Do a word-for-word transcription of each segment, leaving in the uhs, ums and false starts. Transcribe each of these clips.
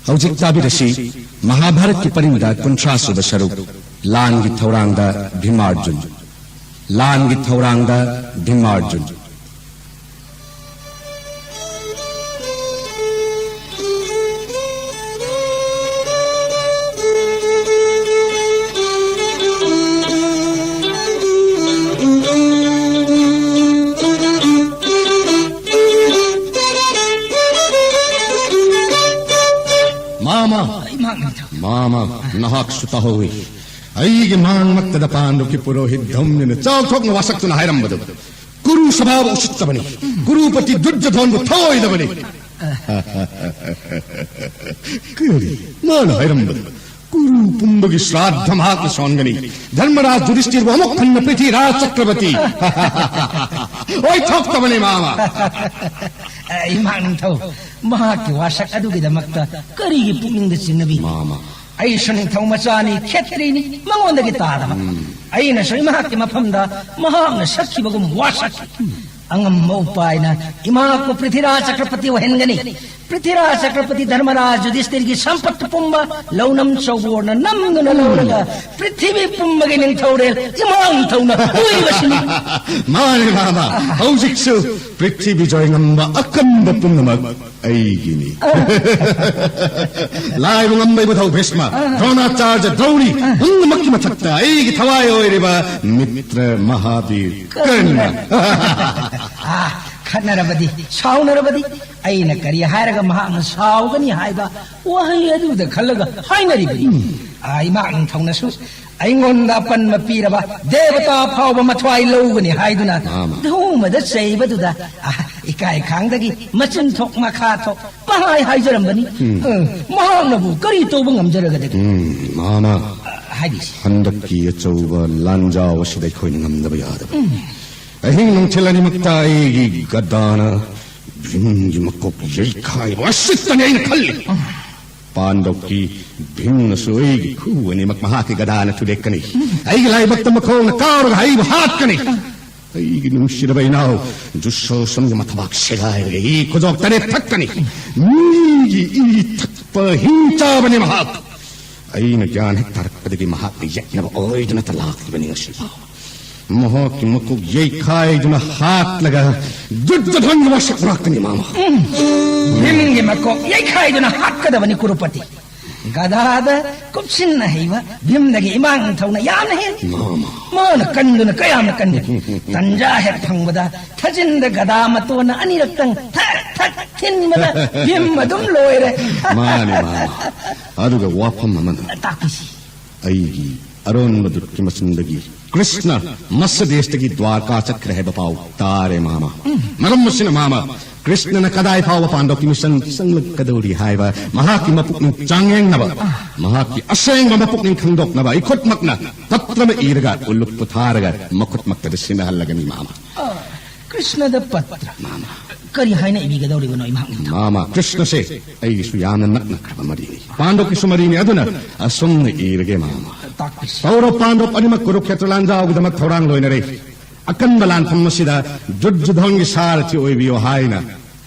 ꯍꯧꯖꯤꯛ ꯇꯥꯕꯤꯔꯁꯤ ꯃꯍꯥꯚꯥꯔꯠꯀꯤ ꯄꯔꯤꯡꯗ ꯀꯨꯟꯊ꯭ꯔꯥ ꯁꯨꯕ ꯁꯔꯨꯛ, ꯂꯥꯟꯒꯤ ꯊꯧꯔꯥꯡꯗ ꯚꯤꯃꯥꯔꯖꯨꯟ꯫ ꯂꯥꯟꯒꯤ ꯊꯧꯔꯥꯡꯗ ꯚꯤꯃꯥꯔꯖꯨꯟ꯫ ꯃꯥꯃ! ꯏꯃꯥ ꯅꯤꯡꯊꯧ꯫ ꯃꯥꯃ, ꯅꯍꯥꯛꯁꯨ ꯇꯥꯍꯧꯏ꯫ ꯑꯩꯒꯤ ꯃꯥꯡꯃꯛꯇꯗ ꯄꯥꯟꯗꯨꯒꯤ ꯄꯨꯔꯣꯍꯤꯠ ꯙꯧꯝꯅꯤꯅ ꯆꯥꯎꯊꯣꯛꯅ ꯋꯥꯁꯛꯇꯨꯅ ꯍꯥꯏꯔꯝꯕꯗꯨ꯫ ꯀꯨꯔꯨ ꯁꯚꯥꯕꯨ ꯎꯁꯤꯠꯇꯕꯅꯤ꯫ ꯀꯨꯔꯨꯄꯇꯤ ꯗꯨꯔꯖꯣꯙꯟꯕꯨ ꯊꯑꯣꯏꯗꯕꯅꯤ꯫ ꯀꯔꯤ? ꯃꯥꯅ ꯍꯥꯏꯔꯝꯕꯗꯨ? ꯀꯨꯔꯨ ꯄꯨꯝꯕꯒꯤ ꯁ꯭ꯔꯥꯗꯙ ꯃꯍꯥꯛꯅ ꯁꯣꯟꯒꯅꯤ꯫ ꯙꯔꯃꯔꯥꯖ ꯌꯨꯙꯤꯁꯊꯤꯔꯕꯨ ꯑꯃꯨꯛ ꯍꯟꯅ ꯄ꯭ꯔꯤꯊꯤꯔꯥꯖ ꯆꯀ꯭ꯔꯕꯔꯇꯤ ꯑꯣꯏꯊꯣꯛꯇꯕꯅꯤ, ꯃꯥꯃ꯫ ꯑ, ꯏꯃꯥ ꯅꯤꯡꯊꯧ, ꯃꯍꯥꯛꯀꯤ ꯋꯥꯁꯛ ꯑꯗꯨꯒꯤꯗꯃꯛꯇ ꯀꯔꯤꯒꯤ ꯄꯨꯛꯅꯤꯡꯗ ꯆꯤꯡꯅꯕꯤ? ꯃꯥꯃ꯫ ꯑꯩꯁꯨ ꯅꯤꯡꯊꯧ ꯃꯆꯥꯅꯤ, ꯈꯦꯇ꯭ꯔꯤꯅꯤ, ꯃꯉꯣꯟꯗꯒꯤ ꯇꯥꯗꯕ꯫ ꯎꯝ꯫ ꯑꯩꯅꯁꯨ ꯃꯍꯥꯛꯀꯤ ꯃꯐꯝꯗ ꯃꯍꯥꯛꯅ ꯁꯛꯈꯤꯕꯒꯨꯝ ꯋꯥꯁꯛꯈꯤ꯫ ꯑꯉꯝꯕ ꯎꯄꯥꯏꯅ ꯏꯃꯥꯕꯨ ꯄ꯭ꯔꯤꯊꯤꯔꯥꯖ ꯆꯀ꯭ꯔꯄꯇꯤ ꯑꯣꯏꯍꯟꯒꯅꯤ꯫ ꯄ꯭ꯔꯤꯊꯤꯔꯥꯖ ꯆꯀ꯭ꯔꯄꯇꯤ ꯙꯔꯃꯔꯥꯖ ꯌꯨꯙꯤꯁꯊꯤꯔꯒꯤ ꯁꯝꯄꯠꯇꯨ ꯄꯨꯝꯕ ꯂꯧꯅꯝ ꯆꯧꯕꯣꯔꯅ ꯅꯝꯗꯨꯅ ꯂꯧꯔꯒ ꯄ꯭ꯔꯤꯊꯤꯕꯤ ꯄꯨꯝꯕꯒꯤ ꯅꯤꯡꯊꯧꯔꯦꯜ ꯏꯃꯥ ꯅꯤꯡꯊꯧꯅ ꯑꯣꯏꯔꯤꯕꯁꯤꯅꯤ꯫ ꯃꯥꯅꯦ, ꯃꯥꯃ꯫ ꯍꯧꯖꯤꯛꯁꯨ ꯄ꯭ꯔꯤꯊꯤꯕꯤ ꯖꯣꯏ ꯉꯝꯕ ꯑꯀꯟꯕ ꯄꯨꯝꯅꯃꯛ ꯑꯩꯒꯤꯅꯤ꯫ ꯂꯥꯏꯕꯨ ꯉꯝꯕ ꯏꯕꯨꯙꯧ ꯚꯤꯁꯃ, ꯗ꯭ꯔꯣꯅꯥꯆꯥꯔ꯭ꯌ, ꯗ꯭ꯔꯧꯔꯤ, ꯄꯨꯝꯅꯃꯛꯀꯤ ꯃꯊꯛꯇ ꯑꯩꯒꯤ ꯊꯋꯥꯏ ꯑꯣꯏꯔꯤꯕ ꯃꯤꯇ꯭ꯔ ꯃꯍꯥꯕꯤꯔ ꯀꯔꯅ꯫ ꯑꯥ, ꯈꯠꯅꯔꯕꯗꯤ, ꯁꯥꯎꯅꯔꯕꯗꯤ ꯑꯩꯅ ꯀꯔꯤ ꯍꯥꯏꯔꯒ ꯃꯍꯥꯛꯅ ꯁꯥꯎꯒꯅꯤ ꯍꯥꯏꯕ ꯋꯥꯍꯩ ꯑꯗꯨꯗ ꯈꯜꯂꯒ ꯍꯥꯏꯅꯔꯤꯕꯅꯤ꯫ ꯑꯥ, ꯏꯃꯥ ꯅꯤꯡꯊꯧꯅꯁꯨ ꯑꯩꯉꯣꯟꯗ ꯑꯄꯟꯕ ꯄꯤꯔꯕ ꯗꯦꯕꯇꯥ ꯐꯥꯎꯕ ꯃꯊ꯭ꯋꯥꯏ ꯂꯧꯒꯅꯤ ꯍꯥꯏꯗꯨꯅ ꯃꯥꯃ꯫ ꯙꯧꯃꯗ ꯆꯩꯕꯗꯨꯗ, ꯑꯥ, ꯏꯀꯥꯏ ꯈꯥꯡꯗꯒꯤ ꯃꯆꯤꯟ ꯊꯣꯛ ꯃꯈꯥ ꯊꯣꯛ ꯄꯪꯍꯥꯏ ꯍꯥꯏꯖꯔꯝꯕꯅꯤ꯫ ꯎꯝ꯫ ꯑ, ꯃꯍꯥꯛꯅꯕꯨ ꯀꯔꯤ ꯇꯧꯕ ꯉꯝꯖꯔꯒꯗꯒꯦ? ꯎꯝ, ꯃꯥꯃ꯫ ꯑ, ꯍꯥꯏꯕꯤꯁꯤ꯫ ꯍꯟꯗꯛꯀꯤ ꯑꯆꯧꯕ ꯂꯥꯟꯖꯥꯎ ꯑꯁꯤꯗ ꯑꯩꯈꯣꯏꯅ ꯉꯝꯗꯕ ꯌꯥꯗꯕ꯫ ꯎꯝ꯫ ꯑꯍꯤꯡ ꯅꯨꯡꯊꯤꯜ ꯑꯅꯤꯃꯛꯇ ꯑꯩꯒꯤ ꯒꯗꯥꯅ ꯚꯤꯝꯒꯤ ꯃꯀꯣꯛ ꯌꯩꯈꯥꯏꯕ ꯑꯁꯤꯇꯅꯤ ꯑꯩꯅ ꯈꯜꯂꯤ꯫ ꯎꯝ꯫ ꯄꯥꯟꯗꯧꯀꯤ ꯚꯤꯝꯅꯁꯨ ꯑꯩꯒꯤ ꯈꯨ ꯑꯅꯤꯃꯛ ꯃꯍꯥꯛꯀꯤ ꯒꯗꯥꯅ ꯊꯨꯗꯦꯛꯀꯅꯤ꯫ ꯎꯝ꯫ ꯑꯩꯒꯤ ꯂꯥꯏꯕꯛꯇ ꯃꯈꯣꯡꯅ ꯀꯥꯎꯔꯒ ꯑꯩꯕꯨ ꯍꯥꯠꯀꯅꯤ꯫ ꯎꯝ꯫ ꯑꯩꯒꯤ ꯅꯨꯡꯁꯤꯔꯕ ꯏꯅꯥꯎ ꯗꯨꯁꯣꯁꯟꯒꯤ ꯃꯊꯕꯥꯛ ꯁꯦꯒꯥꯏꯔꯒ ꯏ ꯈꯨꯗꯣꯛ ꯇꯔꯦꯠ ꯊꯛꯀꯅꯤ꯫ ꯃꯤꯒꯤ ꯏ ꯊꯛ ꯄ ꯍꯤꯡ ꯆꯥꯕꯅꯤ ꯃꯍꯥꯛ꯫ ꯑꯩꯅ ꯒ꯭ꯌꯥꯟ ꯍꯦꯛ ꯇꯥꯔꯛꯄꯗꯒꯤ ꯃꯍꯥꯛꯅ ꯌꯦꯛꯅꯕ ꯑꯣꯏꯗꯨꯅ ꯂꯥꯛꯂꯤꯕꯅꯤ ꯉꯁꯤꯐꯥꯎ꯫ ꯃꯍꯥꯛꯀꯤ ꯃꯀꯣꯛ ꯌꯩꯈꯥꯏꯗꯨꯅ ꯍꯥꯠꯂꯒ ꯗꯨꯔꯖꯣꯙꯟꯒꯤ ꯋꯥꯁꯛ ꯉꯥꯛꯇꯅꯤ ꯃꯥꯃ꯫ ꯎꯝ꯫ ꯚꯤꯝꯒꯤ ꯃꯀꯣꯛ ꯌꯩꯈꯥꯏꯗꯨꯅ ꯍꯥꯠꯀꯗꯕꯅꯤ ꯀꯨꯔꯨꯄꯇꯤ꯫ ꯒꯗꯥꯗ ꯀꯨꯞꯁꯤꯟꯅ ꯍꯩꯕ ꯚꯤꯝꯗꯒꯤ ꯏꯃꯥ ꯅꯤꯡꯊꯧꯅ ꯌꯥꯝꯅ ꯍꯦꯜꯂꯤ꯫ ꯃꯥꯃ꯫ ꯃꯥꯅ ꯀꯟꯗꯨꯅ ꯀꯌꯥꯝꯅ ꯀꯟꯒꯅꯤ? ꯇꯟꯖꯥ ꯍꯦꯛ ꯐꯪꯕꯗ ꯊꯥꯖꯤꯟꯗ ꯒꯗꯥ ꯃꯇꯣꯟꯅ ꯑꯅꯤꯔꯛꯇꯪ ꯊꯛ ꯊꯛ ꯊꯤꯟꯕꯗ ꯚꯤꯝ ꯑꯗꯨꯝ ꯂꯣꯏꯔꯦ꯫ ꯃꯥꯅꯤ, ꯃꯥꯃ꯫ ꯑꯗꯨꯒ ꯋꯥꯐꯝ ꯑꯃꯅ, ꯇꯥꯛꯄꯤꯁꯤ꯫ ꯑꯩꯒꯤ ꯑꯔꯣꯟꯕ ꯗꯨꯠꯀꯤ ꯃꯆꯤꯟꯗꯒꯤ ꯀ꯭ꯔꯤꯁꯅ ꯃꯁꯗꯦꯁꯇꯒꯤ ꯗ꯭ꯋꯥꯔꯀꯥ ꯆꯠꯈ꯭ꯔꯦ ꯍꯥꯏꯕ ꯄꯥꯎ ꯇꯥꯔꯦ, ꯃꯥꯃ꯫ ꯃꯔꯝ ꯑꯁꯤꯅ, ꯃꯥꯃ, ꯀ꯭ꯔꯤꯁꯅꯅ ꯀꯗꯥꯏ ꯐꯥꯎꯕ ꯄꯥꯟꯗꯣꯞꯀꯤ ꯃꯤꯁꯟ ꯆꯪꯂꯛꯀꯗꯧꯔꯤ ꯍꯥꯏꯕ, ꯃꯍꯥꯛꯀꯤ ꯃꯄꯨꯛꯅꯤꯡ ꯆꯥꯡꯌꯦꯡꯅꯕ, ꯃꯍꯥꯛꯀꯤ ꯑꯁꯦꯡꯕ ꯃꯄꯨꯛꯅꯤꯡ ꯈꯪꯗꯣꯛꯅꯕ ꯑꯩ ꯈꯨꯠꯃꯛꯅ ꯄꯠꯇ꯭ꯔ ꯑꯃ ꯏꯔꯒ ꯎꯂꯨꯞꯄꯨ ꯊꯥꯔꯒ ꯃꯈꯨꯠꯃꯛꯇꯗ ꯁꯤꯟꯅꯍꯜꯂꯒꯅꯤ, ꯃꯥꯃ꯫ ꯑ, ꯀ꯭ꯔꯤꯁꯅꯗ ꯄꯠꯇ꯭ꯔ? ꯃꯥꯃ꯫ ꯀꯔꯤ ꯍꯥꯏꯅ ꯏꯕꯤꯒꯗꯧꯔꯤꯕꯅꯣ, ꯏꯃꯥ ꯅꯤꯡꯊꯧ? ꯃꯥꯃ, ꯀ꯭ꯔꯤꯁꯅꯁꯦ ꯑꯩꯒꯤꯁꯨ ꯌꯥꯝꯅ ꯅꯛꯅꯈ꯭ꯔꯕ ꯃꯔꯤꯅꯤ꯫ ꯄꯥꯟꯗꯣꯞꯀꯤꯁꯨ ꯃꯔꯤꯅꯤ꯫ ꯑꯗꯨꯅ ꯑꯁꯨꯝꯅ ꯏꯔꯒꯦ, ꯃꯥꯃ꯫ ꯇꯥꯛꯄꯤꯁꯤ꯫ ꯀꯧꯔꯕ ꯄꯥꯟꯗꯣꯞ ꯑꯅꯤꯃꯛ ꯀꯨꯔꯨꯈꯦꯇ꯭ꯔ ꯂꯥꯟꯖꯥꯎꯒꯤꯗꯃꯛ ꯊꯧꯔꯥꯡ ꯂꯣꯏꯅꯔꯦ꯫ ꯑꯀꯟꯕ ꯂꯥꯟꯐꯝ ꯑꯁꯤꯗ ꯗꯨꯔꯖꯣꯙꯟꯒꯤ ꯁꯥꯔꯊꯤ ꯑꯣꯏꯕꯤꯌꯨ ꯍꯥꯏꯅ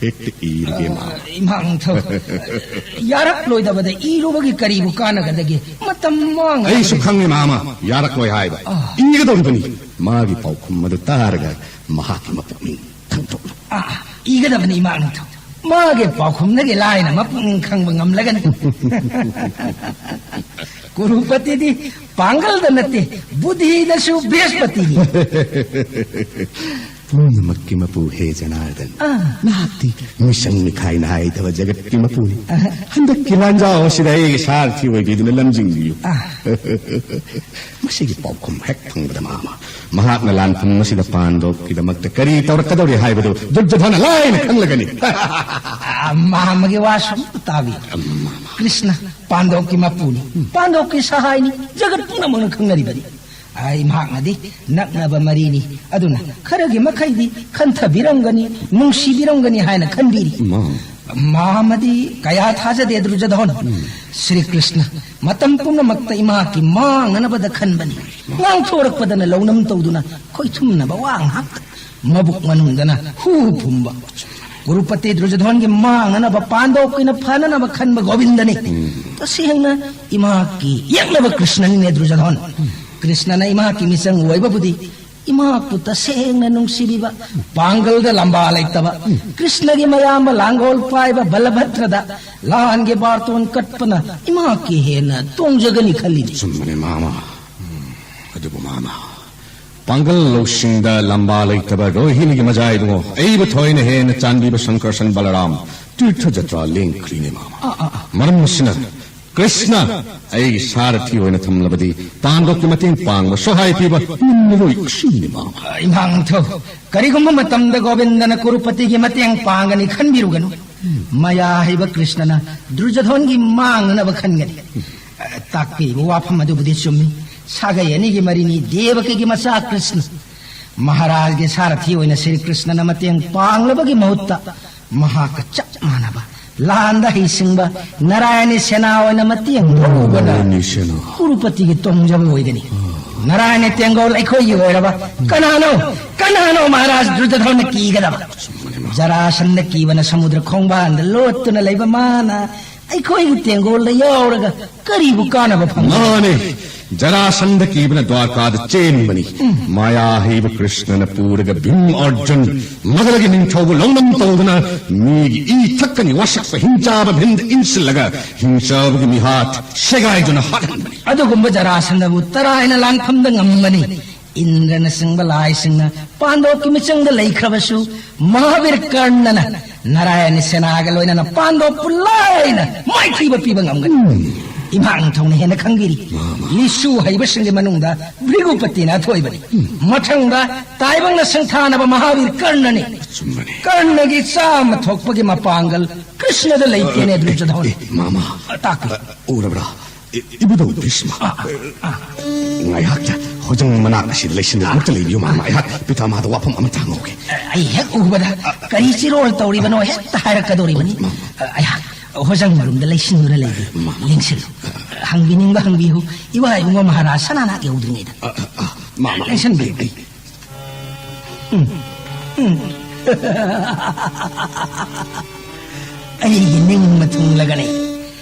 ꯍꯦꯛꯇ ꯏꯔꯒꯦ, ꯃꯥꯃ꯫ ꯏꯃꯥ ꯅꯤꯡꯊꯧ, ꯌꯥꯔꯛꯂꯣꯏꯗꯕꯗ ꯏꯔꯨꯕꯒꯤ ꯀꯔꯤꯕꯨ ꯀꯥꯟꯅꯒꯗꯒꯦ? ꯃꯇꯝ ꯃꯥꯡꯉ ꯑꯩꯁꯨ ꯈꯪꯉꯦ, ꯃꯥꯃ, ꯌꯥꯔꯛꯂꯣꯏ ꯍꯥꯏꯕ꯫ ꯑꯥ꯫ ꯏꯒꯗꯧꯔꯤꯕꯅꯤ꯫ ꯃꯥꯒꯤ ꯄꯥꯎꯈꯨꯝ ꯑꯗꯨ ꯇꯥꯔꯒ ꯃꯍꯥꯛꯀꯤ ꯃꯄꯨꯛꯅꯤꯡ ꯈꯪꯗꯣꯛꯂꯨ꯫ ꯑꯥ, ꯏꯒꯗꯕꯅꯤ, ꯏꯃꯥ ꯅꯤꯡꯊꯧ꯫ ꯃꯥꯒꯤ ꯄꯥꯎꯈꯨꯝꯗꯒꯤ ꯂꯥꯏꯅ ꯃꯄꯨꯛꯅꯤꯡ ꯈꯪꯕ ꯉꯝꯂꯒꯅꯤ꯫ ꯀꯨꯔꯨꯄꯇꯤꯗꯤ ꯄꯥꯡꯒꯜꯗ ꯅꯠꯇꯦ, ꯕꯨꯙꯤꯗꯁꯨ ꯕ꯭ꯔꯍꯁꯄꯇꯤꯅꯤ꯫ ꯄꯨꯝꯅꯃꯛꯀꯤ ꯃꯄꯨ ꯍꯦ ꯖꯅꯥꯔꯗꯟ꯫ ꯑꯥ꯫ ꯅꯍꯥꯛꯇꯤ ꯃꯤꯁꯪ ꯃꯤꯈꯥꯏ ꯅꯥꯏꯗꯕ ꯖꯒꯠꯀꯤ ꯃꯄꯨꯅꯤ꯫ ꯑꯥ꯫ ꯍꯟꯗꯛꯀꯤ ꯂꯥꯟꯖꯥꯎ ꯑꯁꯤꯗ ꯑꯩꯒꯤ ꯁꯥꯔꯊꯤ ꯑꯣꯏꯕꯤꯗꯨꯅ ꯂꯝꯖꯤꯡꯕꯤꯌꯨ꯫ ꯑꯥ꯫ ꯃꯁꯤꯒꯤ ꯄꯥꯎꯈꯨꯝ ꯍꯦꯛ ꯐꯪꯕꯗ, ꯃꯥꯃ, ꯃꯍꯥꯛꯅ ꯂꯥꯟꯐꯝ ꯑꯁꯤꯗ ꯄꯥꯟꯗꯣꯞꯀꯤꯗꯃꯛꯇ ꯀꯔꯤ ꯇꯧꯔꯛꯀꯗꯧꯔꯤ ꯍꯥꯏꯕꯗꯨ ꯗꯨꯔꯖꯣꯙꯅ ꯂꯥꯏꯅ ꯈꯪꯂꯒꯅꯤ꯫ ꯑꯥ, ꯃꯥꯃꯒꯤ ꯋꯥꯁꯨ ꯑꯝꯇ ꯇꯥꯕꯤꯌꯨ꯫ ꯑꯝ, ꯃꯥꯃ꯫ ꯀ꯭ꯔꯤꯁꯅ ꯄꯥꯟꯗꯣꯞꯀꯤ ꯃꯄꯨꯅꯤ, ꯄꯥꯟꯗꯣꯞꯀꯤ ꯁꯍꯥꯏꯅꯤ, ꯖꯒꯠ ꯄꯨꯝꯅꯃꯛꯅ ꯈꯪꯅꯔꯤꯕꯅꯤ꯫ ꯑꯩ ꯃꯍꯥꯛꯅꯗꯤ ꯅꯛꯅꯕ ꯃꯔꯤꯅꯤ, ꯑꯗꯨꯅ ꯈꯔꯒꯤ ꯃꯈꯩꯗꯤ ꯈꯟꯊꯕꯤꯔꯝꯒꯅꯤ, ꯅꯨꯡꯁꯤꯕꯤꯔꯝꯒꯅꯤ ꯍꯥꯏꯅ ꯈꯟꯕꯤꯔꯤ꯫ ꯃꯥ꯫ ꯃꯥꯃꯗꯤ ꯀꯌꯥ ꯊꯥꯖꯗꯦ, ꯗꯨꯔꯖꯣꯙꯟ꯫ ꯎꯝ꯫ ꯁ꯭ꯔꯤ ꯀ꯭ꯔꯤꯁꯅ ꯃꯇꯝ ꯄꯨꯝꯅꯃꯛꯇ ꯏꯃꯥꯀꯤ ꯃꯥꯡꯅꯅꯕꯗ ꯈꯟꯕꯅꯤ꯫ ꯉꯥꯡꯊꯣꯔꯛꯄꯗꯅ ꯂꯧꯅꯝ ꯇꯧꯗꯨꯅ ꯈꯣꯏꯊꯨꯝꯅꯕ ꯋꯥ ꯉꯥꯛꯇ, ꯃꯕꯨꯛ ꯃꯅꯨꯡꯗꯅ ꯍꯨ ꯐꯨꯝꯕ꯫ ꯀꯨꯔꯨꯄꯇꯤ ꯗ꯭ꯔꯨꯖꯙꯣꯟꯒꯤ ꯃꯥꯡꯅꯅꯕ, ꯄꯥꯟꯗꯣꯞꯀꯤꯅ ꯐꯅꯅꯕ ꯈꯟꯕ ꯒꯣꯕꯤꯟꯗꯅꯤ꯫ ꯎꯝ꯫ ꯇꯁꯦꯡꯅ ꯏꯃꯥꯀꯤ ꯌꯦꯛꯅꯕ ꯀ꯭ꯔꯤꯁꯅꯅꯤꯅꯦ ꯗ꯭ꯔꯨꯖꯙꯣꯟ꯫ ꯎꯝ꯫ ꯀ꯭ꯔꯤꯁꯅꯅ ꯏꯃꯥꯀꯤ ꯃꯤꯆꯪ ꯑꯣꯏꯕꯕꯨꯗꯤ ꯏꯃꯥꯕꯨ ꯇꯁꯦꯡꯅ ꯅꯨꯡꯁꯤꯕꯤꯕ, ꯄꯥꯡꯒꯜꯗ ꯂꯝꯕꯥ ꯂꯩꯇꯕ, ꯎꯝ꯫ ꯀ꯭ꯔꯤꯁꯅꯒꯤ ꯃꯌꯥꯝꯕ ꯂꯥꯡꯒꯣꯜ ꯄꯥꯏꯕ ꯕꯂꯚꯗ꯭ꯔꯗ ꯂꯥꯟꯒꯤ ꯕꯥꯔꯇꯣꯟ ꯀꯠꯄꯅ ꯏꯃꯥꯀꯤ ꯍꯦꯟꯅ ꯇꯣꯡꯖꯒꯅꯤ ꯈꯜꯂꯤꯅꯤ꯫ ꯆꯨꯝꯕꯅꯦ ꯃꯥꯃ꯫ ꯎꯝ, ꯑꯗꯨꯕꯨ ꯃꯥꯃ, ꯄꯥꯡꯒꯜ ꯂꯧꯁꯤꯡꯗ ꯂꯝꯕꯥ ꯂꯩꯇꯕ ꯔꯣꯍꯤꯅꯤꯒꯤ ꯃꯖꯥꯏꯗꯨꯉꯣ, ꯑꯩꯕꯨ ꯊꯣꯏꯅ ꯍꯦꯟꯅ ꯆꯥꯟꯕꯤꯕ ꯁꯪꯀꯔꯁꯟ ꯕꯂꯔꯥꯝ ꯇꯤꯔꯊ ꯖꯇ꯭ꯔꯥ ꯂꯦꯡꯈ꯭ꯔꯤꯅꯦ ꯃꯥꯃ꯫ ꯑꯥ, ꯑꯥ, ꯑꯥ꯫ ꯃꯔꯝ ꯑꯁꯤꯅ ꯀ꯭ꯔꯤꯁꯅ ꯑꯩꯒꯤ ꯁꯥꯔꯊꯤ ꯑꯣꯏꯅ ꯊꯝꯂꯕꯗꯤ ꯄꯥꯟꯗꯣꯞꯀꯤ ꯃꯇꯦꯡ ꯄꯥꯡꯕ, ꯁꯣꯍꯥꯏ ꯄꯤꯕ ꯉꯝꯂꯔꯣꯏ꯫ ꯑꯁꯤꯅꯤ ꯃꯥꯃ꯫ ꯏꯃꯥ ꯅꯤꯡꯊꯧ, ꯀꯔꯤꯒꯨꯝꯕ ꯃꯇꯝꯗ ꯒꯣꯕꯤꯟꯗꯅ ꯀꯨꯔꯨꯄꯇꯤꯒꯤ ꯃꯇꯦꯡ ꯄꯥꯡꯒꯅꯤ ꯈꯟꯕꯤꯔꯨꯒꯅꯨ꯫ ꯃꯌꯥ ꯍꯩꯕ ꯀ꯭ꯔꯤꯁꯅꯅ ꯗ꯭ꯔꯨꯖꯙꯣꯟꯒꯤ ꯃꯥꯡꯅꯅꯕ ꯈꯟꯒꯅꯤ꯫ ꯇꯥꯛꯄꯤꯔꯤꯕ ꯋꯥꯐꯝ ꯑꯗꯨꯕꯨꯗꯤ ꯆꯨꯝꯃꯤ꯫ ꯁꯥꯒꯩ ꯑꯅꯤꯒꯤ ꯃꯔꯤꯅꯤ ꯗꯦꯕꯀꯤꯒꯤ ꯃꯆꯥ ꯀ꯭ꯔꯤꯁꯅ꯫ ꯃꯍꯥꯔꯥꯖꯒꯤ ꯁꯥꯔꯊꯤ ꯑꯣꯏꯅ ꯁ꯭ꯔꯤ ꯀ꯭ꯔꯤꯁꯅꯅ ꯃꯇꯦꯡ ꯄꯥꯡꯂꯕꯒꯤ ꯃꯍꯨꯠꯇ ꯃꯍꯥꯛꯀ ꯆꯞ ꯃꯥꯟꯅꯕ ꯂꯥꯟꯗ ꯍꯩꯁꯤꯡꯕ ꯅꯥꯔꯥꯌꯅꯤ ꯁꯦꯅꯥ ꯑꯣꯏꯅ ꯃꯇꯦꯡ ꯂꯧꯕꯅ ꯅꯥꯔꯥꯌꯅꯤ ꯁꯦꯅꯥ꯫ ꯀꯨꯔꯨꯄꯇꯤꯒꯤ ꯇꯣꯡꯖꯕ ꯑꯣꯏꯒꯅꯤ꯫ ꯅꯥꯔꯥꯌꯅꯤ ꯇꯦꯡꯒꯣꯜ ꯑꯩꯈꯣꯏꯒꯤ ꯑꯣꯏꯔꯕ ꯀꯅꯥꯅꯣ, ꯀꯅꯥꯅꯣ ꯃꯍꯥꯔꯥꯖ ꯗ꯭ꯔꯨꯖꯙꯣꯟꯅ ꯀꯤꯒꯗꯕ? ꯖꯔꯥꯁꯟꯗ ꯀꯤꯕꯅ ꯁꯃꯨꯗ꯭ꯔ ꯈꯣꯡꯕꯥꯟꯗ ꯂꯣꯠꯇꯨꯅ ꯂꯩꯕ ꯃꯥꯅ ꯑꯩꯈꯣꯏꯒꯤ ꯇꯦꯡꯒꯣꯜꯗ ꯌꯥꯎꯔꯒ ꯀꯔꯤꯕꯨ ꯀꯥꯟꯅꯕ ꯐꯪꯒꯅꯤ? ꯃꯥꯅꯦ, ꯖꯔꯥꯁꯟꯗ ꯀꯤꯕꯅ ꯗ꯭ꯋꯥꯔꯀꯥꯗ ꯆꯦꯟꯕꯅꯤ꯫ ꯃꯥꯌꯥ ꯍꯩꯕ ꯀ꯭ꯔꯤꯁꯅꯅ ꯄꯨꯔꯒ ꯚꯤꯝ ꯑꯔꯖꯨꯟ ꯃꯒꯙꯒꯤ ꯅꯤꯡꯊꯧꯕꯨ ꯂꯧꯅꯝ ꯇꯧꯗꯨꯅ ꯃꯤꯒꯤ ꯏ ꯊꯛꯀꯅꯤ ꯋꯥꯁꯛꯄ ꯍꯤꯡꯆꯥꯕ ꯚꯤꯝꯗ ꯏꯟꯁꯤꯜꯂꯒ ꯍꯤꯡꯆꯥꯕꯒꯤ ꯃꯤꯍꯥꯠ ꯁꯦꯒꯥꯏꯗꯨꯅ ꯍꯥꯠꯍꯟꯕꯅꯤ꯫ ꯑꯗꯨꯒꯨꯝꯕ ꯖꯔꯥꯁꯟꯗꯕꯨ ꯇꯔꯥꯏꯅ ꯂꯥꯟꯐꯝꯗ ꯉꯝꯒꯅꯤ꯫ ꯏꯟꯗ꯭ꯔꯅꯆꯤꯡꯕ ꯂꯥꯏꯁꯤꯡꯅ ꯄꯥꯟꯗꯣꯞꯀꯤ ꯃꯤꯆꯪꯗ ꯂꯩꯈ꯭ꯔꯕꯁꯨ, ꯃꯍꯥꯕꯤꯔ ꯀꯔꯅꯅ ꯅꯥꯔꯥꯌꯅ ꯁꯦꯅꯥꯒ ꯂꯣꯏꯅꯅ ꯄꯥꯟꯗꯣꯞꯄꯨ ꯂꯥꯏꯅ ꯃꯥꯏꯊꯤꯕ ꯄꯤꯕ ꯉꯝꯒꯅꯤ꯫ ꯏꯃꯥ ꯅꯤꯡꯊꯧꯅ ꯍꯦꯟꯅ ꯈꯪꯕꯤꯔꯤ꯫ ꯂꯤꯁꯨ ꯍꯩꯕꯁꯤꯡꯒꯤ ꯃꯅꯨꯡꯗ ꯚ꯭ꯔꯤꯒꯨꯄꯇꯤꯅ ꯑꯊꯣꯏꯕꯅꯤ꯫ ꯃꯊꯪꯗ ꯇꯥꯏꯕꯪꯅ ꯁꯪꯊꯥꯅꯕ ꯃꯍꯥꯕꯤꯔ ꯀꯔꯅꯅꯤ꯫ ꯑꯆꯨꯝꯕꯅꯤ꯫ ꯀꯔꯅꯒꯤ ꯆꯥꯝꯃ ꯊꯣꯛꯄꯒꯤ ꯃꯄꯥꯡꯒꯜ ꯀ꯭ꯔꯤꯁꯅꯗ ꯂꯩꯇꯦꯅꯦ, ꯗ꯭ꯔꯨꯖꯙꯣꯟ꯫ ꯑꯦ, ꯃꯥꯃ, ꯇꯥꯛꯄꯤꯌꯨ꯫ ꯎꯔꯕ꯭ꯔꯥ? ꯏ-, ꯏꯕꯨꯙꯧ ꯚꯤꯁꯃ, ꯑ, ꯑ꯫ ꯉꯥꯏꯍꯥꯛꯇ ꯍꯣꯖꯪ ꯃꯅꯥꯛ ꯑꯁꯤꯗ ꯂꯩꯁꯤꯟꯗꯨꯅ ꯑꯃꯨꯛꯇ ꯂꯩꯕꯤꯌꯨ, ꯃꯥꯃ꯫ ꯑꯩꯍꯥꯛ ꯄꯤꯇꯥꯃꯍꯗ ꯋꯥꯐꯝ ꯑꯃꯇ ꯍꯪꯍꯧꯒꯦ꯫ ꯑꯩ ꯍꯦꯛ ꯎꯕꯗ ꯀꯔꯤ ꯆꯤꯔꯣꯜ ꯇꯧꯔꯤꯕꯅꯣ ꯍꯦꯛꯇ ꯍꯥꯏꯔꯛꯀꯗꯧꯔꯤꯕꯅꯤ꯫ ꯃꯥꯃ꯫ ꯑꯩꯍꯥꯛ ꯍꯣꯖꯪ ꯃꯔꯨꯝꯗ ꯂꯩꯁꯤꯟꯗꯨꯅ ꯂꯩꯒꯦ꯫ ꯃꯥꯃ꯫ ꯂꯦꯡꯁꯤꯜꯂꯨ꯫ ꯍꯪꯕꯤꯅꯤꯡꯕ ꯍꯪꯕꯤꯌꯨ꯫ ꯏꯋꯥ ꯏꯕꯨꯡꯉꯣ ꯃꯍꯥꯔꯥꯖ ꯁꯅꯥꯅꯥꯠ ꯌꯧꯗ꯭ꯔꯤꯉꯩꯗ꯫ ꯑ, ꯑ, ꯑ, ꯃꯥꯃ꯫ ꯂꯦꯡꯁꯤꯟꯕꯤꯌꯨ꯫ ꯑꯩ, ꯑꯩ, ꯎꯝ, ꯎꯝ꯫ ꯑꯩꯒꯤ ꯅꯤꯡꯕ ꯊꯨꯡꯂꯒꯅꯤ꯫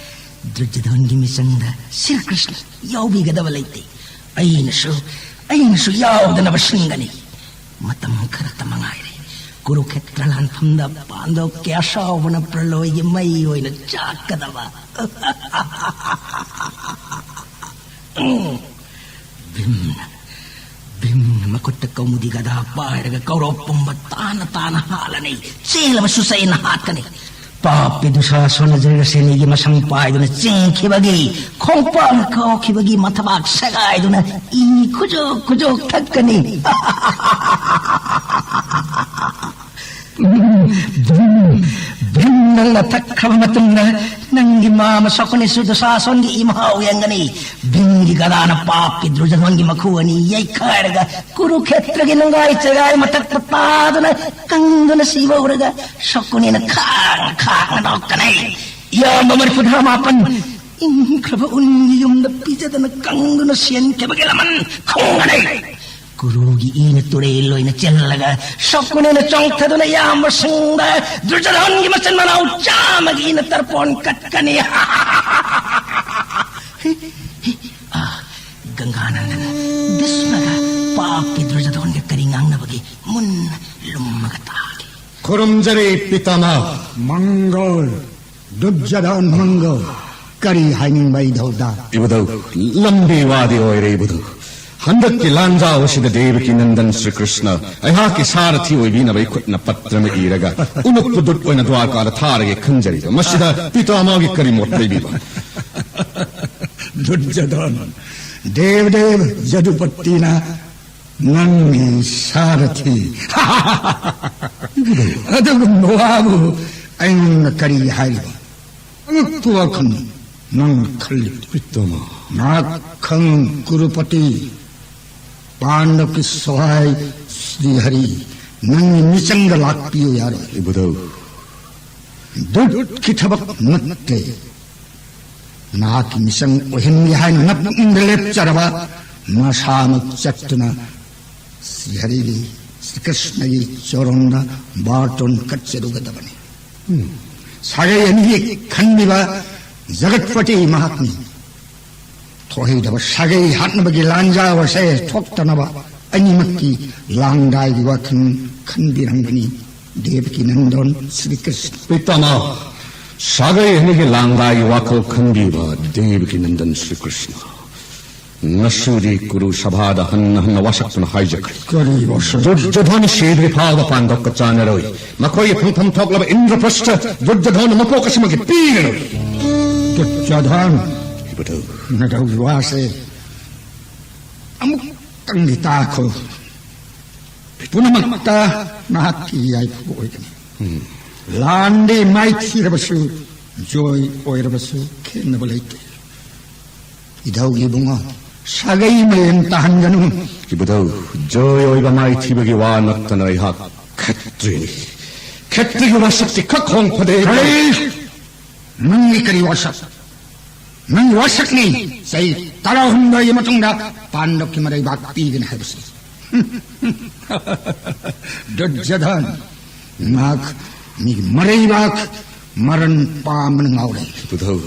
ꯗꯨꯔꯖꯣꯙꯟꯒꯤ ꯃꯤꯆꯪꯗ ꯁ꯭ꯔꯤ ꯀ꯭ꯔꯤꯁꯅ ꯌꯥꯎꯕꯤꯒꯗꯕ ꯂꯩꯇꯦ꯫ ꯑꯩꯅꯁꯨ ꯑꯩꯅꯁꯨ ꯌꯥꯎꯗꯅꯕ ꯁꯤꯟꯒꯅꯤ꯫ ꯃꯇꯝ ꯈꯔꯇ ꯃꯉꯥꯏꯔꯦ꯫ ꯀꯨꯔꯨꯈꯦꯇ꯭ꯔ ꯂꯥꯟꯐꯝꯗ ꯄꯥꯟꯗꯕ ꯀꯌꯥ ꯁꯥꯎꯕꯅ ꯄ꯭ꯔꯂꯣꯏꯒꯤ ꯃꯩ ꯑꯣꯏꯅ ꯆꯥꯛꯀꯗꯕ꯫ ꯎꯝ꯫ ꯚꯤꯝꯅ, ꯚꯤꯝꯅ ꯃꯈꯨꯠꯇ ꯀꯧꯃꯨꯗꯤ ꯒꯗꯥ ꯄꯥꯏꯔꯒ ꯀꯧꯔꯣꯞ ꯄꯨꯝꯕ ꯇꯥꯅ ꯇꯥꯅ ꯍꯥꯠꯂꯅꯤ꯫ ꯆꯦꯜꯂꯕꯁꯨ ꯆꯩꯅ ꯍꯥꯠꯀꯅꯤ꯫ ꯄꯥꯞꯄꯤ ꯗꯨꯁꯥꯁꯣꯅ ꯖ꯭ꯔꯤꯔꯁꯦꯅꯤꯒꯤ ꯃꯁꯝ ꯄꯥꯏꯗꯨꯅ ꯆꯤꯡꯈꯤꯕꯒꯤ, ꯈꯣꯡꯄꯥꯛꯅ ꯀꯥꯎꯈꯤꯕꯒꯤ ꯃꯊꯕꯥꯛ ꯁꯦꯒꯥꯏꯗꯨꯅ ꯏ ꯈꯨꯖꯣꯛ ꯈꯨꯖꯣꯛ ꯊꯛꯀꯅꯤ꯫ ꯚꯤꯝ, ꯚꯤꯝ, ꯅꯪꯅ ꯊꯛꯈ꯭ꯔꯕ ꯃꯇꯨꯡꯗ ꯅꯪꯒꯤ ꯃꯥꯃ ꯁꯀꯨꯅꯤꯁꯨ ꯗꯨꯁꯥꯁꯣꯟꯒꯤ ꯏ ꯃꯍꯥꯎ ꯌꯦꯡꯒꯅꯤ꯫ ꯚꯤꯝꯒꯤ ꯒꯗꯥꯅ ꯄꯥꯞꯀꯤ ꯗꯨꯔꯖꯣꯙꯟꯒꯤ ꯃꯈꯨ ꯑꯅꯤ ꯌꯩꯈꯥꯏꯔꯒ ꯀꯨꯔꯨꯈꯦꯇ꯭ꯔꯒꯤ ꯅꯨꯡꯒꯥꯏ ꯆꯦꯒꯥꯏ ꯃꯊꯛꯇ ꯇꯥꯗꯨꯅ ꯀꯪꯗꯨꯅ ꯁꯤꯕ ꯎꯔꯒ ꯁꯀꯨꯅꯤꯅ ꯈꯥꯡ ꯈꯥꯡꯅ ꯅꯣꯛꯀꯅꯤ꯫ ꯏꯌꯥꯝꯕ ꯃꯔꯤꯐꯨꯇꯔꯥ ꯃꯥꯄꯟ ꯏꯪꯈ꯭ꯔꯕ ꯎꯟꯒꯤ ꯌꯨꯝꯗ ꯄꯤꯖꯗꯅ ꯀꯪꯗꯨꯅ ꯁꯦꯟꯈꯤꯕꯒꯤ ꯂꯃꯟ ꯈꯨꯝꯒꯅꯤ꯫ ꯀꯨꯔꯨꯒꯤ ꯏꯅ ꯇꯨꯔꯦꯜ ꯑꯣꯏꯅ ꯆꯦꯜꯂꯒ ꯁꯀꯨꯅꯤꯅ ꯆꯣꯡꯊꯗꯨꯅ ꯏꯌꯥꯝꯕꯁꯤꯡꯗ ꯗꯨꯔꯖꯣꯙꯟꯒꯤ ꯃꯆꯤꯟ ꯃꯅꯥꯎ ꯆꯥꯝꯃꯒꯤ ꯏꯅ ꯇꯔꯄꯣꯟ ꯀꯠꯀꯅꯤ꯫ ꯑꯥ, ꯒꯪꯒꯥꯅꯟꯗꯅ ꯚꯤꯁꯃꯒ ꯄꯥꯞꯀꯤ ꯗꯨꯔꯖꯣꯙꯟꯒ ꯀꯔꯤ ꯉꯥꯡꯅꯕꯒꯦ ꯃꯨꯟꯅ ꯂꯨꯝꯃꯒ ꯇꯥꯒꯦ꯫ ꯈꯨꯔꯨꯝꯖꯔꯤ ꯄꯤꯇꯥꯃꯍ꯫ ꯃꯪꯒꯜ꯫ ꯗꯨꯔꯖꯣꯙꯟ ꯃꯪꯒꯜ꯫ ꯀꯔꯤ ꯍꯥꯏꯅꯤꯡꯕ ꯏꯙꯧꯗ? ꯏꯕꯨꯙꯧ, ꯂꯝꯕꯤ ꯋꯥꯗꯤ ꯑꯣꯏꯔꯦ ꯏꯕꯨꯙꯧ꯫ ꯍꯟꯗꯛꯀꯤ ꯂꯥꯟꯖꯥꯎ ꯑꯁꯤꯗ ꯗꯦꯕꯀꯤ ꯅꯟꯗꯟ ꯁ꯭ꯔꯤ ꯀ꯭ꯔꯤꯁꯅ ꯑꯩꯍꯥꯛꯀꯤ ꯁꯥꯔꯊꯤ ꯑꯣꯏꯕꯤꯅꯕ ꯑꯩ ꯈꯨꯠꯅ ꯄꯠꯇ꯭ꯔ ꯑꯃ ꯏꯔꯒ ꯎꯅꯨꯞꯄꯨ ꯗꯨꯠ ꯑꯣꯏꯅ ꯗ꯭ꯋꯥꯔꯀꯥꯗ ꯊꯥꯔꯒꯦ ꯈꯟꯖꯔꯤꯕ꯫ ꯃꯁꯤꯗ ꯄꯤꯇꯥꯃꯍꯒꯤ ꯀꯔꯤ ꯃꯣꯠ ꯂꯩꯕꯤꯕ? ꯗꯨꯔꯖꯣꯙꯟ, ꯗꯦꯕꯗꯦꯕ ꯖꯗꯨꯄꯇꯤꯅ ꯅꯪꯒꯤ ꯁꯥꯔꯊꯤ꯫ ꯑꯗꯨꯒꯨꯝꯕ ꯋꯥꯕꯨ ꯑꯩꯉꯣꯟꯗ ꯀꯔꯤ ꯍꯥꯏꯔꯤꯕ? ꯑꯉꯛꯄ ꯋꯥꯈꯜ ꯅꯪ ꯈꯜꯂꯤ꯫ ꯎꯠꯇꯃ꯫ ꯅꯥꯈꯪ ꯀꯨꯔꯨꯄꯇꯤ ꯄꯥꯟꯗꯕꯀꯤ ꯁꯍꯥꯏ ꯁ꯭ꯔꯤ ꯍꯔꯤ ꯅꯪꯒꯤ ꯃꯤꯆꯪꯗ ꯂꯥꯛꯄꯤꯌꯨ ꯌꯥꯔꯣꯏ꯫ ꯏꯕꯨꯙꯧ꯫ ꯗꯨꯠꯀꯤ ꯊꯕꯛ ꯅꯠꯇꯦ꯫ ꯅꯍꯥꯛꯀꯤ ꯃꯤꯆꯪ ꯑꯣꯏꯍꯟꯒꯦ ꯍꯥꯏꯅ ꯅꯄꯨꯛꯅꯤꯡꯗ ꯂꯦꯞꯆꯔꯕ ꯅꯁꯥꯃꯛ ꯆꯠꯇꯨꯅ ꯁ꯭ꯔꯤꯍꯔꯤꯒꯤ ꯀ꯭ꯔꯤꯁꯅꯒꯤ ꯆꯣꯔꯣꯟꯗ ꯕꯥꯔꯇꯣꯟ ꯀꯠꯆꯔꯨꯒꯗꯕꯅꯤ꯫ ꯁꯥꯒꯩ ꯑꯅꯤꯒꯤ ꯈꯟꯕꯤꯕ ꯖꯒꯠꯄꯇꯤ ꯃꯍꯥꯛꯅꯤ꯫ ꯊꯣꯛꯍꯩꯗꯕ ꯁꯥꯒꯩ ꯍꯥꯠꯅꯕꯒꯤ ꯂꯥꯟꯖꯥꯎ ꯑꯁꯦ ꯊꯣꯛꯇꯅꯕ ꯑꯅꯤꯃꯛꯀꯤ ꯂꯥꯡꯗꯥꯏꯒꯤ ꯋꯥꯈꯜ ꯈꯟꯕꯤꯔꯝꯒꯅꯤ꯫ ꯗꯦꯕꯀꯤ ꯅꯟꯗꯣꯟ ꯁ꯭ꯔꯤ ꯀ꯭ꯔꯤꯁꯅ꯫ ꯄꯤꯇꯥꯃꯍ, ꯁꯥꯒꯩ ꯑꯅꯤꯒꯤ ꯂꯥꯡꯗꯥꯏꯒꯤ ꯋꯥꯈꯜ ꯈꯟꯕꯤꯕ ꯗꯦꯕꯀꯤ ꯅꯟꯗꯟ ꯁ꯭ꯔꯤ ꯀ꯭ꯔꯤꯁꯅ ꯉꯁꯤꯗꯤ ꯀꯨꯔꯨ ꯁꯚꯥꯗ ꯍꯟꯅ ꯍꯟꯅ ꯋꯥꯁꯛꯇꯨꯅ ꯍꯥꯏꯖꯈ꯭ꯔꯦ꯫ ꯀꯔꯤ ꯋꯥꯁꯛ? ꯗꯨꯔꯖꯣꯙꯟ ꯁꯤꯗ꯭ꯔꯤ ꯐꯥꯎꯕ ꯄꯥꯟꯗꯣꯞꯀ ꯆꯥꯅꯔꯣꯏ꯫ ꯃꯈꯣꯏꯒꯤ ꯐꯪꯐꯝ ꯊꯣꯛꯂꯕ ꯏꯟꯗ꯭ꯔꯄ꯭ꯔꯁꯊ ꯗꯨꯔꯖꯣꯙꯟ ꯃꯄꯣꯛ ꯑꯁꯤꯃꯒꯤ ꯄꯤꯔꯔꯣꯏ꯫ ꯗꯨꯔꯖꯣꯙꯟ, ꯏꯕꯨꯙꯧ꯫ ꯅꯗꯧꯒꯤ ꯋꯥꯁꯦ ꯑꯃꯨꯛꯇꯪꯗꯤ ꯇꯥꯈꯣ꯫ ꯄꯨꯝꯅꯃꯛꯇ ꯅꯍꯥꯛꯀꯤ ꯌꯥꯏꯐꯕ ꯑꯣꯏꯒꯅꯤ꯫ ꯂꯥꯟꯗꯤ ꯃꯥꯏꯊꯤꯔꯕꯁꯨ, ꯖꯣꯏ ꯑꯣꯏꯔꯕꯁꯨ ꯈꯦꯠꯅꯕ ꯂꯩꯇꯦ꯫ ꯏꯙꯧꯒꯤ ꯏꯕꯨꯡꯉꯣ, ꯁꯥꯒꯩ ꯃꯔꯦꯟ ꯇꯥꯍꯟꯒꯅꯨ꯫ ꯏꯕꯨꯙꯧ, ꯖꯣꯏ ꯑꯣꯏꯕ ꯃꯥꯏꯊꯤꯕꯒꯤ ꯋꯥ ꯅꯠꯇꯅ ꯑꯩꯍꯥꯛ ꯈꯠꯇ꯭ꯔꯤꯅꯤ꯫ ꯈꯠꯇ꯭ꯔꯤꯒꯤ ꯋꯥꯁꯛꯇꯤ ꯈꯛ ꯍꯣꯡ ꯐꯗꯦ꯫ ꯀꯔꯤ? ꯅꯪꯒꯤ ꯀꯔꯤ ꯋꯥꯁꯛ? ꯅꯪꯒꯤ ꯋꯥꯁꯛꯅꯤ꯫ ꯆꯍꯤ ꯇꯔꯥꯍꯨꯝꯗꯣꯏꯒꯤ ꯃꯇꯨꯡꯗ ꯄꯥꯟꯗꯕꯀꯤ ꯃꯔꯩꯕꯥꯛ ꯄꯤꯒꯅꯤ ꯍꯥꯏꯕꯁꯤ꯫ ꯗꯨꯔꯖꯣꯙꯟ, ꯃꯍꯥꯛ ꯃꯤꯒꯤ ꯃꯔꯩꯕꯥꯛ ꯃꯔꯟ ꯄꯥꯝꯕꯅ ꯉꯥꯎꯔꯦ꯫ ꯏꯕꯨꯙꯧ꯫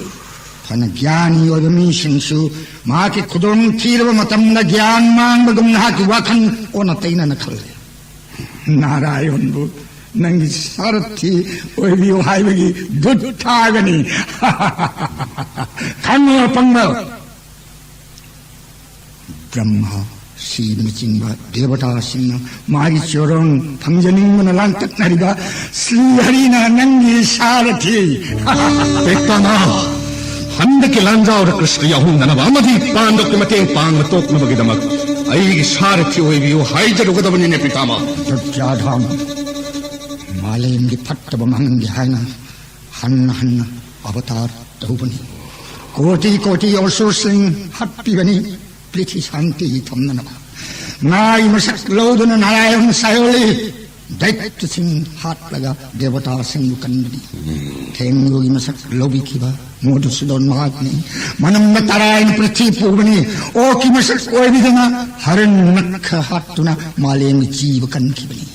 ꯐꯅ ꯒ꯭ꯌꯥꯅꯤ ꯑꯣꯏꯕ ꯃꯤꯁꯤꯡꯁꯨ ꯃꯍꯥꯛꯀꯤ ꯈꯨꯗꯣꯡ ꯊꯤꯔꯕ ꯃꯇꯝꯗ ꯒ꯭ꯌꯥꯟ ꯃꯥꯡꯕꯒꯨꯝ ꯅꯍꯥꯛꯀꯤ ꯋꯥꯈꯜ ꯑꯣꯟꯅ ꯇꯩꯅꯅ ꯈꯜꯂꯦ꯫ ꯅꯥꯔꯥꯌꯣꯟꯕꯨ ꯅꯪꯒꯤ ꯁꯥꯔꯊꯤ ꯑꯣꯏꯕꯤꯌꯨ ꯍꯥꯏꯕꯒꯤ ꯗꯨꯠ ꯊꯥꯒꯅꯤ꯫ ꯈꯪꯉꯣ ꯑꯄꯪꯕ꯫ ꯕ꯭ꯔꯍ꯭ꯃ, ꯁꯤꯕꯅꯆꯤꯡꯕ ꯗꯦꯕꯇꯥꯁꯤꯡꯅ ꯃꯥꯒꯤ ꯆꯣꯔꯣꯟ ꯐꯪꯖꯅꯤꯡꯕꯅ ꯂꯥꯡꯇꯛꯅꯔꯤꯕ ꯁ꯭ꯔꯤ ꯍꯔꯤꯅ ꯅꯪꯒꯤ ꯁꯥꯔꯊꯤ꯫ ꯄꯤꯇꯥꯃꯍ, ꯍꯟꯗꯛꯀꯤ ꯂꯥꯟꯖꯥꯎꯗ ꯀ꯭ꯔꯤꯁꯅ ꯌꯥꯎꯍꯟꯗꯅꯕ ꯑꯃꯗꯤ ꯄꯥꯟꯗꯕꯀꯤ ꯃꯇꯦꯡ ꯄꯥꯡꯕ ꯇꯣꯛꯅꯕꯒꯤꯗꯃꯛ ꯑꯩꯒꯤ ꯁꯥꯔꯊꯤ ꯑꯣꯏꯕꯤꯌꯨ ꯍꯥꯏꯖꯔꯨꯒꯗꯕꯅꯤꯅꯦ ꯄꯤꯇꯥꯃꯍ꯫ ꯗꯨꯔꯖꯣꯙꯟ, ꯃꯥꯂꯦꯝꯒꯤ ꯐꯠꯇꯕ ꯃꯥꯡꯍꯟꯒꯦ ꯍꯥꯏꯅ ꯍꯟꯅ ꯍꯟꯅ ꯑꯕꯇꯥꯔ ꯇꯧꯕꯅꯤ꯫ ꯀꯣꯇꯤ ꯀꯣꯇꯤ ꯑꯁꯨꯔꯁꯤꯡ ꯍꯥꯠꯄꯤꯕꯅꯤ꯫ ꯄ꯭ꯔꯤꯊꯤ ꯁꯥꯟꯇꯤ ꯊꯝꯅꯅꯕ ꯉꯥꯒꯤ ꯃꯁꯛ ꯂꯧꯗꯨꯅ ꯅꯥꯔꯥꯌꯟ ꯁꯥꯏꯑꯣꯂꯤ ꯗꯩꯇ꯭ꯌꯁꯤꯡ ꯍꯥꯠꯂꯒ ꯗꯦꯕꯇꯥꯁꯤꯡꯕꯨ ꯀꯟꯕꯅꯤ꯫ ꯊꯦꯡꯒꯨꯒꯤ ꯃꯁꯛ ꯂꯧꯕꯤꯈꯤꯕ ꯃꯣꯗꯨꯁꯨꯗꯣꯟ ꯃꯍꯥꯛꯅꯤ꯫ ꯃꯅꯝꯅ ꯇꯔꯥꯏꯅ ꯄ꯭ꯔꯤꯊꯤ ꯄꯨꯕꯅꯤ꯫ ꯑꯣꯛꯀꯤ ꯃꯁꯛ ꯑꯣꯏꯕꯤꯗꯨꯅ ꯍꯔꯟ ꯅꯛꯈ ꯍꯥꯠꯇꯨꯅ ꯃꯥꯂꯦꯝꯒꯤ ꯖꯤꯕ ꯀꯟꯈꯤꯕꯅꯤ꯫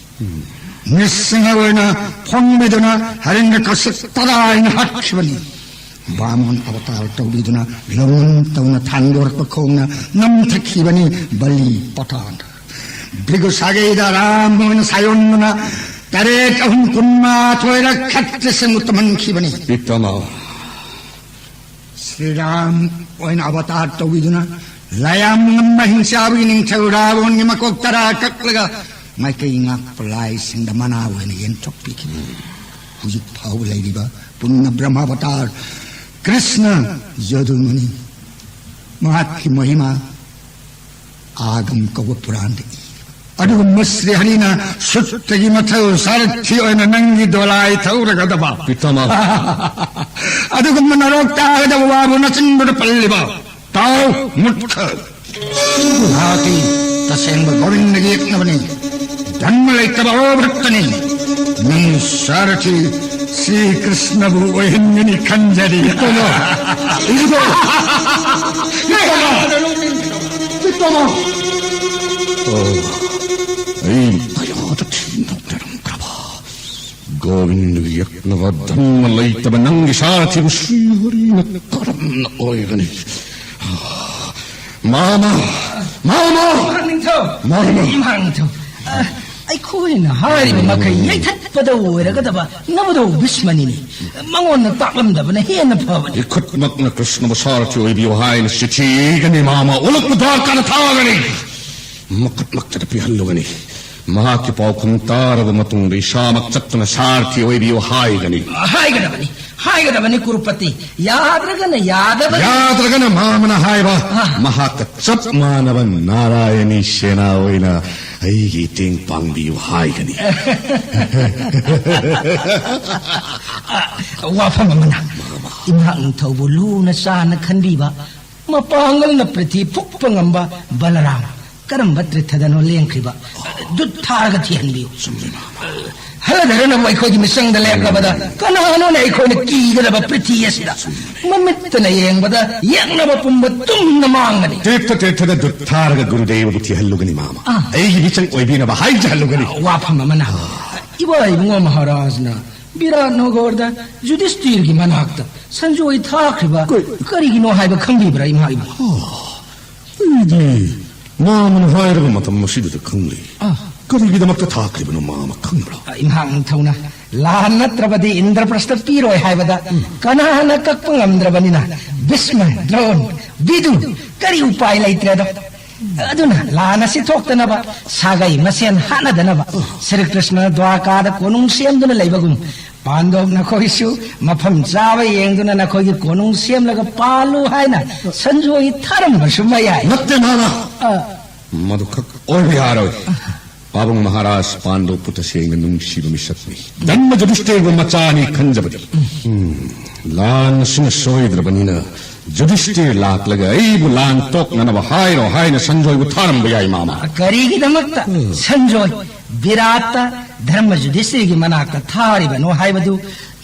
ꯅ꯭ꯔꯤꯁꯤꯡꯍ ꯑꯣꯏꯅ ꯐꯣꯡꯕꯤꯗꯨꯅ ꯍꯔꯟꯒ ꯀꯁꯛ ꯇꯔꯥꯏꯅ ꯍꯥꯠꯈꯤꯕꯅꯤ꯫ ꯕꯥꯃꯣꯟ ꯑꯕꯇꯥꯔ ꯇꯧꯕꯤꯗꯨꯅ ꯂꯧꯅꯝ ꯇꯧꯅ ꯊꯥꯡꯗꯣꯔꯛꯄ ꯈꯣꯡꯅ ꯅꯝꯊꯈꯤꯕꯅꯤ ꯕꯂꯤ ꯄꯇꯥꯟ꯫ ꯚ꯭ꯔꯤꯒꯨ ꯁꯥꯒꯩꯗ ꯔꯥꯝ ꯑꯣꯏꯅ ꯁꯥꯌꯣꯟꯗꯨꯅ ꯇꯔꯦꯠ ꯑꯍꯨꯝ ꯀꯨꯟꯃꯥꯊꯣꯏꯔꯛ ꯈꯠꯇ꯭ꯔꯁꯤꯡꯕꯨ ꯇꯝꯍꯟꯈꯤꯕꯅꯤ꯫ ꯄꯤꯇꯃ꯫ ꯁ꯭ꯔꯤꯔꯥꯝ ꯑꯣꯏꯅ ꯑꯕꯇꯥꯔ ꯇꯧꯕꯤꯗꯨꯅ ꯂꯥꯌꯥꯝ ꯉꯝꯕ ꯍꯤꯡꯆꯥꯕꯒꯤ ꯅꯤꯡꯊꯧ ꯔꯥꯕꯣꯟꯒꯤ ꯃꯀꯣꯛ ꯇꯔꯥ ꯀꯛꯂꯒ ꯃꯥꯏꯀꯩ ꯉꯥꯛꯄ ꯂꯥꯏꯁꯤꯡꯗ ꯃꯅꯥ ꯑꯣꯏꯅ ꯌꯦꯟꯊꯣꯛꯄꯤꯈꯤꯕꯅꯤ꯫ ꯍꯧꯖꯤꯛ ꯐꯥꯎꯕ ꯂꯩꯔꯤꯕ ꯄꯨꯟꯅ ꯕ꯭ꯔꯍꯃꯥꯕꯇꯥꯔ ꯀ꯭ꯔꯤꯁꯅ ꯖꯗꯨꯃꯅꯤ꯫ ꯃꯍꯥꯛꯀꯤ ꯃꯍꯤꯃꯥ ꯑꯥꯒꯝ ꯀꯧꯕ ꯄꯨꯔꯥꯟꯗ ꯏ꯫ ꯑꯗꯨꯒꯨꯝꯕ ꯁ꯭ꯔꯤ ꯍꯔꯤꯅ ꯁꯨꯠꯇꯒꯤ ꯃꯊꯧ ꯁꯥꯔꯊꯤ ꯑꯣꯏꯅ ꯅꯪꯒꯤ ꯗꯣꯂꯥꯏ ꯊꯧꯔꯒꯗꯕ꯫ ꯄꯤꯇꯃ꯫ ꯑꯗꯨꯒꯨꯝꯕ ꯅꯔꯣꯛ ꯇꯥꯒꯗꯕ ꯋꯥꯕꯨ ꯅꯆꯤꯟꯗꯨꯗ ꯄꯜꯂꯤꯕ꯫ ꯇꯥꯎ ꯃꯨꯠꯈ꯫ ꯃꯍꯥꯛꯇꯤ ꯇꯁꯦꯡꯕ ꯒꯣꯕꯤꯟꯗꯒꯤ ꯌꯦꯛꯅꯕꯅꯤ꯫ ꯙꯟꯕ ꯂꯩꯇꯕ ꯑꯣ ꯚꯛꯇꯅꯤ꯫ ꯅꯪ ꯁꯥꯔꯊꯤ ꯁ꯭ꯔꯤ ꯀ꯭ꯔꯤꯁꯅꯕꯨ ꯑꯣꯏꯍꯟꯒꯅꯤ ꯈꯟꯖꯔꯤ꯫ ꯄꯤꯇꯃ꯫ ꯄꯤꯇꯃ꯫ ꯄꯤꯇꯃ꯫ ꯄꯤꯇꯃ꯫ ꯑꯣ, ꯑꯩ ꯀꯌꯥꯗ ꯊꯤꯅ ꯅꯣꯛꯅꯔꯝꯈ꯭ꯔꯕ꯫ ꯒꯣꯕꯤꯟꯗꯒꯤ ꯌꯦꯛꯅꯕ ꯙꯟꯕ ꯂꯩꯇꯕ ꯅꯪꯒꯤ ꯁꯥꯔꯊꯤꯕꯨ ꯁ꯭ꯔꯤ ꯍꯔꯤꯅ ꯀꯔꯝꯅ ꯑꯣꯏꯒꯅꯤ? ꯃꯥꯃ! ꯃꯥꯃ! ꯏꯃꯥ ꯅꯤꯡꯊꯧ! ꯃꯥꯃ! ꯏꯃꯥ ꯅꯤꯡꯊꯧ! ꯑ, ꯑꯩꯈꯣꯏꯅ ꯍꯥꯏꯔꯤꯕ ꯃꯈꯩ ꯌꯩꯊꯠꯄꯗ ꯑꯣꯏꯔꯒꯗꯕ ꯅꯕꯗꯧ ꯚꯤꯁꯃꯅꯤꯅꯤ꯫ ꯃꯉꯣꯟꯗ ꯇꯥꯛꯂꯝꯗꯕꯅ ꯍꯦꯟꯅ ꯐꯕꯅꯤ꯫ ꯏꯈꯨꯠꯃꯛꯅ ꯀ꯭ꯔꯤꯁꯅꯕꯨ ꯁꯥꯔꯊꯤ ꯑꯣꯏꯕꯤꯌꯨ ꯍꯥꯏꯅ ꯆꯤꯊꯤ ꯏꯒꯅꯤ, ꯃꯥꯃ꯫ ꯑꯣꯂꯛꯄ ꯗ꯭ꯋꯥꯔꯀꯥꯗ ꯊꯥꯒꯅꯤ꯫ ꯃꯈꯨꯠꯃꯛꯇꯗ ꯄꯤꯍꯜꯂꯨꯒꯅꯤ꯫ ꯃꯍꯥꯛꯀꯤ ꯄꯥꯎꯈꯨꯝ ꯇꯥꯔꯕ ꯃꯇꯨꯡꯗ ꯏꯁꯥꯃꯛ ꯆꯠꯇꯨꯅ ꯁꯥꯔꯊꯤ ꯑꯣꯏꯕꯤꯌꯨ ꯍꯥꯏꯒꯅꯤ꯫ ꯍꯥꯏꯒꯗꯕꯅꯤ, ꯍꯥꯏꯒꯗꯕꯅꯤ ꯀꯨꯔꯨꯄꯇꯤ꯫ ꯌꯥꯗ꯭ꯔꯒꯅ ꯌꯥꯗꯕꯅꯤ꯫ ꯌꯥꯗ꯭ꯔꯒꯅ ꯃꯥꯃꯅ ꯍꯥꯏꯕ, ꯑ꯫ ꯃꯍꯥꯛꯀ ꯆꯞ ꯃꯥꯟꯅꯕ ꯅꯥꯔꯥꯌꯅꯤ ꯁꯦꯅꯥ ꯑꯣꯏꯅ ꯑꯩꯒꯤ ꯃꯇꯦꯡ ꯄꯥꯡꯕꯤꯌꯨ ꯍꯥꯏꯒꯅꯤ꯫ ꯋꯥꯐꯝ ꯑꯃꯅ, ꯏꯃꯥ ꯅꯤꯡꯊꯧꯕꯨ ꯂꯨꯅ ꯆꯥꯅ ꯈꯟꯕꯤꯕ ꯃꯄꯥꯡꯒꯜꯅ ꯄ꯭ꯔꯤꯊꯤ ꯐꯨꯛꯄ ꯉꯝꯕ ꯕꯂꯔꯥꯝ ꯀꯔꯝꯕ ꯇ꯭ꯔꯤꯊꯗꯅꯣ ꯂꯦꯡꯈ꯭ꯔꯤꯕ? ꯗꯨꯠ ꯊꯥꯔꯒ ꯊꯤꯍꯟꯕꯤꯌꯨ꯫ ꯆꯨꯝꯃꯤ, ꯃꯥꯃ꯫ ꯍꯜꯂꯗꯔꯅꯕꯨ ꯑꯩꯈꯣꯏꯒꯤ ꯃꯤꯆꯪꯗ ꯂꯦꯞꯂꯕꯗ ꯀꯅꯥꯅꯣꯅꯦ ꯑꯩꯈꯣꯏꯅ ꯀꯤꯒꯗꯕ ꯄ꯭ꯔꯤꯊꯤ ꯑꯁꯤꯗ? ꯃꯃꯤꯠꯇꯅ ꯌꯦꯡꯕꯗ ꯌꯦꯛꯅꯕ ꯄꯨꯝꯕ ꯇꯨꯝꯅ ꯃꯥꯡꯒꯅꯤ꯫ ꯇꯤꯔꯊ ꯇꯤꯔꯊꯗ ꯗꯨꯠ ꯊꯥꯔꯒ ꯒꯨꯔꯨꯗꯦꯕꯕꯨ ꯊꯤꯍꯜꯂꯨꯒꯅꯤ, ꯃꯥꯃ꯫ ꯑꯥ꯫ ꯑꯩꯒꯤ ꯃꯤꯆꯪ ꯑꯣꯏꯕꯤꯅꯕ ꯍꯥꯏꯖꯍꯜꯂꯨꯒꯅꯤ꯫ ꯋꯥꯐꯝ ꯑꯃꯅ, ꯏꯕꯥ ꯏꯕꯨꯡꯉꯣ ꯃꯍꯥꯔꯥꯖꯅ ꯕꯤꯔꯥꯠ ꯅꯣꯒꯣꯔꯗ ꯌꯨꯙꯤꯁꯇꯤꯔꯒꯤ ꯃꯅꯥꯛꯇ ꯁꯟꯖꯣꯏ ꯊꯥꯈ꯭ꯔꯤꯕ ꯀꯩ- ꯀꯔꯤꯒꯤꯅꯣ ꯍꯥꯏꯕ ꯈꯪꯕꯤꯕ꯭ꯔꯥ, ꯏꯃꯥ ꯏꯕꯨꯡꯉꯣ? ꯑꯩꯗꯤ ꯃꯥꯃꯅ ꯍꯥꯏꯔꯕ ꯃꯇꯝ ꯑꯁꯤꯗꯨꯗ ꯈꯪꯂꯤ꯫ ꯑꯥ꯫ ꯀꯔꯤꯒꯤꯗꯃꯛꯇ ꯊꯥꯈ꯭ꯔꯤꯕꯅꯣ, ꯃꯥꯃ ꯈꯪꯕ꯭ꯔꯥ? ꯑ, ꯏꯝꯍꯥꯛ ꯅꯤꯡꯊꯧꯅ ꯂꯥꯟ ꯅꯠꯇ꯭ꯔꯕꯗꯤ ꯏꯟꯗ꯭ꯔꯄ꯭ꯔꯁꯇ ꯄꯤꯔꯣꯏ ꯍꯥꯏꯕꯗ ꯀꯅꯥꯅ ꯀꯛꯄ ꯉꯝꯗ꯭ꯔꯕꯅꯤꯅ ꯚꯤꯁꯃ, ꯗ꯭ꯔꯣꯟ, ꯚꯤꯗꯨ, ꯀꯔꯤ ꯎꯄꯥꯏ ꯂꯩꯇ꯭ꯔꯦꯗꯣ꯫ ꯑꯗꯨꯅ ꯂꯥꯟ ꯑꯁꯤ ꯊꯣꯛꯇꯅꯕ, ꯁꯥꯒꯩ ꯃꯁꯦꯟ ꯍꯥꯠꯅꯗꯅꯕ, ꯁ꯭ꯔꯤ ꯀ꯭ꯔꯤꯁꯅ ꯗ꯭ꯋꯥꯔꯀꯥꯗ ꯀꯣꯅꯨꯡ ꯁꯦꯝꯗꯨꯅ ꯂꯩꯕꯒꯨꯝ, ꯄꯥꯟꯗꯣꯞ ꯅꯈꯣꯏꯁꯨ ꯃꯐꯝ ꯆꯥꯕ ꯌꯦꯡꯗꯨꯅ ꯅꯈꯣꯏꯒꯤ ꯀꯣꯅꯨꯡ ꯁꯦꯝꯂꯒ ꯄꯥꯜꯂꯨ ꯍꯥꯏꯅ ꯁꯟꯖꯣꯏ ꯊꯥꯔꯝꯕꯁꯨ ꯃꯌꯥꯏ꯫ ꯅꯠꯇꯦ, ꯃꯥꯃ꯫ ꯑ꯫ ꯃꯗꯨꯈꯛ ꯑꯣꯏꯕ ꯌꯥꯔꯣꯏ꯫ ꯄꯥꯕꯨꯡ ꯃꯍꯥꯔꯥꯖ ꯄꯥꯟꯗꯣꯞꯄꯨ ꯇꯁꯦꯡꯅ ꯅꯨꯡꯁꯤꯕ ꯃꯤꯁꯛꯅꯤ꯫ ꯙꯔꯃ ꯌꯨꯙꯤꯁꯇꯤꯔꯕꯨ ꯃꯆꯥꯅꯤ ꯈꯟꯖꯕꯅꯤ꯫ ꯎꯝ, ꯂꯥꯟ ꯑꯁꯤꯅ ꯁꯣꯏꯗ꯭ꯔꯕꯅꯤꯅ ꯌꯨꯙꯤꯁꯇꯤꯔ ꯂꯥꯛꯂꯒ ꯑꯩꯕꯨ ꯂꯥꯟ ꯇꯣꯛꯅꯅꯕ ꯍꯥꯏꯔꯣ ꯍꯥꯏꯅ ꯁꯟꯖꯣꯏꯕꯨ ꯊꯥꯔꯝꯕ ꯌꯥꯏ, ꯃꯥꯃ꯫ ꯀꯔꯤꯒꯤꯗꯃꯛꯇ ꯎꯝ꯫ ꯁꯟꯖꯣꯏ ꯕꯤꯔꯥꯠꯇ ꯙꯔꯃ ꯌꯨꯙꯤꯁꯇꯤꯔꯒꯤ ꯃꯅꯥꯛꯇ ꯊꯥꯔꯤꯕꯅꯣ ꯍꯥꯏꯕꯗꯨ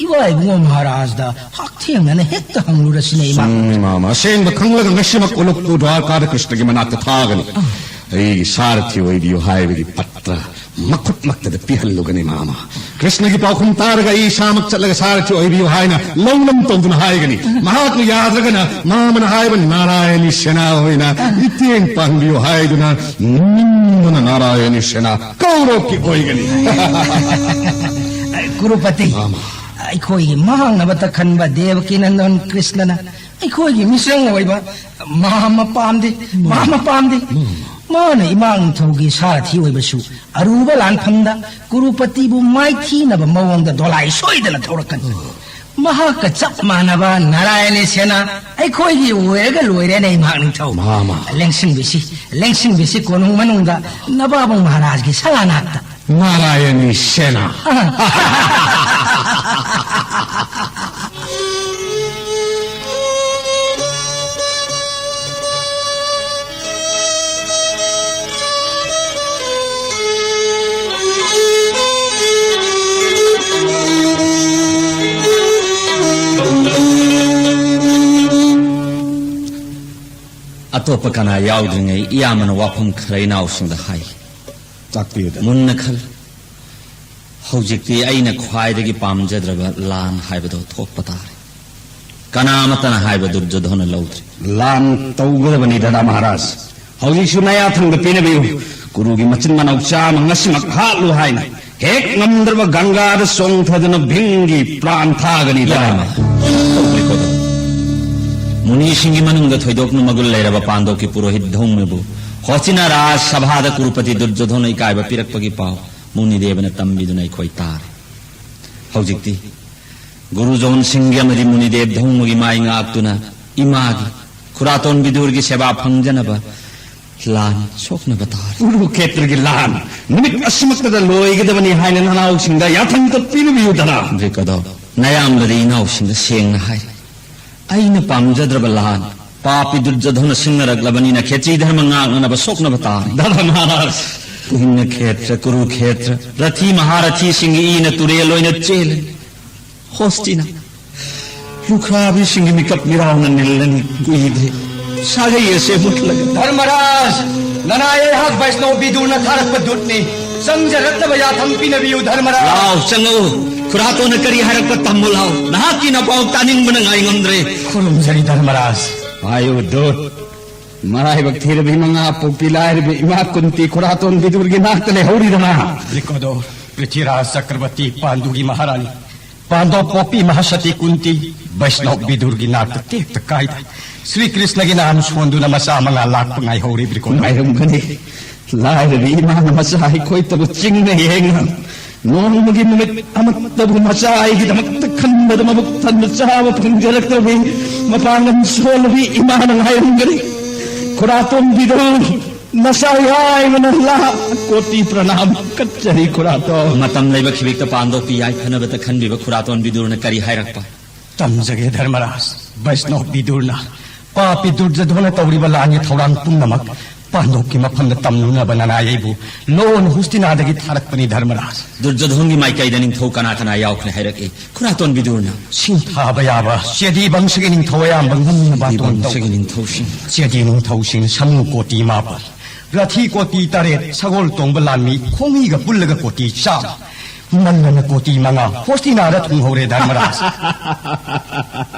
ꯏꯕꯥ ꯏꯕꯨꯡꯉꯣ ꯃꯍꯥꯔꯥꯖꯗ ꯍꯛꯊꯦꯡꯅꯅ ꯍꯦꯛꯇ ꯍꯪꯂꯨꯔꯁꯤꯅꯦ, ꯏꯃꯥ꯫ ꯆꯨꯝꯃꯤ, ꯃꯥꯃ꯫ ꯑꯁꯦꯡꯕ ꯈꯪꯂꯒ ꯉꯁꯤꯃꯛ ꯎꯂꯨꯞꯄꯨ ꯗ꯭ꯋꯥꯔꯀꯥꯗ ꯀ꯭ꯔꯤꯁꯅꯒꯤ ꯃꯅꯥꯛꯇ ꯊꯥꯒꯅꯤ꯫ ꯑꯩꯒꯤ ꯁꯥꯔꯊꯤ ꯑꯣꯏꯕꯤꯌꯨ ꯍꯥꯏꯕꯒꯤ ꯄꯠꯇ꯭ꯔ ꯃꯈꯨꯠꯃꯛꯇꯗ ꯄꯤꯍꯜꯂꯨꯒꯅꯤ, ꯃꯥꯃ꯫ ꯀ꯭ꯔꯤꯁꯅꯒꯤ ꯄꯥꯎꯈꯨꯝ ꯇꯥꯔꯒ ꯑꯩ ꯏꯁꯥꯃꯛ ꯆꯠꯂꯒ ꯁꯥꯔꯊꯤ ꯑꯣꯏꯕꯤꯌꯨ ꯍꯥꯏꯅ ꯂꯧꯅꯝ ꯇꯧꯗꯨꯅ ꯍꯥꯏꯒꯅꯤ꯫ ꯃꯍꯥꯛꯅ ꯌꯥꯗ꯭ꯔꯒꯅ ꯃꯥꯃꯅ ꯍꯥꯏꯕ ꯅꯥꯔꯥꯌꯅꯤ ꯁꯦꯅꯥ ꯍꯣꯏꯅ ꯃꯤꯠꯌꯦꯡ ꯄꯥꯡꯕꯤꯌꯨ ꯍꯥꯏꯗꯨꯅ ꯅꯤꯡꯗꯨꯅ ꯅꯥꯔꯥꯌꯅꯤ ꯁꯦꯅꯥ ꯀꯧꯔꯣꯛꯀꯤ ꯑꯣꯏꯒꯅꯤ꯫ ꯀꯨꯔꯨꯄꯇꯤ, ꯃꯥꯃ꯫ ꯑꯩꯈꯣꯏꯒꯤ ꯃꯥꯡꯅꯕꯇ ꯈꯟꯕ ꯗꯦꯕꯀꯤ ꯅꯟꯗꯟ ꯀ꯭ꯔꯤꯁꯅꯅ ꯑꯩꯈꯣꯏꯒꯤ ꯃꯤꯆꯪ ꯑꯣꯏꯕ ꯃꯥꯃ ꯄꯥꯝꯗꯦ, ꯃꯥꯃ ꯄꯥꯝꯗꯦ꯫ ꯃꯥꯅ ꯏꯃꯥ ꯅꯤꯡꯊꯧꯒꯤ ꯁꯥꯔꯊꯤ ꯑꯣꯏꯕꯁꯨ ꯑꯔꯨꯕ ꯂꯥꯟꯐꯝꯗ ꯀꯨꯔꯨꯄꯇꯤꯕꯨ ꯃꯥꯏꯊꯤꯅꯕ ꯃꯑꯣꯡꯗ ꯗꯣꯂꯥꯏ ꯁꯣꯏꯗꯅ ꯊꯧꯔꯛꯀꯅꯤ꯫ ꯃꯍꯥꯛꯀ ꯆꯞ ꯃꯥꯟꯅꯕ ꯅꯥꯔꯥꯌꯅꯤ ꯁꯦꯅꯥ ꯑꯩꯈꯣꯏꯒꯤ ꯑꯣꯏꯔꯒ ꯂꯣꯏꯔꯦꯅꯦ, ꯏꯃꯥ ꯅꯤꯡꯊꯧ꯫ ꯃꯥꯃ꯫ ꯂꯦꯡꯁꯤꯟꯕꯤꯁꯤ, ꯂꯦꯡꯁꯤꯟꯕꯤꯁꯤ ꯀꯣꯅꯨꯡ ꯃꯅꯨꯡꯗ ꯅꯕꯥꯕꯨꯡ ꯃꯍꯥꯔꯥꯖꯒꯤ ꯁꯂꯥꯅꯥꯛꯇ꯫ ꯅꯥꯔꯥꯌꯅꯤ ꯁꯦꯅꯥ꯫ ꯑꯇꯣꯞꯄ ꯀꯅꯥ ꯌꯥꯎꯗ꯭ꯔꯤꯉꯩ ꯏꯌꯥꯝꯕꯅ ꯋꯥꯐꯝ ꯈꯔ ꯏꯅꯥꯎꯁꯤꯡꯗ ꯍꯥꯏ꯫ ꯇꯥꯛꯄꯤꯌꯨꯗ꯫ ꯃꯨꯟꯅ ꯈꯜ꯫ ꯍꯧꯖꯤꯛꯇꯤ ꯑꯩꯅ ꯈ꯭ꯋꯥꯏꯗꯒꯤ ꯄꯥꯝꯖꯗ꯭ꯔꯕ ꯂꯥꯟ ꯍꯥꯏꯕꯗꯣ ꯊꯣꯛꯄ ꯇꯥꯔꯦ꯫ ꯀꯅꯥ ꯑꯃꯠꯇꯅ ꯍꯥꯏꯕ ꯗꯨꯔꯖꯣꯙꯣꯅ ꯂꯧꯗ꯭ꯔꯤ꯫ ꯂꯥꯟ ꯇꯧꯒꯗꯕꯅꯤ ꯗꯗꯥ ꯃꯍꯥꯔꯥꯖ꯫ ꯍꯧꯖꯤꯛꯁꯨ ꯅꯌꯥ ꯊꯪꯗ ꯄꯤꯅꯕꯤꯌꯨ꯫ ꯀꯨꯔꯨꯒꯤ ꯃꯆꯤꯟ ꯃꯅꯥꯎ ꯆꯥꯝꯃ ꯉꯁꯤꯃꯛ ꯍꯥꯠꯂꯨ ꯍꯥꯏꯅ ꯍꯦꯛ ꯉꯝꯗ꯭ꯔꯕ ꯒꯪꯒꯥꯗ ꯆꯣꯡꯊꯗꯨꯅ ꯚꯤꯝꯒꯤ ꯄ꯭ꯔꯥꯟ ꯊꯥꯒꯅꯤ ꯗꯗꯥ꯫ ꯌꯥꯔꯦ꯫ ꯇꯧꯕꯅꯤꯀꯣ꯫ ꯃꯨꯅꯤꯁꯤꯡꯒꯤ ꯃꯅꯨꯡꯗ ꯊꯣꯏꯗꯣꯛꯅ ꯃꯒꯨꯟ ꯂꯩꯔꯕ ꯄꯥꯟꯗꯣꯞꯀꯤ ꯄꯨꯔꯣꯍꯤꯠ ꯙꯧꯃꯕꯨ ꯍꯣꯁꯇꯤꯅꯥ ꯔꯥꯖ ꯁꯚꯥꯗ ꯀꯨꯔꯨꯄꯇꯤ ꯗꯨꯔꯖꯣꯙꯣꯅ ꯏꯀꯥꯏꯕ ꯄꯤꯔꯛꯄꯒꯤ ꯄꯥꯎ ꯃꯨꯅꯤꯗꯦꯕꯅ ꯇꯝꯕꯤꯗꯨꯅ ꯑꯩꯈꯣꯏ ꯇꯥꯔꯦ꯫ ꯍꯧꯖꯤꯛꯇꯤ ꯒꯨꯔꯨ ꯖꯣꯟ ꯁꯤꯡꯒꯤ ꯑꯃꯗꯤ ꯃꯨꯅꯤꯗꯦꯕ ꯙꯧꯃꯒꯤ ꯃꯥꯏ ꯉꯥꯛꯇꯨꯅ ꯏꯃꯥꯒꯤ ꯈꯨꯔꯥꯇꯣꯟ ꯕꯤꯗꯨꯔꯒꯤ ꯁꯦꯕꯥ ꯐꯪꯖꯅꯕ ꯂꯥꯟ ꯁꯣꯛꯅꯕ ꯇꯥꯔꯦ꯫ ꯀꯨꯔꯨꯈꯦꯇ꯭ꯔꯒꯤ ꯂꯥꯟ ꯅꯨꯃꯤꯠ ꯑꯁꯤꯃꯛꯇꯗ ꯂꯣꯏꯒꯗꯕꯅꯤ ꯍꯥꯏꯅ ꯅꯅꯥꯎꯁꯤꯡꯗ ꯌꯥꯊꯪ ꯇꯞꯄꯤꯅꯕꯤꯌꯨꯗꯅ꯫ ꯕ꯭ꯔꯤꯀꯣꯗꯣ, ꯅꯌꯥꯝꯕꯗꯤ ꯏꯅꯥꯎꯁꯤꯡꯗ ꯁꯦꯡꯅ ꯍꯥꯏꯔꯦ꯫ ꯑꯩꯅ ꯄꯥꯝꯖꯗ꯭ꯔꯕ ꯂꯥꯟ, ꯄꯥꯄꯤ ꯗꯨꯔꯖꯣꯙꯅ ꯁꯤꯡꯅꯔꯛꯂꯕꯅꯤꯅ ꯈꯦꯇ꯭ꯔꯤ ꯙꯔꯃ ꯉꯥꯛꯅꯅꯕ ꯁꯣꯛꯅꯕ ꯇꯥꯔꯦ꯫ ꯗꯗꯥ ꯃꯍꯥꯔꯥꯖ꯫ ꯄꯨꯍꯤꯟꯅ ꯈꯦꯇ꯭ꯔ, ꯀꯨꯔꯨ ꯈꯦꯇ꯭ꯔ, ꯔꯊꯤ ꯃꯍꯥꯔꯊꯤꯁꯤꯡꯒꯤ ꯏꯅ ꯇꯨꯔꯦꯜ ꯑꯣꯏꯅ ꯆꯦꯜꯂꯅꯤ꯫ ꯍꯣꯁꯇꯤꯅ ꯂꯨꯈ꯭ꯔꯥꯕꯤꯁꯤꯡꯒꯤ ꯃꯤꯀꯞ ꯃꯤꯔꯥꯎꯅ ꯅꯤꯜꯂꯅꯤ꯫ ꯀꯨꯏꯗ꯭ꯔꯦ ꯁꯥꯒꯩ ꯑꯁꯦ ꯃꯨꯠꯂꯒ꯫ ꯙꯔꯃꯔꯥꯖ, ꯅꯅꯥꯏ ꯑꯩꯍꯥꯛ ꯕꯩꯁꯅꯧ ꯕꯤꯗꯨꯔꯅ ꯊꯥꯔꯛꯄ ꯗꯨꯠꯅꯤ꯫ ꯆꯪꯖꯔꯛꯅꯕ ꯌꯥꯊꯪ ꯄꯤꯅꯕꯤꯌꯨ ꯙꯔꯃꯔꯥꯖ꯫ ꯂꯥꯎ, ꯆꯪꯉꯛꯎ꯫ ꯈꯨꯔꯥꯇꯣꯟꯅ ꯀꯔꯤ ꯍꯥꯏꯔꯛꯄ ꯇꯝꯃꯨ ꯂꯥꯎ꯫ ꯅꯍꯥꯛꯀꯤ ꯅꯄꯥꯎ ꯇꯥꯅꯤꯡꯕꯅ ꯉꯥꯏ ꯉꯝꯗ꯭ꯔꯦ꯫ ꯈꯨꯔꯨꯝꯖꯔꯤ ꯙꯔꯃꯔꯥꯖ꯫ ꯍꯥꯏꯌꯨ ꯗꯨꯠ꯫ ꯃꯔꯥꯏꯕꯛ ꯊꯤꯔꯕꯤ ꯃꯉꯥ ꯄꯣꯛꯄꯤ ꯂꯥꯏꯔꯕꯤ ꯏꯃꯥ ꯀꯨꯟꯇꯤ ꯈꯨꯔꯥꯇꯣꯟ ꯕꯤꯗꯨꯔꯒꯤ ꯅꯥꯛꯇ ꯂꯩꯍꯧꯔꯤꯗꯅ꯫ ꯕ꯭ꯔꯤꯀꯣꯗꯣꯔ, ꯄ꯭ꯔꯤꯊꯤꯔꯥꯖ ꯆꯀ꯭ꯔꯕꯔꯇꯤ ꯄꯥꯟꯗꯨꯒꯤ ꯃꯍꯥꯔꯥꯅꯤ꯫ ꯄꯥꯟꯗꯣꯞ ꯄꯣꯛꯄꯤ ꯃꯍꯥꯁꯇꯤ ꯀꯨꯟꯇꯤ ꯕꯩꯁꯅꯧ ꯕꯤꯗꯨꯔꯒꯤ ꯅꯥꯛꯇ ꯇꯦꯛꯇ ꯀꯥꯏꯗ ꯁ꯭ꯔꯤ ꯀ꯭ꯔꯤꯁꯅꯒꯤ ꯅꯥꯝ ꯁꯣꯟꯗꯨꯅ ꯃꯆꯥ ꯃꯉꯥ ꯂꯥꯛꯄ ꯉꯥꯏꯍꯧꯔꯤ ꯕ꯭ꯔꯤꯀꯣꯗꯣꯔ꯫ ꯉꯥꯏꯔꯝꯒꯅꯤ꯫ ꯂꯥꯏꯔꯕꯤ ꯏꯃꯥꯅ ꯃꯆꯥ ꯑꯩꯈꯣꯏꯇꯕꯨ ꯆꯤꯡꯅ ꯌꯦꯡꯅ ꯅꯣꯡꯃꯒꯤ ꯅꯨꯃꯤꯠ ꯑꯃꯠꯇꯕꯨ ꯃꯆꯥ ꯑꯩꯒꯤꯗꯃꯛꯇ ꯈꯟꯕꯗ ꯃꯕꯨꯛ ꯊꯟꯅ ꯆꯥꯕ ꯐꯪꯖꯔꯛꯇꯕꯤ ꯃꯄꯥꯡꯒꯜ ꯁꯣꯜꯂꯕꯤ ꯏꯃꯥꯅ ꯉꯥꯏꯔꯝꯒꯅꯤ꯫ ꯈꯨꯔꯥꯇꯣꯟ ꯕꯤꯗꯨꯔ, ꯅꯆꯥ ꯌꯥꯏꯃꯅ ꯂꯥꯛ ꯀꯣꯇꯤ ꯄ꯭ꯔꯅꯥꯝ ꯀꯠꯆꯔꯤ ꯈꯨꯔꯥꯇꯣꯟ꯫ ꯃꯇꯝ ꯂꯩꯕ ꯈꯤꯕꯤꯛꯇ ꯄꯥꯟꯗꯣꯛꯄꯤ ꯌꯥꯏꯐꯅꯕꯇ ꯈꯟꯕꯤꯕ ꯈꯨꯔꯥꯇꯣꯟ ꯕꯤꯗꯨꯔꯅ ꯀꯔꯤ ꯍꯥꯏꯔꯛꯄ? ꯇꯝꯖꯒꯦ ꯙꯔꯃꯔꯥꯖ꯫ ꯕꯩꯁꯅꯧ ꯕꯤꯗꯨꯔꯅ ꯄꯥꯄꯤ ꯗꯨꯔꯖꯣꯙꯅ ꯇꯧꯔꯤꯕ ꯂꯥꯟꯒꯤ ꯊꯧꯔꯥꯡ ꯄꯨꯝꯅꯃꯛ ꯄꯥꯟꯗꯣꯞꯀꯤ ꯃꯐꯝꯗ ꯇꯝꯂꯨꯅꯕ ꯅꯅꯥꯏ ꯑꯩꯕꯨ ꯂꯣꯟ ꯍꯨꯁꯇꯤꯅꯥꯗꯒꯤ ꯊꯥꯔꯛꯄꯅꯤ, ꯙꯔꯃꯔꯥꯖ꯫ ꯗꯨꯔꯖꯣꯙꯣꯟꯒꯤ ꯃꯥꯏꯀꯩꯗ ꯅꯤꯡꯊꯧ ꯀꯅꯥ ꯀꯅꯥ ꯌꯥꯎꯈ꯭ꯔꯦ ꯍꯥꯏꯔꯛꯏ, ꯈꯨꯔꯥꯇꯣꯟ ꯕꯤꯗꯨꯔꯅ꯫ ꯁꯤꯡꯊꯥꯕ ꯌꯥꯕ ꯆꯦꯗꯤ ꯕꯪꯁꯒꯤ ꯅꯤꯡꯊꯧ ꯑꯌꯥꯝꯕ ꯉꯝꯅꯕ ꯆꯦꯗꯤ ꯕꯪꯁꯒꯤ ꯅꯤꯡꯊꯧꯁꯤꯡ꯫ ꯆꯦꯗꯤ ꯅꯤꯡꯊꯧꯁꯤꯡ ꯁꯃꯨ ꯀꯣꯇꯤ ꯃꯥꯄꯜ, ꯔꯊꯤ ꯀꯣꯇꯤ ꯇꯔꯦꯠ, ꯁꯒꯣꯜ ꯇꯣꯡꯕ ꯂꯥꯟꯃꯤ ꯈꯣꯡꯃꯤꯒ ꯄꯨꯜꯂꯒ ꯀꯣꯇꯤ ꯆꯥꯝꯃ, ꯃꯜꯂꯅ ꯀꯣꯇꯤ ꯃꯉꯥ ꯍꯣꯁꯇꯤꯅꯥꯗ ꯊꯨꯡꯍꯧꯔꯦ, ꯙꯔꯃꯔꯥꯖ꯫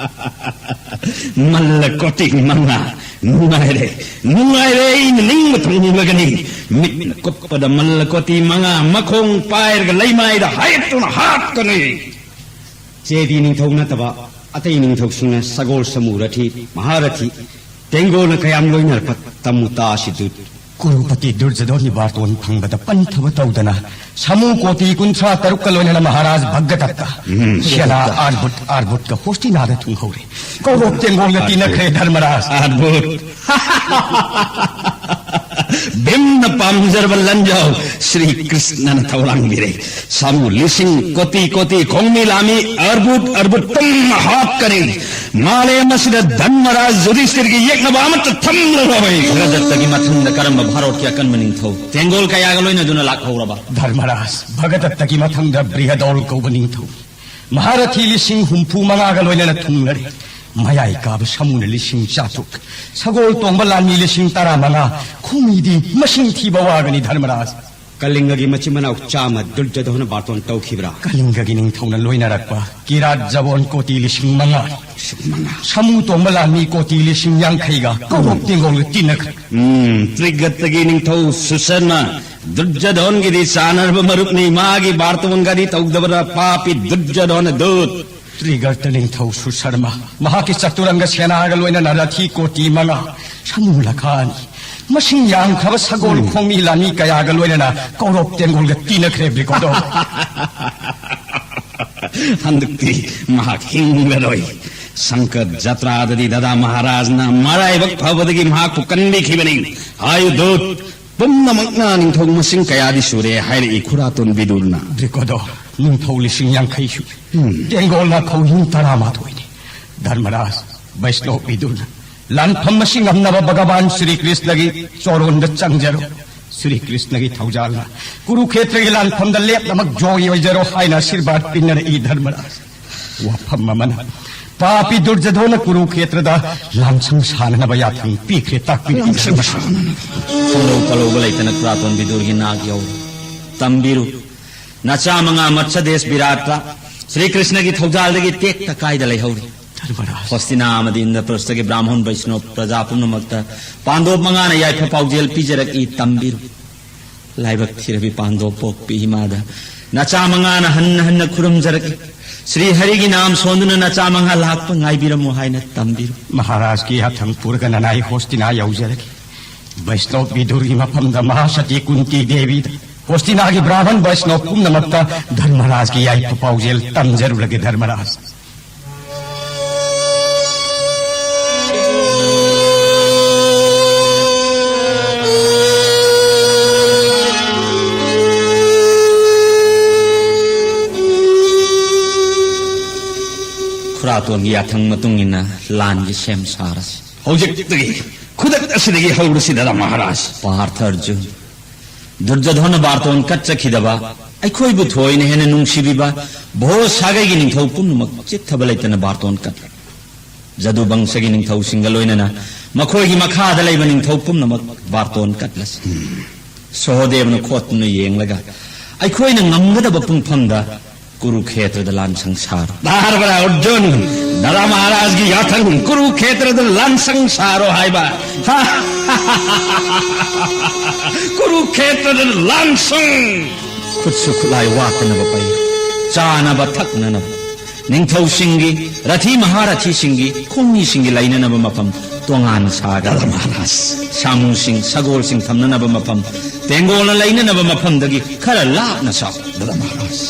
ꯃꯜꯂ ꯀꯣꯇꯤ ꯃꯉꯥ꯫ ꯅꯨꯡꯉꯥꯏꯔꯦ, ꯅꯨꯡꯉꯥꯏꯔꯦ, ꯑꯩꯅ ꯅꯤꯡꯕ ꯊꯨꯡꯂꯒꯅꯤ꯫ ꯃꯤꯠꯅ ꯀꯨꯞꯄꯗ ꯃꯜꯂ ꯀꯣꯇꯤ ꯃꯉꯥ ꯃꯈꯣꯡ ꯄꯥꯏꯔꯒ ꯂꯩꯃꯥꯏꯗ ꯍꯥꯏꯠꯇꯨꯅ ꯍꯥꯠꯀꯅꯤ꯫ ꯆꯦꯗꯤ ꯅꯤꯡꯊꯧ ꯅꯠꯇꯕ ꯑꯇꯩ ꯅꯤꯡꯊꯧꯁꯤꯡꯅ ꯁꯒꯣꯜ, ꯁꯃꯨ, ꯔꯊꯤ, ꯃꯍꯥꯔꯊꯤ, ꯇꯦꯡꯒꯣꯜꯅ ꯀꯌꯥꯝ ꯂꯣꯏꯅꯔꯛꯄ ꯇꯝꯃꯨ ꯇꯥꯁꯤꯗꯨ꯫ ꯀꯨꯔꯨꯄꯇꯤ ꯗꯨꯔꯖꯣꯙꯣꯟꯒꯤ ꯕꯥꯔꯇꯣꯟ ꯐꯪꯕꯗ ꯄꯟꯊꯕ ꯇꯧꯗꯅ ꯁꯃꯨ ꯀꯣꯇꯤ ꯀꯨꯟꯊ꯭ꯔꯥ ꯇꯔꯨꯛꯀ ꯂꯣꯏꯅꯅ ꯃꯍꯥꯔꯥꯖ ꯚꯒꯗꯠꯇ, ꯎꯝ, ꯁꯦꯅꯥ ꯚꯒꯗꯠꯇ꯫ ꯑꯥꯔꯕꯨꯠ, ꯑꯥꯔꯕꯨꯠꯀ ꯍꯣꯁꯇꯤꯅꯥꯗ ꯊꯨꯡꯍꯧꯔꯦ꯫ ꯀꯧꯔꯣꯞ ꯇꯦꯡꯒꯣꯜꯒ ꯇꯤꯟꯅꯈ꯭ꯔꯦ, ꯙꯔꯃꯔꯥꯖ꯫ ꯑꯥꯔꯕꯨꯠ꯫ ꯚꯤꯝꯅ ꯄꯥꯝꯖꯔꯕ ꯂꯟꯖꯥꯎ ꯁ꯭ꯔꯤ ꯀ꯭ꯔꯤꯁꯅꯅ ꯊꯧꯔꯥꯡꯕꯤꯔꯦ꯫ ꯁꯥꯃꯨ ꯂꯤꯁꯤꯡ ꯀꯣꯇꯤ ꯀꯣꯇꯤ ꯈꯣꯡꯃꯤ ꯂꯥꯃꯤ ꯑꯔꯕꯨꯠ ꯑꯔꯕꯨꯠ ꯄꯨꯝꯅ ꯍꯥꯠꯀꯅꯤ꯫ ꯃꯥꯂꯦꯝ ꯑꯁꯤꯗ ꯙꯔꯃꯔꯥꯖ ꯌꯨꯙꯤꯁꯊꯤꯔꯒꯤ ꯌꯦꯛꯅꯕ ꯑꯃꯠꯇ ꯊꯝꯂꯔꯣꯏ꯫ ꯚꯒꯗꯠꯇꯒꯤ ꯃꯊꯪꯗ ꯀꯔꯝꯕ ꯚꯥꯔꯣꯠꯀꯤ ꯑꯀꯟꯕ ꯅꯤꯡꯊꯧ ꯇꯦꯡꯒꯣꯜ ꯀꯌꯥꯒ ꯂꯣꯏꯅꯗꯨꯅ ꯂꯥꯛꯍꯧꯔꯕ? ꯙꯔꯃꯔꯥꯖ, ꯚꯒꯗꯠꯇꯒꯤ ꯃꯊꯪꯗ ꯕ꯭ꯔꯤꯍꯗꯣꯜ ꯀꯧꯕ ꯅꯤꯡꯊꯧ꯫ ꯃꯍꯥꯔꯊꯤ ꯂꯤꯁꯤꯡ ꯍꯨꯝꯐꯨ ꯃꯉꯥꯒ ꯂꯣꯏꯅꯅ ꯊꯨꯡꯂꯔꯦ꯫ ꯃꯌꯥꯏ ꯀꯥꯕ ꯁꯃꯨꯅ ꯂꯤꯁꯤꯡ ꯆꯥꯇ꯭ꯔꯨꯛ, ꯁꯒꯣꯜ ꯇꯣꯡꯕ ꯂꯥꯟꯃꯤ ꯂꯤꯁꯤꯡ ꯇꯔꯥ ꯃꯉꯥ, ꯈꯣꯡꯃꯤꯗꯤ ꯃꯁꯤꯡ ꯊꯤꯕ ꯋꯥꯒꯅꯤ, ꯙꯔꯃꯔꯥꯖ꯫ ꯀꯂꯤꯡꯒꯒꯤ ꯃꯆꯤꯟ ꯃꯅꯥꯎ ꯆꯥꯝꯃ ꯗꯨꯔꯖꯣꯙꯣꯅ ꯕꯥꯔꯇꯣꯟ ꯇꯧꯈꯤꯕ꯭ꯔꯥ? ꯀꯂꯤꯡꯒꯒꯤ ꯅꯤꯡꯊꯧꯅ ꯂꯣꯏꯅꯔꯛꯄ ꯀꯤꯔꯥꯠ ꯖꯕꯣꯟ ꯀꯣꯇꯤ ꯂꯤꯁꯤꯡ ꯃꯉꯥ꯫ ꯂꯤꯁꯤꯡ ꯃꯉꯥ꯫ ꯁꯃꯨ ꯇꯣꯡꯕ ꯂꯥꯟꯃꯤ ꯀꯣꯇꯤ ꯂꯤꯁꯤꯡ ꯌꯥꯡꯈꯩꯒ ꯀꯧꯔꯣꯞ ꯇꯦꯡꯒꯣꯜꯒ ꯇꯤꯟꯅꯈ꯭ꯔꯦ꯫ ꯎꯝ, ꯇ꯭ꯔꯤꯒꯠꯇꯒꯤ ꯅꯤꯡꯊꯧ ꯁꯨꯁꯔꯃ ꯗꯨꯔꯖꯣꯙꯣꯟꯒꯤꯗꯤ ꯆꯥꯟꯅꯔꯕ ꯃꯔꯨꯞꯅꯤ꯫ ꯃꯥꯒꯤ ꯕꯥꯔꯇꯣꯟꯒꯗꯤ ꯇꯧꯗꯕꯔꯥ, ꯄꯥꯄꯤ ꯗꯨꯔꯖꯣꯙꯣꯟ ꯗꯨꯠ? ꯇ꯭ꯔꯤꯒꯔꯇ ꯅꯤꯡꯊꯧ ꯁꯨꯁꯔꯃ, ꯃꯍꯥꯛꯀꯤ ꯆꯇꯨꯔꯪꯒ ꯁꯦꯅꯥꯒ ꯂꯣꯏꯅꯅ ꯔꯊꯤ ꯀꯣꯇꯤ ꯃꯉꯥ, ꯁꯃꯨ ꯂꯈꯥ ꯑꯅꯤ, ꯃꯁꯤꯡ ꯌꯥꯝꯈ꯭ꯔꯕ ꯁꯒꯣꯜ ꯎꯝ꯫ ꯈꯣꯡꯃꯤ ꯂꯥꯟꯃꯤ ꯀꯌꯥꯒ ꯂꯣꯏꯅꯅ ꯀꯧꯔꯣꯞ ꯇꯦꯡꯒꯣꯜꯒ ꯇꯤꯟꯅꯈ꯭ꯔꯦ, ꯕ꯭ꯔꯤꯀꯣꯗꯣ꯫ ꯍꯟꯗꯛꯇꯤ ꯃꯍꯥꯛ ꯍꯤꯡꯂꯔꯣꯏ꯫ ꯁꯪꯀꯔ ꯖꯇ꯭ꯔꯥꯗꯗꯤ ꯗꯗꯥ ꯃꯍꯥꯔꯥꯖꯅ ꯃꯔꯥꯏꯕꯛ ꯐꯕꯗꯒꯤ ꯃꯍꯥꯛꯄꯨ ꯀꯟꯕꯤꯈꯤꯕꯅꯤ꯫ ꯍꯥꯏꯌꯨ ꯗꯨꯠ, ꯄꯨꯝꯅꯃꯛꯅ ꯅꯤꯡꯊꯧ ꯃꯁꯤꯡ ꯀꯌꯥꯗꯤ ꯁꯨꯔꯦ ꯍꯥꯏꯔꯛꯏ, ꯈꯨꯔꯥꯇꯣꯟ ꯕꯤꯗꯨꯔꯅ꯫ ꯗ꯭ꯔꯤꯀꯣꯗꯣ, ꯅꯤꯡꯊꯧ ꯂꯤꯁꯤꯡ ꯌꯥꯡꯈꯩ ꯁꯨꯔꯦ꯫ ꯎꯝ꯫ ꯇꯦꯡꯒꯣꯜꯅ ꯈꯧꯍꯤꯡ ꯇꯔꯥꯃꯥꯊꯣꯏꯅꯤ꯫ ꯙꯔꯃꯔꯥꯖ, ꯕꯩꯁꯅꯣꯞ ꯕꯤꯗꯨꯔꯅ ꯂꯥꯟꯐꯝ ꯑꯁꯤ ꯉꯝꯅꯕ ꯚꯒꯕꯥꯟ ꯁ꯭ꯔꯤ ꯀ꯭ꯔꯤꯁꯅꯒꯤ ꯆꯣꯔꯣꯟꯗ ꯆꯪꯖꯔꯣ꯫ ꯁ꯭ꯔꯤ ꯀ꯭ꯔꯤꯁꯅꯒꯤ ꯊꯧꯖꯥꯜꯅ ꯀꯨꯔꯨꯈꯦꯇ꯭ꯔꯒꯤ ꯂꯥꯟꯐꯝꯗ ꯂꯦꯞꯅꯃꯛ ꯖꯣꯏ ꯑꯣꯏꯖꯔꯣ ꯍꯥꯏꯅ ꯑꯥꯁꯤꯔꯕꯥꯗ ꯄꯤꯅꯔꯛꯏ ꯙꯔꯃꯔꯥꯖ꯫ ꯋꯥꯐꯝ ꯑꯃꯅ, ꯄꯥꯄꯤ ꯗꯨꯔꯖꯙꯣꯅ ꯀꯨꯔꯨꯈꯦꯇ꯭ꯔꯗ ꯂꯥꯟꯁꯪ ꯁꯥꯅꯅꯕ ꯌꯥꯊꯪ ꯄꯤꯈ꯭ꯔꯦ꯫ ꯇꯥꯛꯄꯤꯔꯛꯏ ꯙꯔꯃꯔꯥꯖ꯫ ꯈꯪꯂꯧ ꯄꯥꯂꯧꯕ ꯂꯩꯇꯅ ꯈꯨꯔꯥꯇꯣꯟ ꯕꯤꯗꯨꯔꯒꯤ ꯅꯥꯛ ꯌꯧꯔꯦ꯫ ꯇꯝꯕꯤꯔꯨ, ꯅꯆꯥ ꯃꯉꯥ ꯃꯠꯁꯗꯦꯁ ꯕꯤꯔꯥꯠꯇ ꯁ꯭ꯔꯤ ꯀ꯭ꯔꯤꯁꯅꯒꯤ ꯊꯧꯖꯥꯜꯗꯒꯤ ꯇꯦꯛꯇ ꯀꯥꯏꯗ ꯂꯩꯍꯧꯔꯤ꯫ ꯙꯔꯃꯔꯥꯖ꯫ ꯍꯣꯁꯇꯤꯅꯥ ꯑꯃꯗꯤ ꯏꯟꯗ꯭ꯔꯄ꯭ꯔꯁꯇꯒꯤ ꯕ꯭ꯔꯥꯍꯃꯣꯟ ꯕꯩꯁꯅꯣꯞ ꯄ꯭ꯔꯖꯥ ꯄꯨꯝꯅꯃꯛꯇ ꯄꯥꯟꯗꯣꯞ ꯃꯉꯥꯅ ꯌꯥꯏꯐ ꯄꯥꯎꯖꯦꯜ ꯄꯤꯖꯔꯛꯏ꯫ ꯇꯝꯕꯤꯔꯨ, ꯂꯥꯏꯕꯛ ꯊꯤꯔꯕꯤ ꯄꯥꯟꯗꯣꯞ ꯄꯣꯛꯄꯤ ꯏꯃꯥꯗ ꯅꯆꯥ ꯃꯉꯥꯅ ꯍꯟꯅ ꯍꯟꯅ ꯈꯨꯔꯨꯝꯖꯔꯛꯏ꯫ ꯁ꯭ꯔꯤ ꯍꯔꯤꯒꯤ ꯅꯥꯝ ꯁꯣꯟꯗꯨꯅ ꯅꯆꯥ ꯃꯉꯥ ꯂꯥꯛꯄ ꯉꯥꯏꯕꯤꯔꯝꯃꯨ ꯍꯥꯏꯅ ꯇꯝꯕꯤꯔꯨ꯫ ꯃꯍꯥꯔꯥꯖꯀꯤ ꯌꯥꯊꯪ ꯄꯨꯔꯒ ꯅꯅꯥꯏ ꯍꯣꯁꯇꯤꯅꯥ ꯌꯧꯖꯔꯒꯦ꯫ ꯕꯩꯁꯅꯣꯞ ꯕꯤꯗꯨꯔꯒꯤ ꯃꯐꯝꯗ ꯃꯍꯥꯁꯇꯤ ꯀꯨꯟꯇꯤ ꯗꯦꯕꯤꯗ, ꯍꯣꯁꯇꯤꯅꯥꯒꯤ ꯕ꯭ꯔꯥꯍꯃꯟ ꯕꯩꯁꯅꯣꯞ ꯄꯨꯝꯅꯃꯛꯇ ꯙꯔꯃꯔꯥꯖꯀꯤ ꯌꯥꯏꯐ ꯄꯥꯎꯖꯦꯜ ꯇꯝꯖꯔꯨꯔꯒꯦ ꯙꯔꯃꯔꯥꯖ꯫ ꯈꯨꯔꯥꯇꯣꯟꯒꯤ ꯌꯥꯊꯪ ꯃꯇꯨꯡ ꯏꯟꯅ ꯂꯥꯟꯒꯤ ꯁꯦꯝ ꯁꯥꯔꯁꯤ꯫ ꯍꯧꯖꯤꯛꯇꯒꯤ, ꯈꯨꯗꯛ ꯑꯁꯤꯗꯒꯤ ꯍꯧꯔꯁꯤ ꯗꯥꯗꯥ ꯃꯍꯥꯔꯥꯖ꯫ ꯄꯥꯔꯊ ꯑꯔꯖꯨꯟ, ꯗꯨꯔꯖꯣꯙꯅ ꯕꯥꯔꯇꯣꯟ ꯀꯠꯆꯈꯤꯗꯕ, ꯑꯩꯈꯣꯏꯕꯨ ꯊꯣꯏꯅ ꯍꯦꯟꯅ ꯅꯨꯡꯁꯤꯕꯤꯕ ꯚꯣ ꯁꯥꯒꯩꯒꯤ ꯅꯤꯡꯊꯧ ꯄꯨꯝꯅꯃꯛ ꯆꯤꯠꯊꯕ ꯂꯩꯇꯅ ꯕꯥꯔꯇꯣꯟ ꯀꯠꯂꯤ꯫ ꯖꯗꯨ ꯕꯪꯁꯒꯤ ꯅꯤꯡꯊꯧꯁꯤꯡꯒ ꯂꯣꯏꯅꯅ ꯃꯈꯣꯏꯒꯤ ꯃꯈꯥꯗ ꯂꯩꯕ ꯅꯤꯡꯊꯧ ꯄꯨꯝꯅꯃꯛ ꯕꯥꯔꯇꯣꯟ ꯀꯠꯂꯁꯤ꯫ ꯁꯣꯍꯣꯗꯦꯕꯅ ꯈꯣꯠꯇꯨꯅ ꯌꯦꯡꯂꯒ ꯑꯩꯈꯣꯏꯅ ꯉꯝꯒꯗꯕ ꯄꯨꯡꯐꯝꯗ ꯀꯨꯔꯨꯈꯦꯇ꯭ꯔꯗ ꯂꯥꯟꯁꯪ ꯁꯥꯔꯣ꯫ ꯙꯔꯃꯔꯥꯖ ꯑꯔꯖꯨꯟ, ꯗꯥꯗꯥ ꯃꯍꯥꯔꯥꯖꯒꯤ ꯌꯥꯊꯪ, ꯀꯨꯔꯨꯈꯦꯇ꯭ꯔꯗ ꯂꯥꯟꯁꯪ ꯁꯥꯔꯣ ꯍꯥꯏꯕ꯫ ꯀꯨꯔꯨꯈꯦꯇ꯭ꯔꯗ ꯂꯥꯟꯁꯪ꯫ ꯈꯨꯠꯁꯨ ꯈꯨꯠꯂꯥꯏ ꯋꯥꯠꯇꯅꯕ ꯄꯩ, ꯆꯥꯅꯕ ꯊꯛꯅꯅꯕ, ꯅꯤꯡꯊꯧꯁꯤꯡꯒꯤ, ꯔꯊꯤ ꯃꯍꯥꯔꯊꯤꯁꯤꯡꯒꯤ, ꯈꯣꯡꯃꯤꯁꯤꯡꯒꯤ ꯂꯩꯅꯅꯕ ꯃꯐꯝ ꯇꯣꯉꯥꯟꯅ ꯁꯥꯒꯗꯕ꯫ ꯗꯥꯗꯥ ꯃꯍꯥꯔꯥꯖ꯫ ꯁꯥꯃꯨꯁꯤꯡ, ꯁꯒꯣꯜꯁꯤꯡ ꯊꯝꯅꯅꯕ ꯃꯐꯝ ꯇꯦꯡꯒꯣꯜꯅ ꯂꯩꯅꯅꯕ ꯃꯐꯝꯗꯒꯤ ꯈꯔ ꯂꯥꯞꯅ ꯁꯥꯎ꯫ ꯗꯥꯗꯥ ꯃꯍꯥꯔꯥꯖ꯫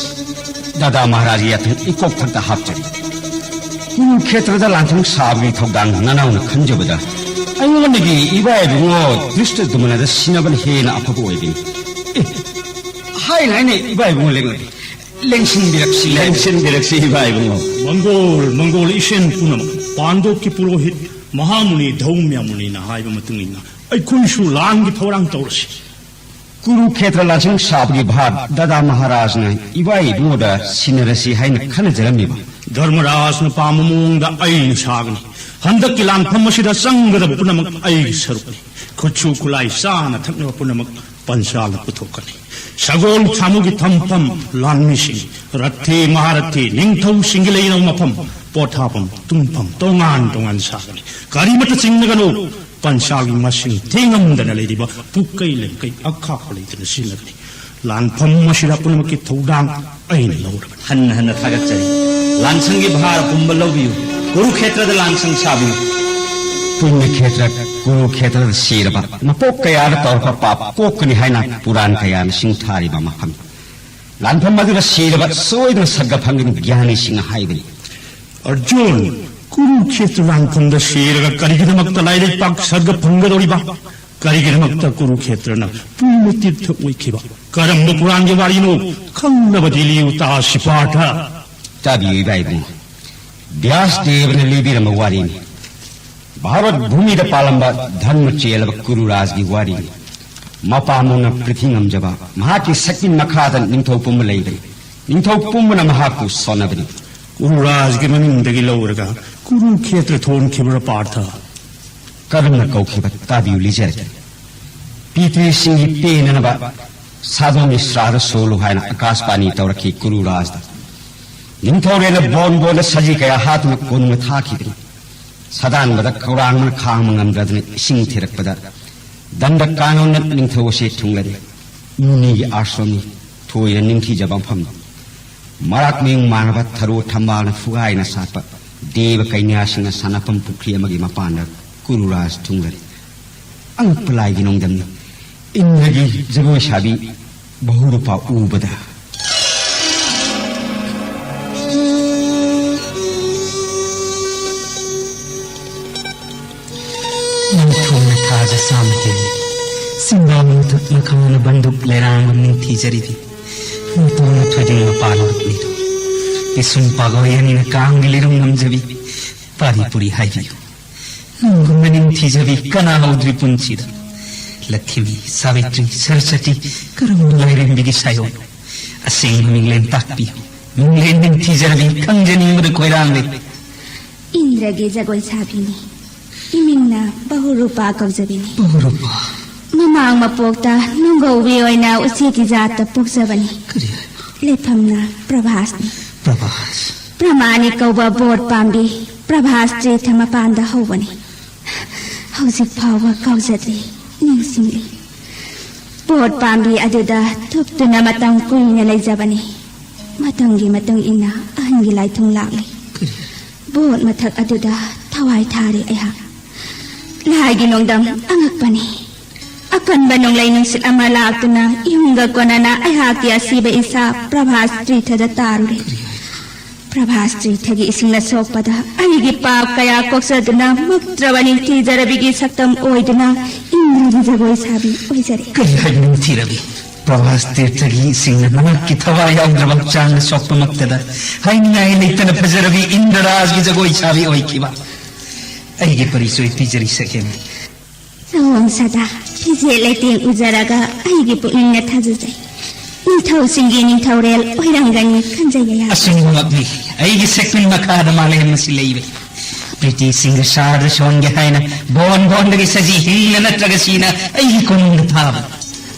ꯗꯥꯗꯥ ꯃꯍꯥꯔꯥꯖꯒꯤ ꯌꯥꯊꯪ ꯏꯀꯣꯛ ꯊꯛꯇ ꯍꯥꯞꯆꯔꯤ꯫ ꯀꯨꯔꯨꯈꯦꯇ꯭ꯔꯗ ꯂꯥꯟꯐꯝ ꯁꯥꯕꯒꯤ ꯊꯧꯗꯥꯡ ꯅꯅꯥꯎꯅ ꯈꯟꯖꯕꯗ ꯑꯩꯉꯣꯟꯗꯒꯤ ꯏꯕꯥ ꯏꯕꯨꯡꯉꯣ ꯗ꯭ꯔꯤꯁꯇꯗꯨꯃꯅꯗ ꯁꯤꯟꯅꯕꯅ ꯍꯦꯟꯅ ꯑꯐꯕ ꯑꯣꯏꯒꯅꯤ꯫ ꯑꯦ, ꯍꯥꯏꯅ ꯍꯥꯏꯅ ꯏꯕꯥ ꯏꯕꯨꯡꯉꯣ ꯂꯦꯡꯂꯛꯏ꯫ ꯂꯦꯡꯁꯤꯟꯕꯤꯔꯛꯁꯤ꯫ ꯂꯦꯡꯁꯤꯟꯕꯤꯔꯛꯁꯤ ꯏꯕꯥ ꯏꯕꯨꯡꯉꯣ꯫ ꯃꯪꯒꯣꯜ, ꯃꯪꯒꯣꯜ ꯏꯁꯦꯟ ꯄꯨꯝꯅꯃꯛ, ꯄꯥꯟꯗꯣꯞꯀꯤ ꯄꯨꯔꯣꯍꯤꯠ ꯃꯍꯥꯃꯨꯅꯤ ꯙꯧꯃ꯭ꯌ ꯃꯨꯅꯤꯅ ꯍꯥꯏꯕ ꯃꯇꯨꯡ ꯏꯟꯅ ꯑꯩꯈꯣꯏꯁꯨ ꯂꯥꯟꯒꯤ ꯊꯧꯔꯥꯡ ꯇꯧꯔꯁꯤ꯫ ꯀꯨꯔꯨꯈꯦꯇ꯭ꯔ ꯂꯥꯟꯁꯪ ꯁꯥꯕꯒꯤ ꯚꯥꯔ ꯗꯥꯗꯥ ꯃꯍꯥꯔꯥꯖꯅ ꯏꯕꯥ ꯏꯕꯨꯡꯉꯣꯗ ꯁꯤꯟꯅꯔꯁꯤ ꯍꯥꯏꯅ ꯈꯟꯅꯖꯔꯝꯃꯤꯕ꯫ ꯙꯔꯃꯔꯥꯖꯅ ꯄꯥꯝꯕ ꯃꯑꯣꯡꯗ ꯑꯩꯅ ꯁꯥꯒꯅꯤ꯫ ꯍꯟꯗꯛꯀꯤ ꯂꯥꯟꯐꯝ ꯑꯁꯤꯗ ꯆꯪꯒꯗꯕ ꯄꯨꯝꯅꯃꯛ ꯑꯩꯒꯤ ꯁꯔꯨꯛꯅꯤ꯫ ꯈꯨꯠꯁꯨ ꯈꯨꯠꯂꯥꯏ ꯆꯥꯅ ꯊꯛꯅꯕ ꯄꯨꯝꯅꯃꯛ ꯄꯟꯆꯥꯜꯅ ꯄꯨꯊꯣꯛꯀꯅꯤ꯫ ꯁꯒꯣꯜ ꯁꯥꯃꯨꯒꯤ ꯊꯝꯐꯝ, ꯂꯥꯟꯃꯤꯁꯤꯡ, ꯔꯠꯊꯦ ꯃꯍꯥꯔꯠꯊꯦ, ꯅꯤꯡꯊꯧꯁꯤꯡꯒꯤ ꯂꯩꯅꯕ ꯃꯐꯝ, ꯄꯣꯊꯥꯐꯝ, ꯇꯨꯝꯐꯝ ꯇꯣꯉꯥꯟ ꯇꯣꯉꯥꯟ ꯁꯥꯒꯅꯤ꯫ ꯀꯔꯤꯃꯠꯇ ꯆꯤꯡꯅꯒꯅꯨ꯫ ꯄꯟꯆꯥꯜꯒꯤ ꯃꯁꯤꯡ ꯊꯤꯉꯝꯗꯅ ꯂꯩꯔꯤꯕ ꯄꯨꯛꯀꯩ ꯂꯦꯝꯀꯩ ꯑꯈꯥꯛꯄ ꯂꯩꯇꯅ ꯁꯤꯖꯤꯟꯅꯒꯅꯤ꯫ ꯂꯥꯟꯐꯝ ꯑꯁꯤꯗ ꯄꯨꯝꯅꯃꯛꯀꯤ ꯊꯧꯗꯥꯡ ꯑꯩꯅ ꯂꯧꯔꯕꯅꯤ꯫ ꯍꯟꯅ ꯍꯟꯅ ꯊꯥꯒꯠꯆꯔꯤ꯫ ꯂꯥꯟꯁꯪꯒꯤ ꯚꯥꯔ ꯄꯨꯝꯕ ꯂꯧꯕꯤꯌꯨ꯫ ꯀꯨꯔꯨꯈꯦꯇ꯭ꯔꯗ ꯂꯥꯟꯁꯪ ꯁꯥꯕꯤꯌꯨ꯫ ꯄꯨꯅ꯭ꯌꯈꯦꯇ꯭ꯔ ꯀꯨꯔꯨꯈꯦꯇ꯭ꯔꯗ ꯁꯤꯔꯕ ꯃꯄꯣꯛ ꯀꯌꯥꯗ ꯇꯧꯔꯛꯄ ꯄꯥꯞ ꯀꯣꯛꯀꯅꯤ ꯍꯥꯏꯅ ꯄꯨꯔꯥꯟ ꯀꯌꯥꯅ ꯁꯤꯡꯊꯥꯔꯤꯕ ꯃꯐꯝ꯫ ꯂꯥꯟꯐꯝ ꯑꯗꯨꯗ ꯁꯤꯔꯕ ꯁꯣꯏꯗꯅ ꯁꯔꯒ ꯐꯪꯒꯅꯤ ꯒ꯭ꯌꯥꯅꯤꯁꯤꯡꯅ ꯍꯥꯏꯕꯅꯤ꯫ ꯑꯔꯖꯨꯟ, ꯀꯨꯔꯨꯈꯦꯇ꯭ꯔ ꯂꯥꯟꯐꯝꯗ ꯁꯤꯔꯒ ꯀꯔꯤꯒꯤꯗꯃꯛꯇ ꯂꯥꯏꯔꯩꯄꯥꯛ ꯁꯔꯒ ꯐꯪꯒꯗꯧꯔꯤꯕ? ꯀꯔꯤꯒꯤꯗꯃꯛꯇ ꯀꯨꯔꯨꯈꯦꯇ꯭ꯔꯅ ꯄꯨꯅ꯭ꯌ ꯇꯤꯔꯊ ꯑꯣꯏꯈꯤꯕ? ꯀꯔꯝꯕ ꯄꯨꯔꯥꯟꯒꯤ ꯋꯥꯔꯤꯅꯣ? ꯈꯪꯅꯕꯗꯤ ꯂꯤꯌꯨ ꯇꯥ ꯁꯤꯄꯥꯔꯊ꯫ ꯇꯥꯕꯤꯌꯨ ꯏꯕꯥ ꯏꯕꯨꯡꯉꯣ, ꯕ꯭ꯌꯥꯁ ꯗꯦꯕꯅ ꯂꯤꯕꯤꯔꯝꯕ ꯋꯥꯔꯤꯅꯤ꯫ ꯚꯥꯔꯠ ꯚꯨꯃꯤꯗ ꯄꯥꯜꯂꯝꯕ ꯙꯔꯃ ꯆꯦꯜꯂꯕ ꯀꯨꯔꯨꯔꯥꯖꯒꯤ ꯋꯥꯔꯤꯅꯤ꯫ ꯃꯄꯥ ꯃꯨꯅ ꯄ꯭ꯔꯤꯊꯤ ꯉꯝꯖꯕ, ꯃꯍꯥꯛꯀꯤ ꯁꯛꯇꯤ ꯃꯈꯥꯗ ꯅꯤꯡꯊꯧ ꯄꯨꯝꯕ ꯂꯩꯕꯅꯤ꯫ ꯅꯤꯡꯊꯧ ꯄꯨꯝꯕꯅ ꯃꯍꯥꯛꯄꯨ ꯁꯣꯟꯅꯕꯅꯤ꯫ ꯀꯨꯔꯨꯔꯥꯖꯒꯤ ꯃꯃꯤꯡꯗꯒꯤ ꯂꯧꯔꯒ ꯀꯨꯔꯨꯈꯦꯇ꯭ꯔ ꯊꯣꯟꯈꯤꯕ꯭ꯔꯥ ꯄꯥꯔꯊ? ꯀꯔꯝꯅ ꯀꯧꯈꯤꯕ? ꯇꯥꯕꯤꯌꯨ, ꯂꯤꯖꯔꯒꯦ꯫ ꯄꯤꯇ꯭ꯔꯤꯁꯤꯡꯒꯤ ꯄꯦꯟꯅꯅꯕ ꯁꯥꯗꯣꯝꯒꯤ ꯁ꯭ꯔꯥꯗ ꯁꯣꯜꯂꯨ ꯍꯥꯏꯅ ꯑꯀꯥꯁꯕꯥꯅꯤ ꯇꯧꯔꯛꯈꯤ ꯀꯨꯔꯨꯔꯥꯖꯗ꯫ ꯅꯤꯡꯊꯧꯔꯦꯜꯅ ꯕꯣꯟ ꯕꯣꯟꯗ ꯁꯖꯤ ꯀꯌꯥ ꯍꯥꯠꯇꯨꯅ ꯀꯣꯅꯨꯡꯗ ꯊꯥꯈꯤꯕꯅꯤ꯫ ꯁꯥꯗꯥꯟꯕꯗ ꯈꯧꯔꯥꯡꯕꯅ ꯈꯥꯡꯕ ꯉꯝꯗ꯭ꯔꯗꯅ ꯏꯁꯤꯡ ꯊꯤꯔꯛꯄꯗ ꯗꯟꯗ ꯀꯥꯅꯣꯟꯅ ꯅꯤꯡꯊꯧ ꯑꯁꯤ ꯊꯨꯡꯂꯔꯦ꯫ ꯃꯨꯅꯤꯒꯤ ꯑꯥꯁ꯭ꯔꯝꯅꯤ, ꯊꯣꯏꯅ ꯅꯤꯡꯊꯤꯖꯕ ꯃꯐꯝꯅꯤ꯫ ꯃꯔꯥꯛ ꯃꯌꯨꯡ ꯃꯥꯟꯅꯕ ꯊꯔꯣ ꯊꯝꯕꯥꯜꯅ ꯐꯨꯒꯥꯏꯅ ꯁꯥꯠꯄ ꯗꯦꯕ ꯀꯩꯅ꯭ꯌꯥꯁꯤꯡꯅ ꯁꯥꯟꯅꯐꯝ ꯄꯨꯈ꯭ꯔꯤ ꯑꯃꯒꯤ ꯃꯄꯥꯟꯗ ꯀꯨꯔꯨꯔꯥꯖ ꯊꯨꯡꯂꯔꯦ꯫ ꯑꯉꯛꯄ ꯂꯥꯏꯒꯤ ꯅꯣꯡꯗꯝꯅꯤ꯫ ꯏꯟꯗ꯭ꯔꯒꯤ ꯖꯒꯣꯏ ꯁꯥꯕꯤ ꯕꯍꯨꯔꯨꯄꯥ ꯎꯕꯗ꯫ ꯅꯤꯡꯊꯧꯅ ꯊꯥꯖ ꯆꯥꯝꯃ ꯍꯦꯜꯂꯤ꯫ ꯆꯤꯡꯕꯥ ꯃꯊꯛ ꯃꯈꯥꯅ ꯕꯟꯗꯨꯛ ꯂꯩꯔꯥꯡꯕ ꯅꯤꯡꯊꯤꯖꯔꯤꯗꯤ꯫ ꯅꯤꯡꯊꯧꯅ ꯊꯣꯏꯗꯤꯡ ꯃꯄꯥꯟ ꯂꯨꯞꯂꯤꯗꯣ꯫ ꯄꯤꯁꯨꯝ ꯄꯥꯒꯣꯏ ꯑꯅꯤꯅ ꯀꯥꯡꯒꯤ ꯂꯤꯔꯨꯝ ꯉꯝꯖꯕꯤ꯫ ꯄꯥꯔꯤ ꯄꯨꯔꯤ ꯍꯥꯏꯕꯤꯌꯨ꯫ ꯊꯤꯖꯕꯤ ꯀꯅꯥ ꯍꯧꯗ꯭ꯔꯤ ꯄꯨꯟꯁꯤꯗ? ꯂꯛꯈꯤꯃꯤ, ꯁꯥꯕꯤꯇ꯭ꯔꯤ, ꯁꯔꯁꯇꯤ, ꯀꯔꯝꯕ ꯂꯥꯏꯔꯦꯝꯕꯤꯒꯤ ꯁꯥꯏꯑꯣꯟ? ꯑꯁꯦꯡꯕ ꯃꯤꯡꯂꯦꯟ ꯇꯥꯛꯄꯤꯌꯨ꯫ ꯃꯤꯡꯂꯦꯟ ꯅꯤꯡꯊꯤꯖꯔꯕꯤ ꯈꯪꯖꯅꯤꯡꯕꯗ ꯈꯣꯏꯔꯥꯡꯂꯦ꯫ ꯏꯟꯗ꯭ꯔꯒꯤ ꯖꯒꯣꯏ ꯁꯥꯕꯤꯅꯤ꯫ ꯏꯃꯤꯡꯅ ꯕꯍꯨꯔꯨꯄꯥ ꯀꯧꯖꯕꯤꯅꯤ꯫ ꯕꯍꯨꯔꯨꯄꯥ꯫ ꯃꯃꯥꯡ ꯃꯄꯣꯛꯇ ꯅꯨꯡꯒꯧꯕꯤ ꯑꯣꯏꯅ ꯎꯆꯦꯛꯀꯤ ꯖꯥꯠꯇ ꯄꯣꯛꯆꯕꯅꯤ꯫ ꯀꯔꯤ ꯍꯥꯏꯕ? ꯂꯩꯐꯝꯅ ꯄ꯭ꯔꯚꯥꯁꯅꯤ꯫ ꯄ꯭ꯔꯚꯥꯁ꯫ ꯄ꯭ꯔꯃꯥꯅꯤ ꯀꯧꯕ ꯕꯣꯠ ꯄꯥꯝꯕꯤ ꯄ꯭ꯔꯚꯥꯁ ꯇ꯭ꯔꯤꯊ ꯃꯄꯥꯟꯗ ꯍꯧꯕꯅꯤ꯫ ꯍꯧꯖꯤꯛ ꯐꯥꯎꯕ ꯀꯥꯎꯖꯗ꯭ꯔꯤ, ꯅꯤꯡꯁꯤꯡꯂꯤ꯫ ꯕꯣꯠ ꯄꯥꯝꯕꯤ ꯑꯗꯨꯗ ꯊꯨꯞꯇꯨꯅ ꯃꯇꯝ ꯀꯨꯏꯅ ꯂꯩꯖꯕꯅꯤ꯫ ꯃꯇꯝꯒꯤ ꯃꯇꯨꯡ ꯏꯟꯅ ꯑꯍꯟꯒꯤ ꯂꯥꯏꯊꯨꯡ ꯂꯥꯛꯂꯤ꯫ ꯀꯔꯤ? ꯕꯣꯠ ꯃꯊꯛ ꯑꯗꯨꯗ ꯊꯋꯥꯏ ꯊꯥꯔꯤ ꯑꯩꯍꯥꯛ꯫ ꯂꯥꯏꯒꯤ ꯅꯣꯡꯗꯝ ꯑꯉꯛꯄꯅꯤ꯫ ꯑꯀꯟꯕ ꯅꯣꯡꯂꯩ ꯅꯨꯡꯁꯤꯠ ꯑꯃ ꯂꯥꯛꯇꯨꯅ ꯏꯍꯨꯝꯒ ꯀꯣꯟꯅꯅ ꯑꯩꯍꯥꯛꯀꯤ ꯑꯁꯤꯕ ꯏꯁꯥ ꯄ꯭ꯔꯚꯥꯁ ꯇ꯭ꯔꯤꯊꯗ ꯇꯥꯔꯨꯔꯦ꯫ ꯄ꯭ꯔꯚꯥꯁ ꯇ꯭ꯔꯤꯊꯒꯤ ꯏꯁꯤꯡꯅ ꯁꯣꯛꯄꯗ ꯑꯩꯒꯤ ꯄꯥꯞ ꯀꯌꯥ ꯀꯣꯛꯆꯗꯨꯅ ꯃꯨꯛꯇ꯭ꯔꯕ ꯅꯤꯡꯊꯤꯖꯔꯕꯤꯒꯤ ꯁꯛꯇꯝ ꯑꯣꯏꯗꯨꯅ ꯏꯟꯗ꯭ꯔꯒꯤ ꯖꯒꯣꯏ ꯁꯥꯕꯤ ꯑꯣꯏꯖꯔꯦ꯫ ꯀꯔꯤ ꯍꯥꯏꯕ ꯅꯤꯡꯊꯤꯔꯕꯤ? ꯄ꯭ꯔꯚꯥꯁ ꯇ꯭ꯔꯤꯊꯒꯤ ꯏꯁꯤꯡꯅ ꯅꯍꯥꯛꯀꯤ ꯊꯋꯥꯏ ꯌꯥꯎꯗ꯭ꯔꯕ ꯍꯛꯆꯥꯡꯗ ꯁꯣꯛꯄꯃꯛꯇꯗ ꯍꯥꯏꯅꯤꯡꯉꯥꯏ ꯂꯩꯇꯅ ꯐꯖꯔꯕꯤ ꯏꯟꯗ꯭ꯔꯔꯥꯖꯒꯤ ꯖꯒꯣꯏ ꯁꯥꯕꯤ ꯑꯣꯏꯈꯤꯕ꯫ ꯑꯩꯒꯤ ꯄꯔꯤꯆꯣꯏ ꯄꯤꯖꯔꯤ ꯁꯛꯍꯦꯟꯕꯤ꯫ ꯁꯑꯣꯡ ꯁꯥꯗꯥ, ꯐꯤꯖꯦꯠ ꯂꯩꯇꯦꯡ ꯎꯖꯔꯒ ꯑꯩꯒꯤ ꯄꯨꯛꯅꯤꯡꯅ ꯊꯥꯖꯖꯩ꯫ ꯅꯤꯡꯊꯧꯁꯤꯡꯒꯤ ꯅꯤꯡꯊꯧꯔꯦꯜ ꯑꯣꯏꯔꯝꯒꯅꯤ ꯈꯟꯖꯩ ꯑꯩꯍꯥꯛ꯫ ꯑꯆꯨꯝꯕꯃꯛꯅꯤ꯫ ꯑꯩꯒꯤ ꯁꯦꯛꯄꯤꯟ ꯃꯈꯥꯗ ꯃꯥꯂꯦꯝ ꯑꯁꯤ ꯂꯩꯕ꯫ ꯄ꯭ꯔꯤꯇꯤꯁꯤꯡꯒ ꯁꯥꯔꯗ ꯁꯣꯟꯒꯦ ꯍꯥꯏꯅ ꯕꯣꯟ ꯕꯣꯟꯗꯒꯤ ꯁꯖꯤ ꯍꯤꯡꯅ ꯅꯠꯇ꯭ꯔꯒ ꯁꯤꯅ ꯑꯩꯒꯤ ꯀꯣꯅꯨꯡꯗ ꯊꯥꯕ꯫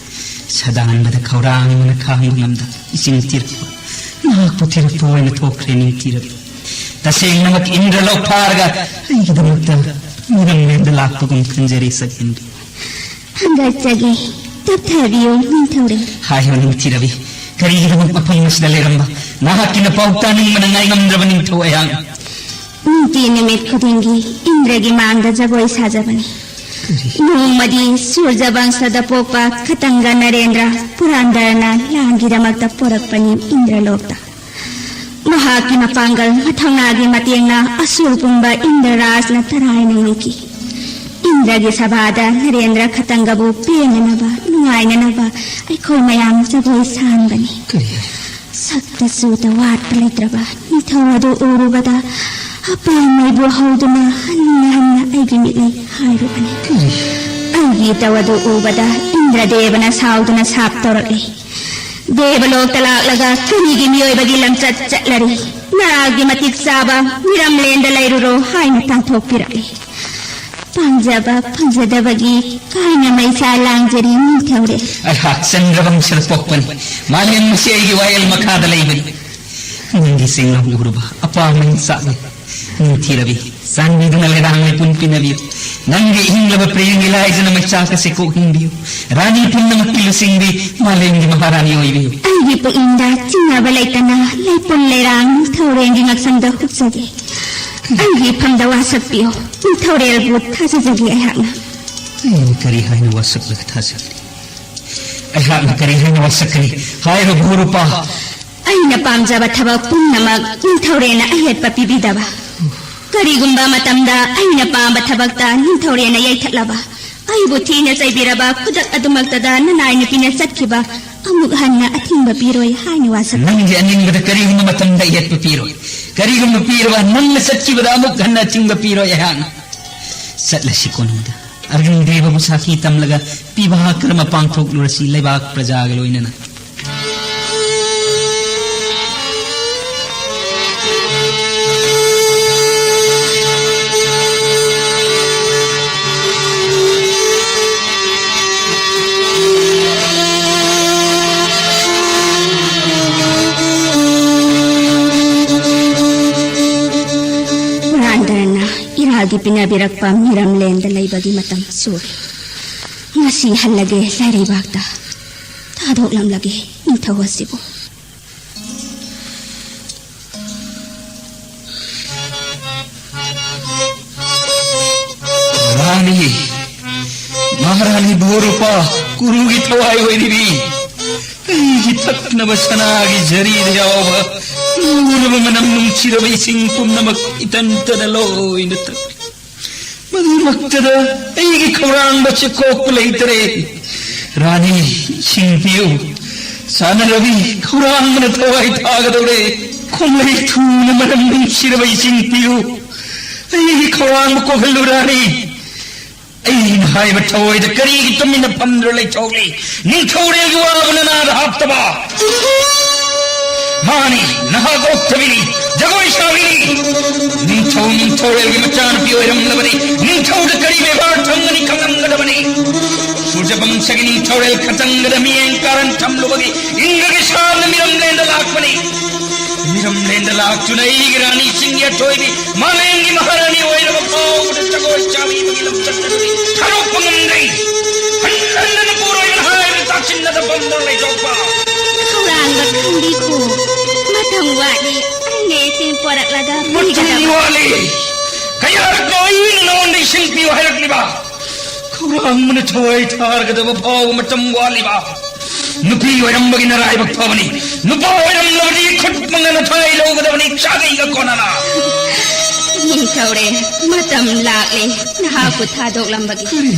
ꯁꯗꯥꯟꯕꯗ ꯈꯧꯔꯥꯡꯕꯅ ꯈꯥꯡꯕ ꯉꯝꯗ ꯏꯆꯤꯟ ꯊꯤꯔꯛꯄ꯫ ꯃꯍꯥꯛꯄꯨ ꯊꯤꯔꯛꯄ ꯑꯣꯏꯅ ꯊꯣꯛꯈ꯭ꯔꯦ ꯅꯤꯡꯊꯤꯔꯕꯤ꯫ ꯇꯁꯦꯡꯅꯃꯛ ꯏꯟꯗ꯭ꯔ ꯂꯣꯛ ꯐꯥꯔꯒ ꯑꯩꯒꯤꯗꯃꯛꯇ ꯃꯤꯔꯝꯂꯦꯟꯗ ꯂꯥꯛꯄꯒꯨꯝ ꯈꯟꯖꯔꯦ ꯁꯛꯍꯦꯟꯕꯤ꯫ ꯍꯪꯒꯠꯆꯒꯦ, ꯇꯞꯊꯕꯤꯌꯨ ꯅꯤꯡꯊꯧꯔꯦꯜ꯫ ꯍꯥꯏꯌꯨ ꯅꯤꯡꯊꯤꯔꯕꯤ, ꯀꯔꯤꯒꯤꯗꯃꯛ ꯃꯐꯝ ꯑꯁꯤꯗ ꯂꯩꯔꯝꯕ? ꯅꯍꯥꯛꯀꯤ ꯅꯄꯥꯎ ꯇꯥꯅꯤꯡꯕꯅ ꯉꯥꯏꯉꯝꯗ꯭ꯔꯕ ꯅꯤꯡꯊꯧ ꯑꯩꯍꯥꯛ꯫ ꯅꯨꯡꯇꯤ ꯅꯨꯃꯤꯠ ꯈꯨꯗꯤꯡꯒꯤ ꯏꯟꯗ꯭ꯔꯒꯤ ꯃꯥꯡꯗ ꯖꯒꯣꯏ ꯁꯥꯖꯕꯅꯤ꯫ ꯀꯔꯤ? ꯅꯣꯡꯃꯗꯤ ꯁꯨꯔꯖ ꯕꯪꯁꯗ ꯄꯣꯛꯄ ꯈꯇꯪꯒ ꯅꯔꯦꯟꯗ꯭ꯔ ꯄꯨꯔꯥꯟꯗꯔꯅ ꯂꯥꯟꯒꯤꯗꯃꯛꯇ ꯄꯣꯔꯛꯄꯅꯤ ꯏꯟꯗ꯭ꯔꯂꯣꯛꯇ꯫ ꯃꯍꯥꯛꯀꯤ ꯃꯄꯥꯡꯒꯜ ꯃꯊꯧꯅꯥꯒꯤ ꯃꯇꯦꯡꯅ ꯑꯁꯨꯔ ꯄꯨꯝꯕ ꯏꯟꯗ꯭ꯔ ꯔꯥꯖꯅ ꯇꯔꯥꯏꯅ ꯉꯝꯈꯤ꯫ ꯏꯟꯗ꯭ꯔꯒꯤ ꯁꯚꯥꯗ ꯅꯔꯦꯟꯗ꯭ꯔ ꯈꯇꯪꯒꯕꯨ ꯄꯦꯟꯅꯅꯕ, ꯅꯨꯡꯉꯥꯏꯅꯅꯕ ꯑꯩꯈꯣꯏ ꯃꯌꯥꯝ ꯖꯒꯣꯏ ꯁꯥꯍꯟꯕꯅꯤ꯫ ꯀꯔꯤ? ꯁꯛꯇ ꯆꯨꯗ ꯋꯥꯠꯄ ꯂꯩꯇ꯭ꯔꯕ ꯅꯤꯡꯊꯧ ꯑꯗꯨ ꯎꯔꯨꯕꯗ ꯑꯄꯥꯝꯕꯕꯨ ꯍꯧꯗꯨꯅ ꯍꯟꯅ ꯍꯟꯅ ꯑꯩꯒꯤ ꯃꯤꯠꯅ ꯍꯥꯏꯔꯨꯕꯅꯤ꯫ ꯑꯩꯒꯤ ꯏꯇꯧ ꯑꯗꯨ ꯎꯕꯗ ꯏꯟꯗ꯭ꯔꯗꯦꯕꯅ ꯁꯥꯎꯗꯨꯅ ꯁꯥꯞ ꯇꯧꯔꯛꯂꯤ꯫ ꯗꯦꯕꯂꯣꯛꯇ ꯂꯥꯛꯂꯒ ꯀꯔꯤꯒꯤ ꯃꯤꯑꯣꯏꯕꯒꯤ ꯂꯝꯆꯠ ꯆꯠꯂꯔꯤ? ꯅꯔꯥꯒꯤ ꯃꯇꯤꯛ ꯆꯥꯕ ꯃꯤꯔꯝꯂꯦꯟꯗ ꯂꯩꯔꯨꯔꯣ ꯍꯥꯏꯅ ꯇꯥꯟꯊꯣꯛꯄꯤꯔꯛꯂꯤ꯫ ꯄꯥꯝꯖꯕ ꯐꯪꯖꯗꯕꯒꯤ ꯀꯥꯏꯅ ꯃꯩꯁꯥ ꯂꯥꯡꯖꯔꯤ ꯅꯤꯡꯊꯧꯔꯦꯜ꯫ ꯑꯩꯍꯥꯛ ꯆꯟꯗ꯭ꯔꯕꯪꯁꯗ ꯄꯣꯛꯄꯅꯤ꯫ ꯃꯥꯂꯦꯝ ꯑꯁꯤ ꯑꯩꯒꯤ ꯋꯥꯌꯦꯜ ꯃꯈꯥꯗ ꯂꯩꯕꯅꯤ꯫ ꯅꯪꯒꯤ ꯆꯦꯡꯂꯧ ꯎꯔꯕ ꯑꯄꯥꯝꯕ ꯏꯟꯁꯥꯛꯅꯤ꯫ ꯅꯤꯡꯊꯤꯔꯕꯤ, ꯆꯥꯟꯕꯤꯗꯨꯅ ꯂꯩꯔꯥꯡ ꯂꯩꯄꯨꯟ ꯄꯤꯅꯕꯤꯌꯨ꯫ ꯅꯪꯒꯤ ꯏꯪꯂꯕ ꯄ꯭ꯔꯦꯝꯒꯤ ꯂꯥꯏꯖꯅ ꯃꯩꯆꯥꯛ ꯑꯁꯤ ꯀꯣꯛ ꯍꯤꯡꯕꯤꯌꯨ꯫ ꯔꯥꯅꯤ ꯄꯨꯝꯅꯃꯛꯀꯤ ꯂꯨꯆꯤꯡꯕꯤ, ꯃꯥꯂꯦꯝꯒꯤ ꯃꯍꯥꯔꯥꯅꯤ ꯑꯣꯏꯕꯤꯌꯨ꯫ ꯑꯩꯒꯤ ꯄꯨꯛꯅꯤꯡꯗ ꯆꯤꯡꯅꯕ ꯂꯩꯇꯅ ꯂꯩꯄꯨꯟ ꯂꯩꯔꯥꯡ ꯅꯤꯡꯊꯧꯔꯦꯜꯒꯤ ꯉꯛꯁꯝꯗ ꯍꯨꯞꯆꯒꯦ꯫ ꯑꯩꯒꯤ ꯏꯐꯝꯗ ꯋꯥꯁꯛꯄꯤꯌꯨ꯫ ꯅꯤꯡꯊꯧꯔꯦꯜꯕꯨ ꯊꯥꯖꯖꯒꯦ ꯑꯩꯍꯥꯛꯅ꯫ ꯑꯩꯅ ꯀꯔꯤ ꯍꯥꯏꯅ ꯋꯥꯁꯛꯂꯒ ꯊꯥꯖꯒꯅꯤ? ꯑꯩꯍꯥꯛꯅ ꯀꯔꯤ ꯍꯥꯏꯅ ꯋꯥꯁꯛꯀꯅꯤ? ꯍꯥꯏꯔꯣ ꯚꯨꯔꯨꯄꯥ꯫ ꯑꯩꯅ ꯄꯥꯝꯖꯕ ꯊꯕꯛ ꯄꯨꯝꯅꯃꯛ ꯅꯤꯡꯊꯧꯔꯦꯜꯅ ꯑꯌꯦꯠꯄ ꯄꯤꯕꯤꯗꯕ꯫ ꯀꯔꯤꯒꯨꯝꯕ ꯃꯇꯝꯗ ꯑꯩꯅ ꯄꯥꯝꯕ ꯊꯕꯛꯇ ꯅꯤꯡꯊꯧꯔꯦꯜꯅ ꯌꯩꯊꯠꯂꯕ, ꯑꯩꯕꯨ ꯊꯤꯅ ꯆꯩꯕꯤꯔꯕ ꯈꯨꯗꯛ ꯑꯗꯨꯃꯛꯇꯗ ꯅꯅꯥꯏ ꯅꯨꯄꯤꯅ ꯆꯠꯈꯤꯕ ꯑꯃꯨꯛ ꯍꯟꯅ ꯑꯊꯤꯡꯕ ꯄꯤꯔꯣꯏ ꯍꯥꯏꯅ ꯋꯥꯁꯛ꯫ ꯅꯪꯒꯤ ꯑꯅꯤꯡꯕꯗ ꯀꯔꯤꯒꯨꯝꯕ ꯃꯇꯝꯗ ꯌꯦꯠꯄ ꯄꯤꯔꯣꯏ꯫ ꯀꯔꯤꯒꯨꯝꯕ ꯄꯤꯔꯕ, ꯅꯪꯅ ꯆꯠꯈꯤꯕꯗ ꯑꯃꯨꯛ ꯍꯟꯅ ꯑꯊꯤꯡꯕ ꯄꯤꯔꯣꯏ ꯑꯩꯍꯥꯛꯅ꯫ ꯆꯠꯂꯁꯤ ꯀꯣꯅꯨꯡꯗ꯫ ꯑꯔꯖꯨꯟ ꯗꯦꯕꯕꯨ ꯁꯥꯈꯤ ꯇꯝꯂꯒ ꯄꯤꯕꯥ ꯀꯔꯃ ꯄꯥꯡꯊꯣꯛꯂꯨꯔꯁꯤ ꯂꯩꯕꯥꯛ ꯄ꯭ꯔꯖꯥꯒ ꯂꯣꯏꯅꯅ꯫ ꯄꯨꯔꯥꯟꯗꯔꯅ ꯏꯔꯥꯒꯤ ꯄꯤꯅꯕꯤꯔꯛꯄ ꯃꯤꯔꯝꯂꯦꯟꯗ ꯂꯩꯕꯒꯤ ꯃꯇꯝ ꯁꯨꯔꯦ꯫ ꯉꯁꯤ ꯍꯜꯂꯒꯦ ꯂꯥꯏꯔꯩꯕꯥꯛꯇ꯫ ꯊꯥꯗꯣꯛꯂꯝꯂꯒꯦ ꯅꯤꯡꯊꯧ ꯑꯁꯤꯕꯨ꯫ ꯔꯥꯅꯤ, ꯃꯍꯥꯔꯥꯅꯤ ꯚꯣꯔꯨꯄꯥ, ꯀꯨꯔꯨꯒꯤ ꯊꯋꯥꯏ ꯑꯣꯏꯔꯤꯕꯤ, ꯑꯩꯒꯤ ꯊꯛꯅꯕ ꯁꯅꯥꯒꯤ ꯖꯔꯤꯗ ꯌꯥꯎꯕ ꯂꯨꯔꯕ ꯃꯅꯝ ꯅꯨꯡꯁꯤꯔꯕ ꯏꯁꯤꯡ ꯄꯨꯝꯅꯃꯛ ꯏꯇꯟꯇꯅ ꯂꯣꯏꯅ ꯊꯛꯂꯤ꯫ ꯃꯗꯨꯃꯛꯇꯗ ꯑꯩꯒꯤ ꯈꯧꯔꯥꯡꯕ ꯆꯤꯛꯊꯣꯛꯄ ꯂꯩꯇꯔꯦ꯫ ꯔꯥꯅꯤ, ꯏꯁꯤꯡ ꯄꯤꯌꯨ꯫ ꯁꯥꯟꯅꯔꯕꯤ, ꯈꯧꯔꯥꯡꯕꯅ ꯊꯋꯥꯏ ꯊꯥꯒꯗꯧꯔꯦ꯫ ꯈꯣꯡꯂꯩ ꯊꯨꯅ ꯃꯔꯝ ꯅꯨꯡꯁꯤꯔꯕ ꯏꯆꯤꯟ ꯄꯤꯌꯨ꯫ ꯑꯩꯒꯤ ꯈꯧꯔꯥꯡꯕ ꯀꯣꯛꯍꯜꯂꯨ ꯔꯥꯅꯤ꯫ ꯑꯩꯅ ꯍꯥꯏꯕ ꯊꯑꯣꯏꯗ ꯀꯔꯤꯒꯤ ꯇꯨꯃꯤꯟꯅ ꯐꯝꯗꯨꯅ ꯂꯩꯊꯣꯛꯂꯤ? ꯅꯤꯡꯊꯧꯔꯦꯜꯒꯤ ꯋꯥꯕ ꯅꯅꯥꯗ ꯍꯥꯞꯇꯕ꯫ ꯃꯥꯅꯤ, ꯅꯍꯥꯛ ꯑꯣꯛꯇꯕꯤꯅꯤ, ꯖꯒꯣꯏ ꯁꯥꯕꯤꯅꯤ꯫ ꯅꯤꯡꯊꯧ ꯅꯤꯡꯊꯧꯔꯦꯜꯒꯤ ꯃꯆꯥꯅꯨꯄꯤ ꯑꯣꯏꯔꯝꯂꯕꯅꯤ꯫ ꯅꯤꯡꯊꯧꯗ ꯀꯔꯤ ꯕꯦꯕꯥꯔ ꯊꯝꯒꯅꯤ ꯈꯪꯂꯝꯒꯗꯕꯅꯤ꯫ ꯁꯨꯔꯖꯕꯪꯁꯒꯤ ꯅꯤꯡꯊꯧꯔꯦꯜ ꯈꯇꯪꯒꯗ ꯃꯤꯠꯌꯦꯡ ꯀꯥꯔꯟ ꯊꯝꯂꯨꯕꯒꯤ ꯏꯪꯒꯒꯤ ꯁꯥꯝꯅ ꯃꯤꯔꯝꯂꯦꯟꯗ ꯂꯥꯛꯄꯅꯤ꯫ ꯃꯤꯔꯝꯂꯦꯟꯗ ꯂꯥꯛꯇꯨꯅ ꯑꯩꯒꯤ ꯔꯥꯅꯤꯁꯤꯡꯒꯤ ꯑꯊꯣꯏꯕꯤ ꯃꯥꯂꯦꯝꯒꯤ ꯃꯍꯥꯔꯥꯅꯤ ꯑꯣꯏꯔꯕ ꯐꯥꯎꯕꯗ ꯖꯒꯣꯏ ꯁꯥꯕꯤꯕꯒꯤ ꯂꯝꯆꯠ ꯑꯗꯨꯗꯤ ꯊꯥꯗꯣꯛꯄ ꯉꯝꯗ꯭ꯔꯦ꯫ ꯍꯟꯖꯟ ꯍꯟꯖꯟꯅ ꯄꯨꯔꯣꯏꯕꯅ ꯍꯥꯏꯕꯗ ꯇꯥꯁꯤꯟꯅꯗ ꯐꯝꯗꯨꯅ ꯂꯩꯊꯣꯛꯄ꯫ ꯈꯧꯔꯥꯡꯕ ꯈꯪꯕꯤꯈꯣ꯫ ꯃꯇꯝ ꯋꯥꯠꯂꯤ꯫ ꯑꯩꯅ ꯏꯆꯦ ꯄꯣꯔꯛꯂꯒ ꯃꯇꯝ ꯄꯤꯒꯗꯕ꯫ ꯋꯥꯠꯂꯤ꯫ ꯀꯌꯥꯔꯛꯅꯣ ꯑꯩꯅ ꯅꯉꯣꯟꯗ ꯏꯁꯤꯡ ꯄꯤꯌꯨ ꯍꯥꯏꯔꯛꯂꯤꯕ? ꯈꯧꯔꯥꯡꯕꯅ ꯊꯋꯥꯏ ꯊꯥꯔꯒꯗꯕ ꯐꯥꯎꯕ ꯃꯇꯝ ꯋꯥꯠꯂꯤꯕ? ꯅꯨꯄꯤ ꯑꯣꯏꯔꯝꯕꯒꯤ ꯅꯔꯥꯏꯕꯛ ꯐꯕꯅꯤ꯫ ꯅꯨꯄꯥ ꯑꯣꯏꯔꯝꯂꯕꯗꯤ ꯈꯨꯠ ꯃꯉꯥꯅ ꯊꯥꯏ ꯂꯧꯒꯗꯕꯅꯤ, ꯆꯥꯒꯩꯒ ꯀꯣꯟꯅꯅ꯫ ꯅꯤꯡꯊꯧꯔꯦ, ꯃꯇꯝ ꯂꯥꯛꯂꯦ ꯅꯍꯥꯛꯄꯨ ꯊꯥꯗꯣꯛꯂꯝꯕꯒꯤ꯫ ꯀꯔꯤ?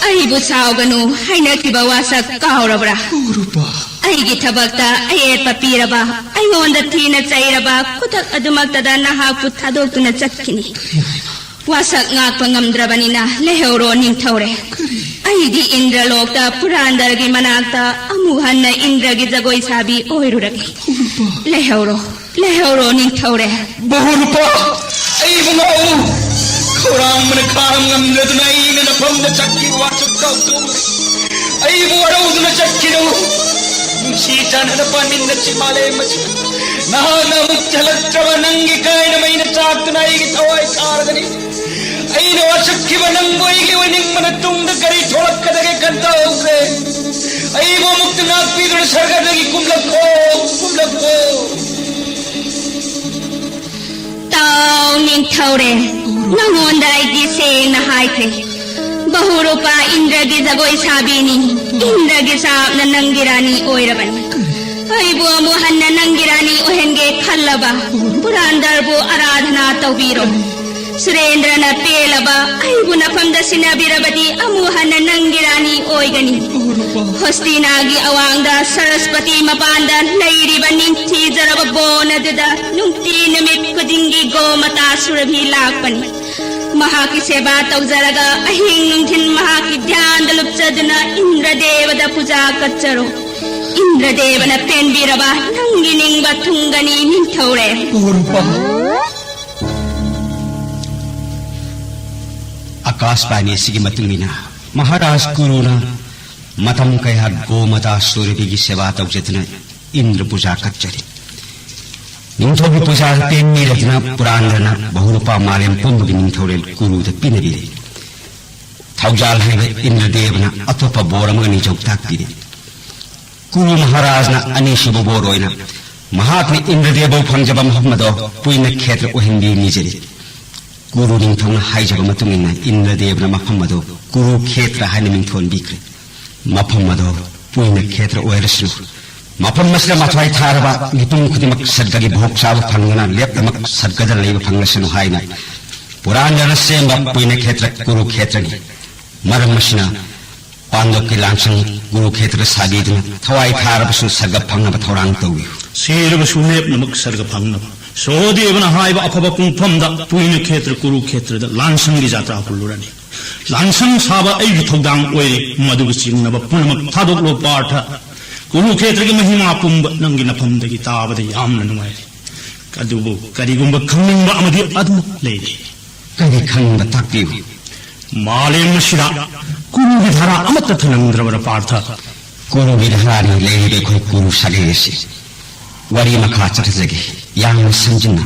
ꯑꯩꯕꯨ ꯁꯥꯎꯒꯅꯨ, ꯍꯥꯏꯅꯈꯤꯕ ꯋꯥꯁꯛ ꯀꯥꯎꯔꯕ꯭ꯔꯥ? ꯎꯔꯨꯄ꯫ ꯑꯩꯒꯤ ꯊꯕꯛꯇ ꯑꯌꯦꯠꯄ ꯄꯤꯔꯕ, ꯑꯩꯉꯣꯟꯗ ꯊꯤꯅ ꯆꯩꯔꯕ ꯈꯨꯗꯛ ꯑꯗꯨꯃꯛꯇꯗ ꯅꯍꯥꯛꯄꯨ ꯊꯥꯗꯣꯛꯇꯨꯅ ꯆꯠꯈꯤꯅꯤ꯫ ꯀꯔꯤ ꯍꯥꯏꯕ? ꯋꯥꯁꯛ ꯉꯥꯛꯄ ꯉꯝꯗ꯭ꯔꯕꯅꯤꯅ ꯂꯩꯍꯧꯔꯣ ꯅꯤꯡꯊꯧꯔꯦ꯫ ꯀꯔꯤ? ꯑꯩꯗꯤ ꯏꯟꯗ꯭ꯔꯂꯣꯛꯇ ꯄꯨꯔꯥꯟꯗꯔꯒꯤ ꯃꯅꯥꯛꯇ ꯑꯃꯨꯛ ꯍꯟꯅ ꯏꯟꯗ꯭ꯔꯒꯤ ꯖꯒꯣꯏ ꯁꯥꯕꯤ ꯑꯣꯏꯔꯨꯔꯒꯦ꯫ ꯎꯔꯨꯄ꯫ ꯂꯩꯍꯧꯔꯣ, ꯂꯩꯍꯧꯔꯣ ꯅꯤꯡꯊꯧꯔꯦ꯫ ꯕꯍꯨꯔꯨꯄ, ꯑꯩꯕꯨ ꯉꯥꯛꯎ꯫ ꯈꯧꯔꯥꯡꯕꯅ ꯈꯥꯡ ꯉꯝꯗꯗꯨꯅ ꯑꯩꯅ ꯅꯐꯝꯗ ꯆꯠꯈꯤꯕ ꯋꯥꯁꯛ ꯀꯥꯎꯊꯣꯛꯂꯦ꯫ ꯑꯩꯕꯨ ꯋꯥꯔꯧꯗꯨꯅ ꯆꯠꯈꯤꯅꯨ꯫ ꯅꯨꯡꯁꯤ ꯆꯥꯟꯅꯅ ꯄꯥꯟꯃꯤꯟꯅꯁꯤ ꯃꯥꯂꯦꯝ ꯑꯁꯤꯗ꯫ ꯅꯍꯥꯛꯅ ꯑꯃꯨꯛ ꯍꯜꯂꯛꯇ꯭ꯔꯕ ꯅꯪꯒꯤ ꯀꯥꯏꯅ ꯃꯩꯅ ꯆꯥꯛꯇꯨꯅ ꯑꯩꯒꯤ ꯊꯋꯥꯏ ꯀꯥꯔꯒꯅꯤ꯫ ꯑꯩꯅ ꯋꯥꯁꯛꯈꯤꯕ ꯅꯪꯕꯨ ꯑꯩꯒꯤ ꯑꯣꯏꯅꯤꯡꯕꯅ ꯇꯨꯡꯗ ꯀꯔꯤ ꯊꯣꯛꯂꯛꯀꯗꯒꯦ ꯈꯟꯊꯍꯧꯗ꯭ꯔꯦ꯫ ꯑꯩꯕꯨ ꯑꯃꯨꯛꯇ ꯉꯥꯛꯄꯤꯗꯨꯅ ꯁꯔꯒꯗꯒꯤ ꯀꯨꯝꯂꯛꯈꯣ, ꯀꯨꯝꯂꯛꯈꯣ꯫ ꯇꯥꯎ ꯅꯤꯡꯊꯧꯔꯦ, ꯅꯉꯣꯟꯗ ꯑꯩꯗꯤ ꯁꯦꯡꯅ ꯍꯥꯏꯈ꯭ꯔꯦ꯫ ꯕꯍꯨꯔꯨꯄꯥ ꯏꯟꯗ꯭ꯔꯒꯤ ꯖꯒꯣꯏ ꯁꯥꯕꯤꯅꯤ꯫ ꯏꯟꯗ꯭ꯔꯒꯤ ꯁꯥꯞꯅ ꯅꯪꯒꯤ ꯔꯥꯅꯤ ꯑꯣꯏꯔꯕꯅꯤ꯫ ꯑꯩꯕꯨ ꯑꯃꯨꯛ ꯍꯟꯅ ꯅꯪꯒꯤ ꯔꯥꯅꯤ ꯑꯣꯏꯍꯟꯒꯦ ꯈꯜꯂꯕ ꯄꯨꯔꯥꯟꯗꯔꯕꯨ ꯑꯔꯥꯙꯅꯥ ꯇꯧꯕꯤꯔꯣ꯫ ꯁꯨꯔꯦꯟꯗ꯭ꯔꯅ ꯄꯦꯜꯂꯕ ꯑꯩꯕꯨ ꯅꯐꯝꯗ ꯁꯤꯟꯅꯕꯤꯔꯕꯗꯤ ꯑꯃꯨꯛ ꯍꯟꯅ ꯅꯪꯒꯤ ꯔꯥꯅꯤ ꯑꯣꯏꯒꯅꯤ꯫ ꯍꯣꯁꯇꯤꯅꯥꯒꯤ ꯑꯋꯥꯡꯗ ꯁꯔꯁꯄꯇꯤ ꯃꯄꯥꯟꯗ ꯂꯩꯔꯤꯕ ꯅꯤꯡꯊꯤꯖꯔꯕ ꯕꯣꯟ ꯑꯗꯨꯗ ꯅꯨꯡꯇꯤ ꯅꯨꯃꯤꯠ ꯈꯨꯗꯤꯡꯒꯤ ꯒꯣꯃꯇꯥ ꯁꯨꯔꯚꯤ ꯂꯥꯛꯄꯅꯤ꯫ ꯃꯍꯥꯛꯀꯤ ꯁꯦꯕꯥ ꯇꯧꯖꯔꯒ ꯑꯍꯤꯡ ꯅꯨꯡꯊꯤꯜ ꯃꯍꯥꯛꯀꯤ ꯙ꯭ꯌꯥꯟꯗ ꯂꯨꯞꯆꯗꯨꯅ ꯏꯟꯗ꯭ꯔꯗꯦꯕꯗ ꯄꯨꯖꯥ ꯀꯠꯆꯔꯣ꯫ ꯏꯟꯗ꯭ꯔꯗꯦꯕꯅ ꯄꯦꯟꯕꯤꯔꯕ ꯅꯪꯒꯤ ꯅꯤꯡꯕ ꯊꯨꯡꯒꯅꯤ ꯅꯤꯡꯊꯧꯔꯦꯜ꯫ ꯑꯀꯥꯁꯕꯥꯅꯤ ꯑꯁꯤꯒꯤ ꯃꯇꯨꯡ ꯏꯟꯅ ꯃꯍꯥꯔꯥꯖ ꯀꯨꯔꯨꯅ ꯃꯇꯝ ꯀꯌꯥ ꯒꯣꯃꯇꯥ ꯁꯨꯔꯚꯤꯒꯤ ꯁꯦꯕꯥ ꯇꯧꯖꯗꯨꯅ ꯏꯟꯗ꯭ꯔ ꯄꯨꯖꯥ ꯀꯠꯆꯔꯤ꯫ ꯅꯤꯡꯊꯧꯒꯤ ꯄꯨꯖꯥ ꯄꯦꯟꯕꯤꯔꯗꯨꯅ ꯄꯨꯔꯥꯟꯗ꯭ꯔꯅ ꯕꯍꯨꯔꯨꯄꯥ ꯃꯥꯂꯦꯝ ꯄꯨꯝꯕꯒꯤ ꯅꯤꯡꯊꯧꯔꯦꯜ ꯀꯨꯔꯨꯗ ꯄꯤꯅꯕꯤꯔꯦ꯫ ꯊꯧꯖꯥꯜ ꯍꯩꯕ ꯏꯟꯗ꯭ꯔꯗꯦꯕꯅ ꯑꯇꯣꯞꯄ ꯕꯣꯔ ꯑꯃꯒ ꯅꯤꯡꯖꯧ ꯇꯥꯛꯄꯤꯔꯦ꯫ ꯀꯨꯔꯨ ꯃꯍꯥꯔꯥꯖꯅ ꯑꯅꯤꯁꯨꯕ ꯕꯣꯔ ꯑꯣꯏꯅ ꯃꯍꯥꯛꯅ ꯏꯟꯗ꯭ꯔꯗꯦꯕꯕꯨ ꯐꯪꯖꯕ ꯃꯐꯝ ꯑꯗꯣ ꯄꯨꯏꯅ ꯈꯦꯇ꯭ꯔ ꯑꯣꯏꯍꯟꯕꯤꯌꯨ ꯅꯤꯖꯔꯤ꯫ ꯀꯨꯔꯨ ꯅꯤꯡꯊꯧꯅ ꯍꯥꯏꯖꯕ ꯃꯇꯨꯡ ꯏꯟꯅ ꯏꯟꯗ꯭ꯔꯗꯦꯕꯅ ꯃꯐꯝ ꯑꯗꯣ ꯀꯨꯔꯨ ꯈꯦꯇ꯭ꯔ ꯍꯥꯏꯅ ꯃꯤꯡꯊꯣꯟꯕꯤꯈ꯭ꯔꯦ꯫ ꯃꯐꯝ ꯑꯗꯣ ꯄꯨꯏꯅ ꯈꯦꯇ꯭ꯔ ꯑꯣꯏꯔꯁꯅꯨ꯫ ꯃꯐꯝ ꯑꯁꯤꯗ ꯃꯊ꯭ꯋꯥꯏ ꯊꯥꯔꯕ ꯃꯤꯄꯨꯝ ꯈꯨꯗꯤꯡꯃꯛ ꯁꯔꯒꯒꯤ ꯚꯣꯛ ꯆꯥꯕ ꯐꯪꯗꯅ ꯂꯦꯞꯇꯃꯛ ꯁꯔꯒꯗ ꯂꯩꯕ ꯐꯪꯂꯁꯅꯨ ꯍꯥꯏꯅ ꯄꯨꯔꯥꯟꯗ꯭ꯔꯅ ꯁꯦꯝꯕ ꯄꯨꯏꯅ ꯈꯦꯇ꯭ꯔ ꯀꯨꯔꯨ ꯈꯦꯇ꯭ꯔꯅꯤ꯫ ꯃꯔꯝ ꯑꯁꯤꯅ ꯄꯥꯟꯗꯣꯞꯀꯤ ꯂꯥꯟꯁꯪ ꯀꯨꯔꯨ ꯈꯦꯇ꯭ꯔ ꯁꯥꯕꯤꯗꯨꯅ ꯊꯋꯥꯏ ꯊꯥꯔꯕꯁꯨ ꯁꯔꯒ ꯐꯪꯅꯕ ꯊꯧꯔꯥꯡ ꯇꯧꯕꯤꯌꯨ꯫ ꯁꯤꯔꯕꯁꯨ ꯂꯦꯞꯅꯃꯛ ꯁꯔꯒ ꯐꯪꯅꯕ ꯁꯣꯍꯗꯦꯕꯅ ꯍꯥꯏꯕ ꯑꯐꯕ ꯄꯨꯡꯐꯝꯗ ꯄꯨꯏꯅ ꯈꯦꯇ꯭ꯔ ꯀꯨꯔꯨ ꯈꯦꯇ꯭ꯔꯗ ꯂꯥꯟꯁꯪꯒꯤ ꯖꯥꯇ꯭ꯔꯥ ꯍꯨꯜꯂꯨꯔꯅꯤ꯫ ꯂꯥꯟꯁꯪ ꯁꯥꯕ ꯑꯩꯒꯤ ꯊꯧꯗꯥꯡ ꯑꯣꯏꯔꯦ꯫ ꯃꯗꯨꯒ ꯆꯤꯡꯅꯕ ꯄꯨꯝꯅꯃꯛ ꯊꯥꯗꯣꯛꯂꯣ ꯄꯥꯔꯊ꯫ ꯀꯨꯔꯨ ꯈꯦꯇ꯭ꯔꯒꯤ ꯃꯍꯤꯃꯥ ꯄꯨꯝꯕ ꯅꯪꯒꯤ ꯅꯐꯝꯗꯒꯤ ꯇꯥꯕꯗ ꯌꯥꯝꯅ ꯅꯨꯡꯉꯥꯏꯔꯦ꯫ ꯑꯗꯨꯕꯨ ꯀꯔꯤꯒꯨꯝꯕ ꯈꯪꯅꯤꯡꯕ ꯑꯃꯗꯤ ꯑꯗꯨꯃꯛ ꯂꯩꯔꯤ꯫ ꯀꯔꯤ ꯈꯪꯅꯤꯡꯕ ꯇꯥꯛꯄꯤꯌꯨ꯫ ꯃꯥꯂꯦꯝ ꯑꯁꯤꯗ ꯀꯨꯔꯨꯒꯤ ꯙꯥꯔꯥ ꯑꯃꯠꯇ ꯊꯅꯝꯗ꯭ꯔꯕꯔ ꯄꯥꯔꯊ? ꯀꯨꯔꯨꯒꯤ ꯙꯥꯔꯥꯅꯤ ꯂꯩꯔꯤꯕ ꯑꯩꯈꯣꯏ ꯀꯨꯔꯨ ꯁꯥꯒꯩ ꯑꯁꯤ꯫ ꯋꯥꯔꯤ ꯃꯈꯥ ꯆꯠꯊꯖꯒꯦ, ꯌꯥꯝꯅ ꯁꯝꯖꯤꯟꯅ꯫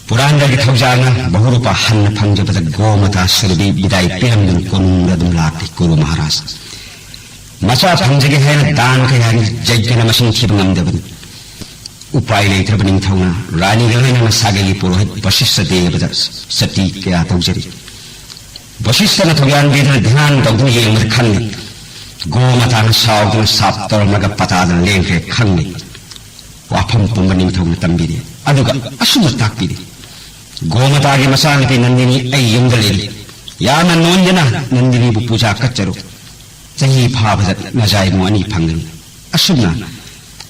ꯄꯨꯔꯥꯟꯗ꯭ꯔꯒꯤ ꯊꯧꯖꯥꯜꯅ ꯕꯍꯨꯔꯨꯄ ꯍꯟꯅ ꯐꯪꯖꯕꯗ ꯒꯣꯃꯇꯥ ꯁꯨꯔꯚꯤ ꯕꯤꯗꯥꯏ ꯄꯤꯔꯝꯗꯨꯅ ꯀꯣꯅꯨꯡꯗ ꯑꯗꯨꯝ ꯂꯥꯛꯂꯤ ꯀꯨꯔꯨ ꯃꯍꯥꯔꯥꯖ꯫ ꯃꯆꯥ ꯐꯪꯖꯒꯦ ꯍꯥꯏꯅ ꯗꯥꯟ ꯀꯌꯥꯅꯤ ꯌꯩꯗꯨꯅ ꯃꯁꯤꯡ ꯊꯤꯕ ꯉꯝꯗꯕꯅꯤ꯫ ꯎꯄꯥꯏ ꯂꯩꯇ꯭ꯔꯕ ꯅꯤꯡꯊꯧꯅ ꯔꯥꯅꯤꯒ ꯂꯣꯏꯅꯅ ꯁꯥꯒꯩꯒꯤ ꯄꯨꯔꯣꯍꯤꯠ ꯕꯁꯤꯁꯇ ꯗꯦꯕꯗ ꯁꯇꯤ ꯀꯌꯥ ꯇꯧꯖꯔꯤ꯫ ꯕꯁꯤꯁꯇꯅ ꯊꯧꯌꯥꯟꯕꯤꯗꯨꯅ ꯙ꯭ꯌꯥꯟ ꯇꯧꯗꯨꯅ ꯌꯦꯡꯕꯗ ꯈꯪꯉꯤ꯫ ꯒꯣꯃꯇꯥꯅ ꯁꯥꯎꯗꯨꯅ ꯁꯥꯞ ꯇꯧꯔꯝꯂꯒ ꯄꯇꯥꯗ ꯂꯦꯡꯈ꯭ꯔꯦ ꯈꯪꯉꯤ꯫ ꯋꯥꯐꯝ ꯄꯨꯝꯕ ꯅꯤꯡꯊꯧꯅ ꯇꯝꯕꯤꯔꯤ꯫ ꯑꯗꯨꯒ ꯑꯁꯨꯝꯅ ꯇꯥꯛꯄꯤꯔꯤ, ꯒꯣꯃꯇꯥꯒꯤ ꯃꯆꯥꯅꯨꯄꯤ ꯅꯟꯗꯤꯅꯤ ꯑꯩ ꯌꯨꯝꯗ ꯂꯩꯔꯤ꯫ ꯌꯥꯝꯅ ꯅꯣꯟꯖꯅ ꯅꯟꯗꯤꯅꯤꯕꯨ ꯄꯨꯖꯥ ꯀꯠꯆꯔꯨ꯫ ꯆꯍꯤ ꯐꯥꯕꯗ ꯅꯖꯥꯏꯕꯨꯡ ꯑꯅꯤ ꯐꯪꯒꯅꯤ꯫ ꯑꯁꯨꯝꯅ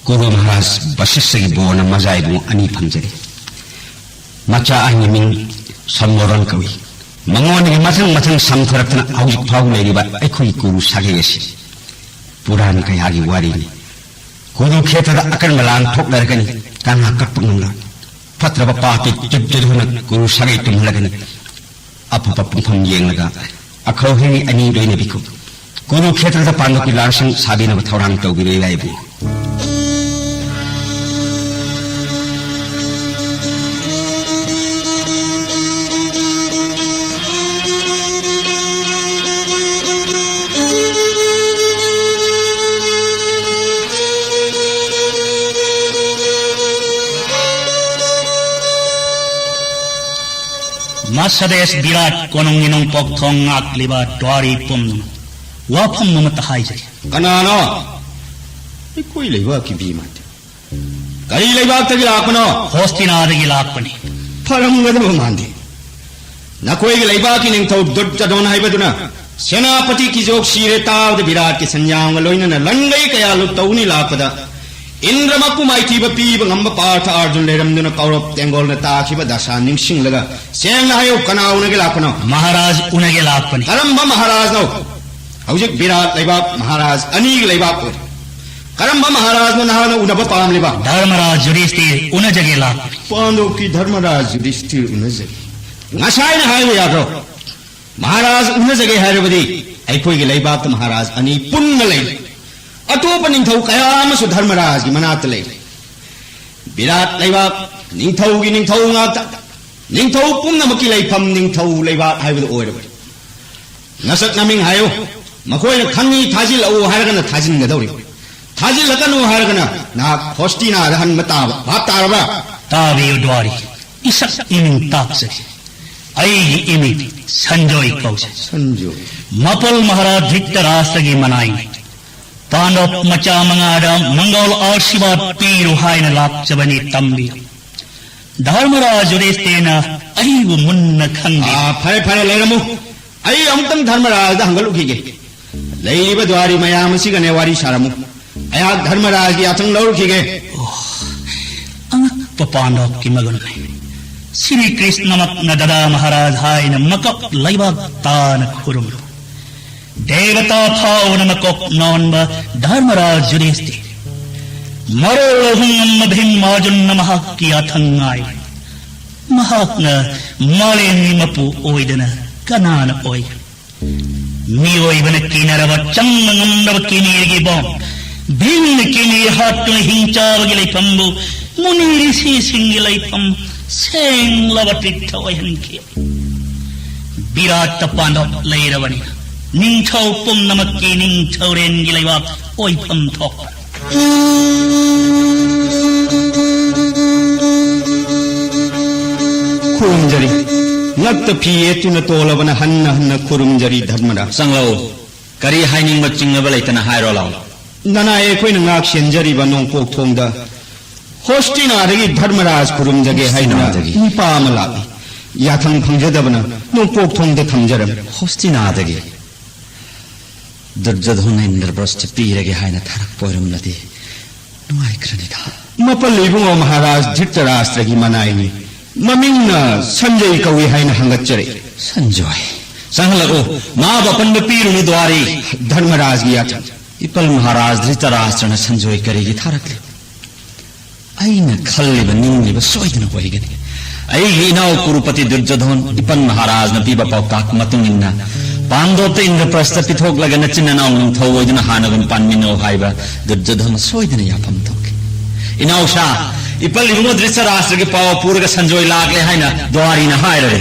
ꯀꯨꯔꯨ ꯃꯍꯥꯔꯥꯖ ꯕꯁꯤꯁ꯭ꯊꯒꯤ ꯕꯣꯔꯅ ꯃꯖꯥꯏꯕꯨꯡ ꯑꯅꯤ ꯐꯪꯖꯔꯦ꯫ ꯃꯆꯥ ꯑꯍꯟꯒꯤ ꯃꯤꯡ ꯁꯝꯕꯣꯔꯟ ꯀꯧꯏ꯫ ꯃꯉꯣꯟꯗꯒꯤ ꯃꯊꯪ ꯃꯊꯪ ꯁꯝꯊꯔꯛꯇꯨꯅ ꯍꯧꯖꯤꯛ ꯐꯥꯎ ꯂꯩꯔꯤꯕ ꯑꯩꯈꯣꯏꯒꯤ ꯀꯨꯔꯨ ꯁꯥꯒꯩ ꯑꯁꯤ ꯄꯨꯔꯥꯟ ꯀꯌꯥꯒꯤ ꯋꯥꯔꯤꯅꯤ꯫ ꯀꯨꯔꯨ ꯈꯦꯇ꯭ꯔꯗ ꯑꯀꯟꯕ ꯂꯥꯟ ꯊꯣꯛꯅꯔꯒꯅꯤ꯫ ꯀꯅꯥ ꯀꯛꯄ ꯉꯝꯂꯣꯏ꯫ ꯐꯠꯇ꯭ꯔꯕ ꯄꯥꯞꯇꯤ ꯇꯨꯞ ꯇꯨꯞ ꯍꯨꯅ ꯀꯨꯔꯨ ꯁꯥꯒꯩ ꯇꯨꯝꯍꯜꯂꯒꯅꯤ꯫ ꯑꯐꯕ ꯄꯨꯡꯐꯝ ꯌꯦꯡꯂꯒ ꯑꯈꯧ ꯍꯦꯡꯉꯤ ꯑꯅꯤ ꯂꯣꯏꯅꯕꯤꯈꯣ꯫ ꯀꯨꯔꯨ ꯈꯦꯇ꯭ꯔꯗ ꯄꯥꯟꯗꯣꯛꯀꯤ ꯂꯥꯟꯁꯪ ꯁꯥꯕꯤꯅꯕ ꯊꯧꯔꯥꯡ ꯇꯧꯕꯤꯔꯦ ꯏꯕꯨꯡ꯫ ꯃꯁꯗꯦꯁ ꯕꯤꯔꯥꯠ ꯀꯣꯅꯨꯡꯒꯤ ꯅꯣꯡꯄꯣꯛ ꯊꯣꯡ ꯉꯥꯛꯂꯤꯕ ꯗ꯭ꯋꯥꯔꯤ ꯄꯨꯝꯅꯃꯛ, ꯋꯥꯐꯝ ꯑꯃꯠꯇ ꯍꯥꯏꯖꯒꯦ꯫ ꯀꯅꯥꯅꯣ? ꯑꯩꯈꯣꯏ ꯂꯩꯕꯥꯛꯀꯤ ꯃꯤ ꯃꯥꯟꯗꯦ꯫ ꯀꯔꯤ ꯂꯩꯕꯥꯛꯇꯒꯤ ꯂꯥꯛꯄꯅꯣ? ꯍꯣꯁꯇꯤꯅꯥꯗꯒꯤ ꯂꯥꯛꯄꯅꯤ꯫ ꯐꯔꯝꯒꯗꯕ ꯃꯥꯟꯗꯦ꯫ ꯅꯈꯣꯏꯒꯤ ꯂꯩꯕꯥꯛꯀꯤ ꯅꯤꯡꯊꯧ ꯗꯨꯔꯖꯗꯣꯟ ꯍꯥꯏꯕꯗꯨꯅ ꯁꯦꯅꯥꯄꯇꯤ ꯀꯤꯖꯣꯛ ꯁꯤꯔꯦ ꯇꯥꯕꯗ ꯕꯤꯔꯥꯠꯀꯤ ꯁꯟꯌꯥꯝꯒ ꯂꯣꯏꯅꯅ ꯂꯟꯒꯩ ꯀꯌꯥ ꯂꯨꯠ ꯇꯧꯅꯤ ꯂꯥꯛꯄꯗ ꯏꯟꯗ꯭ꯔꯃꯛꯄꯨ ꯃꯥꯏꯊꯤꯕ ꯄꯤꯕ ꯉꯝꯕ ꯄꯥꯔꯊ ꯑꯥꯔꯖꯨꯟ ꯂꯩꯔꯝꯗꯨꯅ ꯀꯧꯔꯕ ꯇꯦꯡꯒꯣꯜꯅ ꯇꯥꯈꯤꯕ ꯗꯁꯥ ꯅꯤꯡꯁꯤꯡꯂꯒ ꯁꯦꯡꯅ ꯍꯥꯏꯌꯨ, ꯀꯅꯥ ꯎꯅꯒꯦ ꯂꯥꯛꯄꯅꯣ? ꯃꯍꯥꯔꯥꯖ ꯎꯅꯒꯦ ꯂꯥꯛꯄꯅꯤ꯫ ꯀꯔꯝꯕ ꯃꯍꯥꯔꯥꯖꯅꯣ? ꯍꯧꯖꯤꯛ ꯕꯤꯔꯥꯠ ꯂꯩꯕꯥꯛ ꯃꯍꯥꯔꯥꯖ ꯑꯅꯤꯒꯤ ꯂꯩꯕꯥꯛ ꯑꯣꯏꯔꯦ꯫ ꯀꯔꯝꯕ ꯃꯍꯥꯔꯥꯖꯅꯣ ꯅꯍꯥꯛꯅ ꯎꯅꯕ ꯄꯥꯝꯂꯤꯕ? ꯙꯔꯃꯔꯥꯖ ꯌꯨꯙꯤꯁꯊꯤꯔ ꯎꯅꯖꯒꯦ ꯂꯥꯛꯄꯅꯤ꯫ ꯄꯥꯟꯗꯣꯞꯀꯤ ꯙꯔꯃꯔꯥꯖ ꯌꯨꯙꯤꯁꯊꯤꯔ ꯎꯅꯖꯒꯦ꯫ ꯉꯁꯥꯏꯅ ꯍꯥꯏꯕ ꯌꯥꯗ꯭ꯔꯣ? ꯃꯍꯥꯔꯥꯖ ꯎꯅꯖꯒꯦ ꯍꯥꯏꯔꯕꯗꯤ ꯑꯩꯈꯣꯏꯒꯤ ꯂꯩꯕꯥꯛꯇ ꯃꯍꯥꯔꯥꯖ ꯑꯅꯤ ꯄꯨꯟꯅ ꯂꯩꯔꯤ꯫ ꯑꯇꯣꯞꯄ ꯅꯤꯡꯊꯧ ꯀꯌꯥ ꯑꯃꯁꯨ ꯙꯔꯃꯔꯥꯖꯒꯤ ꯃꯅꯥꯛꯇ ꯂꯩꯔꯤ꯫ ꯕꯤꯔꯥꯠ ꯂꯩꯕꯥꯛ ꯅꯤꯡꯊꯧꯒꯤ ꯅꯤꯡꯊꯧ ꯉꯥꯛꯇ꯫ ꯅꯤꯡꯊꯧ ꯄꯨꯝꯅꯃꯛꯀꯤ ꯂꯩꯐꯝ ꯅꯤꯡꯊꯧ ꯂꯩꯕꯥꯛ ꯍꯥꯏꯕꯗꯨ ꯑꯣꯏꯔꯕꯅꯤ꯫ ꯅꯁꯛ ꯅꯃꯤꯡ ꯍꯥꯏꯌꯨ꯫ ꯃꯈꯣꯏꯅ ꯈꯪꯉꯤ ꯊꯥꯖꯤꯜꯂꯛꯎ ꯍꯥꯏꯔꯒꯅ ꯊꯥꯖꯤꯟꯒꯗꯧꯔꯤ꯫ ꯊꯥꯖꯤꯜꯂꯛꯀꯅꯨ ꯍꯥꯏꯔꯒꯅ ꯅꯍꯥꯛ ꯍꯣꯁꯇꯤꯅꯥꯗ ꯍꯟꯕ ꯇꯥꯕ꯫ ꯚꯥꯞ ꯇꯥꯔꯕ꯭ꯔꯥ? ꯇꯥꯕꯤꯌꯨ ꯗ꯭ꯋꯥꯔꯤ꯫ ꯏꯁꯛ ꯏꯃꯤꯡ ꯇꯥꯛꯆꯒꯦ꯫ ꯑꯩꯒꯤ ꯏꯃꯤꯡ ꯁꯟꯖꯣꯏ ꯀꯧꯖꯩ꯫ ꯁꯟꯖꯣꯏ꯫ ꯃꯄꯜ ꯃꯍꯥꯔꯥꯖ ꯙ꯭ꯔꯤꯇꯔꯥꯁꯇ꯭ꯔꯒꯤ ꯃꯅꯥꯏꯅꯤ꯫ ꯄꯥꯟꯗꯕ ꯃꯆꯥ ꯃꯉꯥꯗ ꯃꯪꯒꯣꯜ ꯑꯥꯁꯤꯔꯕꯥꯗ ꯄꯤꯔꯨ ꯍꯥꯏꯅ ꯂꯥꯛꯆꯕꯅꯤ꯫ ꯇꯝꯕꯤꯌꯨ꯫ ꯙꯔꯃꯔꯥꯖ ꯌꯨꯙꯤꯁꯊꯤꯔꯅ ꯑꯩꯕꯨ ꯃꯨꯟꯅ ꯈꯪꯗꯦ꯫ ꯑꯥ, ꯐꯔꯦ, ꯐꯔꯦ, ꯂꯩꯔꯝꯃꯨ꯫ ꯑꯩ ꯑꯃꯨꯛꯇꯪ ꯙꯔꯃꯔꯥꯖꯗ ꯍꯪꯒꯠꯂꯨꯈꯤꯒꯦ꯫ ꯂꯩꯔꯤꯕ ꯗ꯭ꯋꯥꯔꯤ ꯃꯌꯥꯝ ꯑꯁꯤꯒꯅꯦ ꯋꯥꯔꯤ ꯁꯥꯔꯝꯃꯨ꯫ ꯑꯩꯍꯥꯛ ꯙꯔꯃꯔꯥꯖꯒꯤ ꯌꯥꯊꯪ ꯂꯧꯔꯨꯈꯤꯒꯦ꯫ ꯑꯉꯛꯄ ꯄꯥꯟꯗꯣꯞꯀꯤ ꯃꯒꯨꯟꯅꯤ꯫ ꯁ꯭ꯔꯤ ꯀ꯭ꯔꯤꯁꯅꯃꯛꯅ ꯗꯗꯥ ꯃꯍꯥꯔꯥꯖ ꯍꯥꯏꯅ ꯃꯀꯣꯛ ꯂꯩꯕꯥꯛ ꯇꯥꯅ ꯈꯨꯔꯨꯝꯂꯨ꯫ ꯗꯦꯕꯇꯥ ꯐꯥꯎꯅ ꯃꯀꯣꯛ ꯅꯣꯟꯕ ꯙꯔꯃꯔꯥꯖ ꯌꯨꯙꯤꯁꯊꯤꯔ꯫ ꯃꯔꯣꯜ ꯑꯍꯨꯝ ꯉꯝꯕ ꯚꯤꯝ ꯑꯔꯖꯨꯟꯅ ꯃꯍꯥꯛꯀꯤ ꯌꯥꯊꯪ ꯉꯥꯏ꯫ ꯃꯍꯥꯛꯅ ꯃꯥꯂꯦꯝꯒꯤ ꯃꯄꯨ ꯑꯣꯏꯗꯅ ꯀꯅꯥꯅ ꯑꯣꯏ? ꯃꯤꯑꯣꯏꯕꯅ ꯀꯤꯅꯔꯕ ꯆꯪꯕ ꯉꯝꯗꯕ ꯀꯤꯅꯤꯔꯒꯤ ꯕꯣꯝ, ꯚꯤꯝꯅ ꯀꯤꯅꯤꯔ ꯍꯥꯠꯇꯨꯅ ꯍꯤꯡꯆꯥꯕꯒꯤ ꯂꯩꯐꯝꯕꯨ ꯃꯨꯅꯤ ꯔꯤꯁꯤꯁꯤꯡꯒꯤ ꯂꯩꯐꯝ ꯁꯦꯡꯂꯕ ꯇꯤꯔꯊ ꯑꯣꯏꯍꯟꯈꯤ꯫ ꯕꯤꯔꯥꯠꯇ ꯄꯥꯟꯗꯣꯞ ꯂꯩꯔꯕꯅꯤꯅ ꯅꯤꯡꯊꯧ ꯄꯨꯝꯅꯃꯛꯀꯤ ꯅꯤꯡꯊꯧꯔꯦꯟꯒꯤ ꯂꯩꯕꯥꯛ ꯑꯣꯏꯐꯝ ꯊꯣꯛꯄ꯫ ꯈꯨꯔꯨꯝꯖꯔꯤ꯫ ꯉꯛꯇ ꯐꯤ ꯌꯦꯠꯇꯨꯅ ꯇꯣꯜꯂꯕꯅ ꯍꯟꯅ ꯍꯟꯅ ꯈꯨꯔꯨꯝꯖꯔꯤ ꯙꯔꯃꯔꯥꯖ꯫ ꯆꯪꯂꯛꯎ꯫ ꯀꯔꯤ ꯍꯥꯏꯅꯤꯡꯕ ꯆꯤꯡꯅꯕ ꯂꯩꯇꯅ ꯍꯥꯏꯔꯣ ꯂꯥꯎ꯫ ꯅꯅꯥꯏ ꯑꯩꯈꯣꯏꯅ ꯉꯥꯛ ꯁꯦꯟꯖꯔꯤꯕ ꯅꯣꯡꯄꯣꯛ ꯊꯣꯡꯗ ꯍꯣꯁꯇꯤꯅꯥꯗꯒꯤ ꯙꯔꯃꯔꯥꯖ ꯈꯨꯔꯨꯝꯖꯒꯦ ꯍꯥꯏꯗꯨꯅ ꯍꯣꯁꯇꯤꯅꯥꯗꯒꯤ? ꯅꯨꯄꯥ ꯑꯃ ꯂꯥꯛꯏ꯫ ꯌꯥꯊꯪ ꯐꯪꯖꯗꯕꯅ ꯅꯣꯡꯄꯣꯛ ꯊꯣꯡꯗ ꯊꯝꯖꯔꯝꯃꯤ꯫ ꯍꯣꯁꯇꯤꯅꯥꯗꯒꯤ ꯗꯨꯔꯖꯣꯙꯟ ꯏꯟꯗ꯭ꯔꯄ꯭ꯔꯁꯊ ꯄꯤꯔꯒꯦ ꯍꯥꯏꯅ ꯊꯥꯔꯛꯄ ꯑꯣꯏꯔꯝꯂꯗꯤ ꯅꯨꯡꯉꯥꯏꯈ꯭ꯔꯅꯤꯗ꯫ ꯃꯄꯜ ꯏꯕꯨꯡꯉꯣ ꯃꯍꯥꯔꯥꯖ ꯙ꯭ꯔꯤꯇꯔꯥꯁꯇ꯭ꯔꯒꯤ ꯃꯅꯥꯏꯅꯤ꯫ ꯃꯃꯤꯡꯅ ꯁꯟꯖꯣꯏ ꯀꯧꯏ ꯍꯥꯏꯅ ꯍꯪꯒꯠꯆꯔꯛꯏ꯫ ꯁꯟꯖꯣꯏ? ꯆꯪꯍꯜꯂꯛꯎ꯫ ꯃꯥꯕꯨ ꯑꯄꯟꯕ ꯄꯤꯔꯨꯅꯨ ꯗ꯭ꯋꯥꯔꯤ꯫ ꯙꯔꯃꯔꯥꯖꯒꯤ ꯌꯥꯊꯪ꯫ ꯏꯄꯜ ꯃꯍꯥꯔꯥꯖ ꯙ꯭ꯔꯤꯇꯔꯥꯁꯇ꯭ꯔꯅ ꯁꯟꯖꯣꯏ ꯀꯔꯤꯒꯤ ꯊꯥꯔꯛꯂꯤ? ꯑꯩꯅ ꯈꯜꯂꯤꯕ ꯅꯤꯡꯂꯤꯕ ꯁꯣꯏꯗꯅ ꯑꯣꯏꯒꯅꯤ꯫ ꯑꯩꯒꯤ ꯏꯅꯥꯎ ꯀꯨꯔꯨꯄꯇꯤ ꯗꯨꯔꯖꯣꯙꯟ ꯏꯄꯟ ꯃꯍꯥꯔꯥꯖꯅ ꯄꯤꯕ ꯄꯥꯎꯇꯥꯛ ꯃꯇꯨꯡ ꯏꯟꯅ ꯄꯥꯟꯗꯣꯞꯇ ꯏꯟꯗ꯭ꯔꯄ꯭ꯔꯁꯇ ꯄꯤꯊꯣꯛꯂꯒ ꯅꯆꯤꯟ ꯅꯅꯥꯎ ꯅꯤꯡꯊꯧ ꯑꯣꯏꯗꯨꯅ ꯍꯥꯟꯅꯒꯨꯝ ꯄꯥꯟꯃꯤꯟꯅꯧ ꯍꯥꯏꯕ ꯗꯨꯔꯖꯣꯙꯟ ꯁꯣꯏꯗꯅ ꯌꯥꯐꯝ ꯊꯣꯛꯈꯤ꯫ ꯏꯅꯥꯎꯁꯥ, ꯏꯄꯜ ꯏꯕꯨꯡꯉꯣ ꯙ꯭ꯔꯤꯇꯔꯥꯁꯇ꯭ꯔꯒꯤ ꯄꯥꯎ ꯄꯨꯔꯒ ꯁꯟꯖꯣꯏ ꯂꯥꯛꯂꯦ ꯍꯥꯏꯅ ꯗ꯭ꯋꯥꯔꯤꯅ ꯍꯥꯏꯔꯔꯦ꯫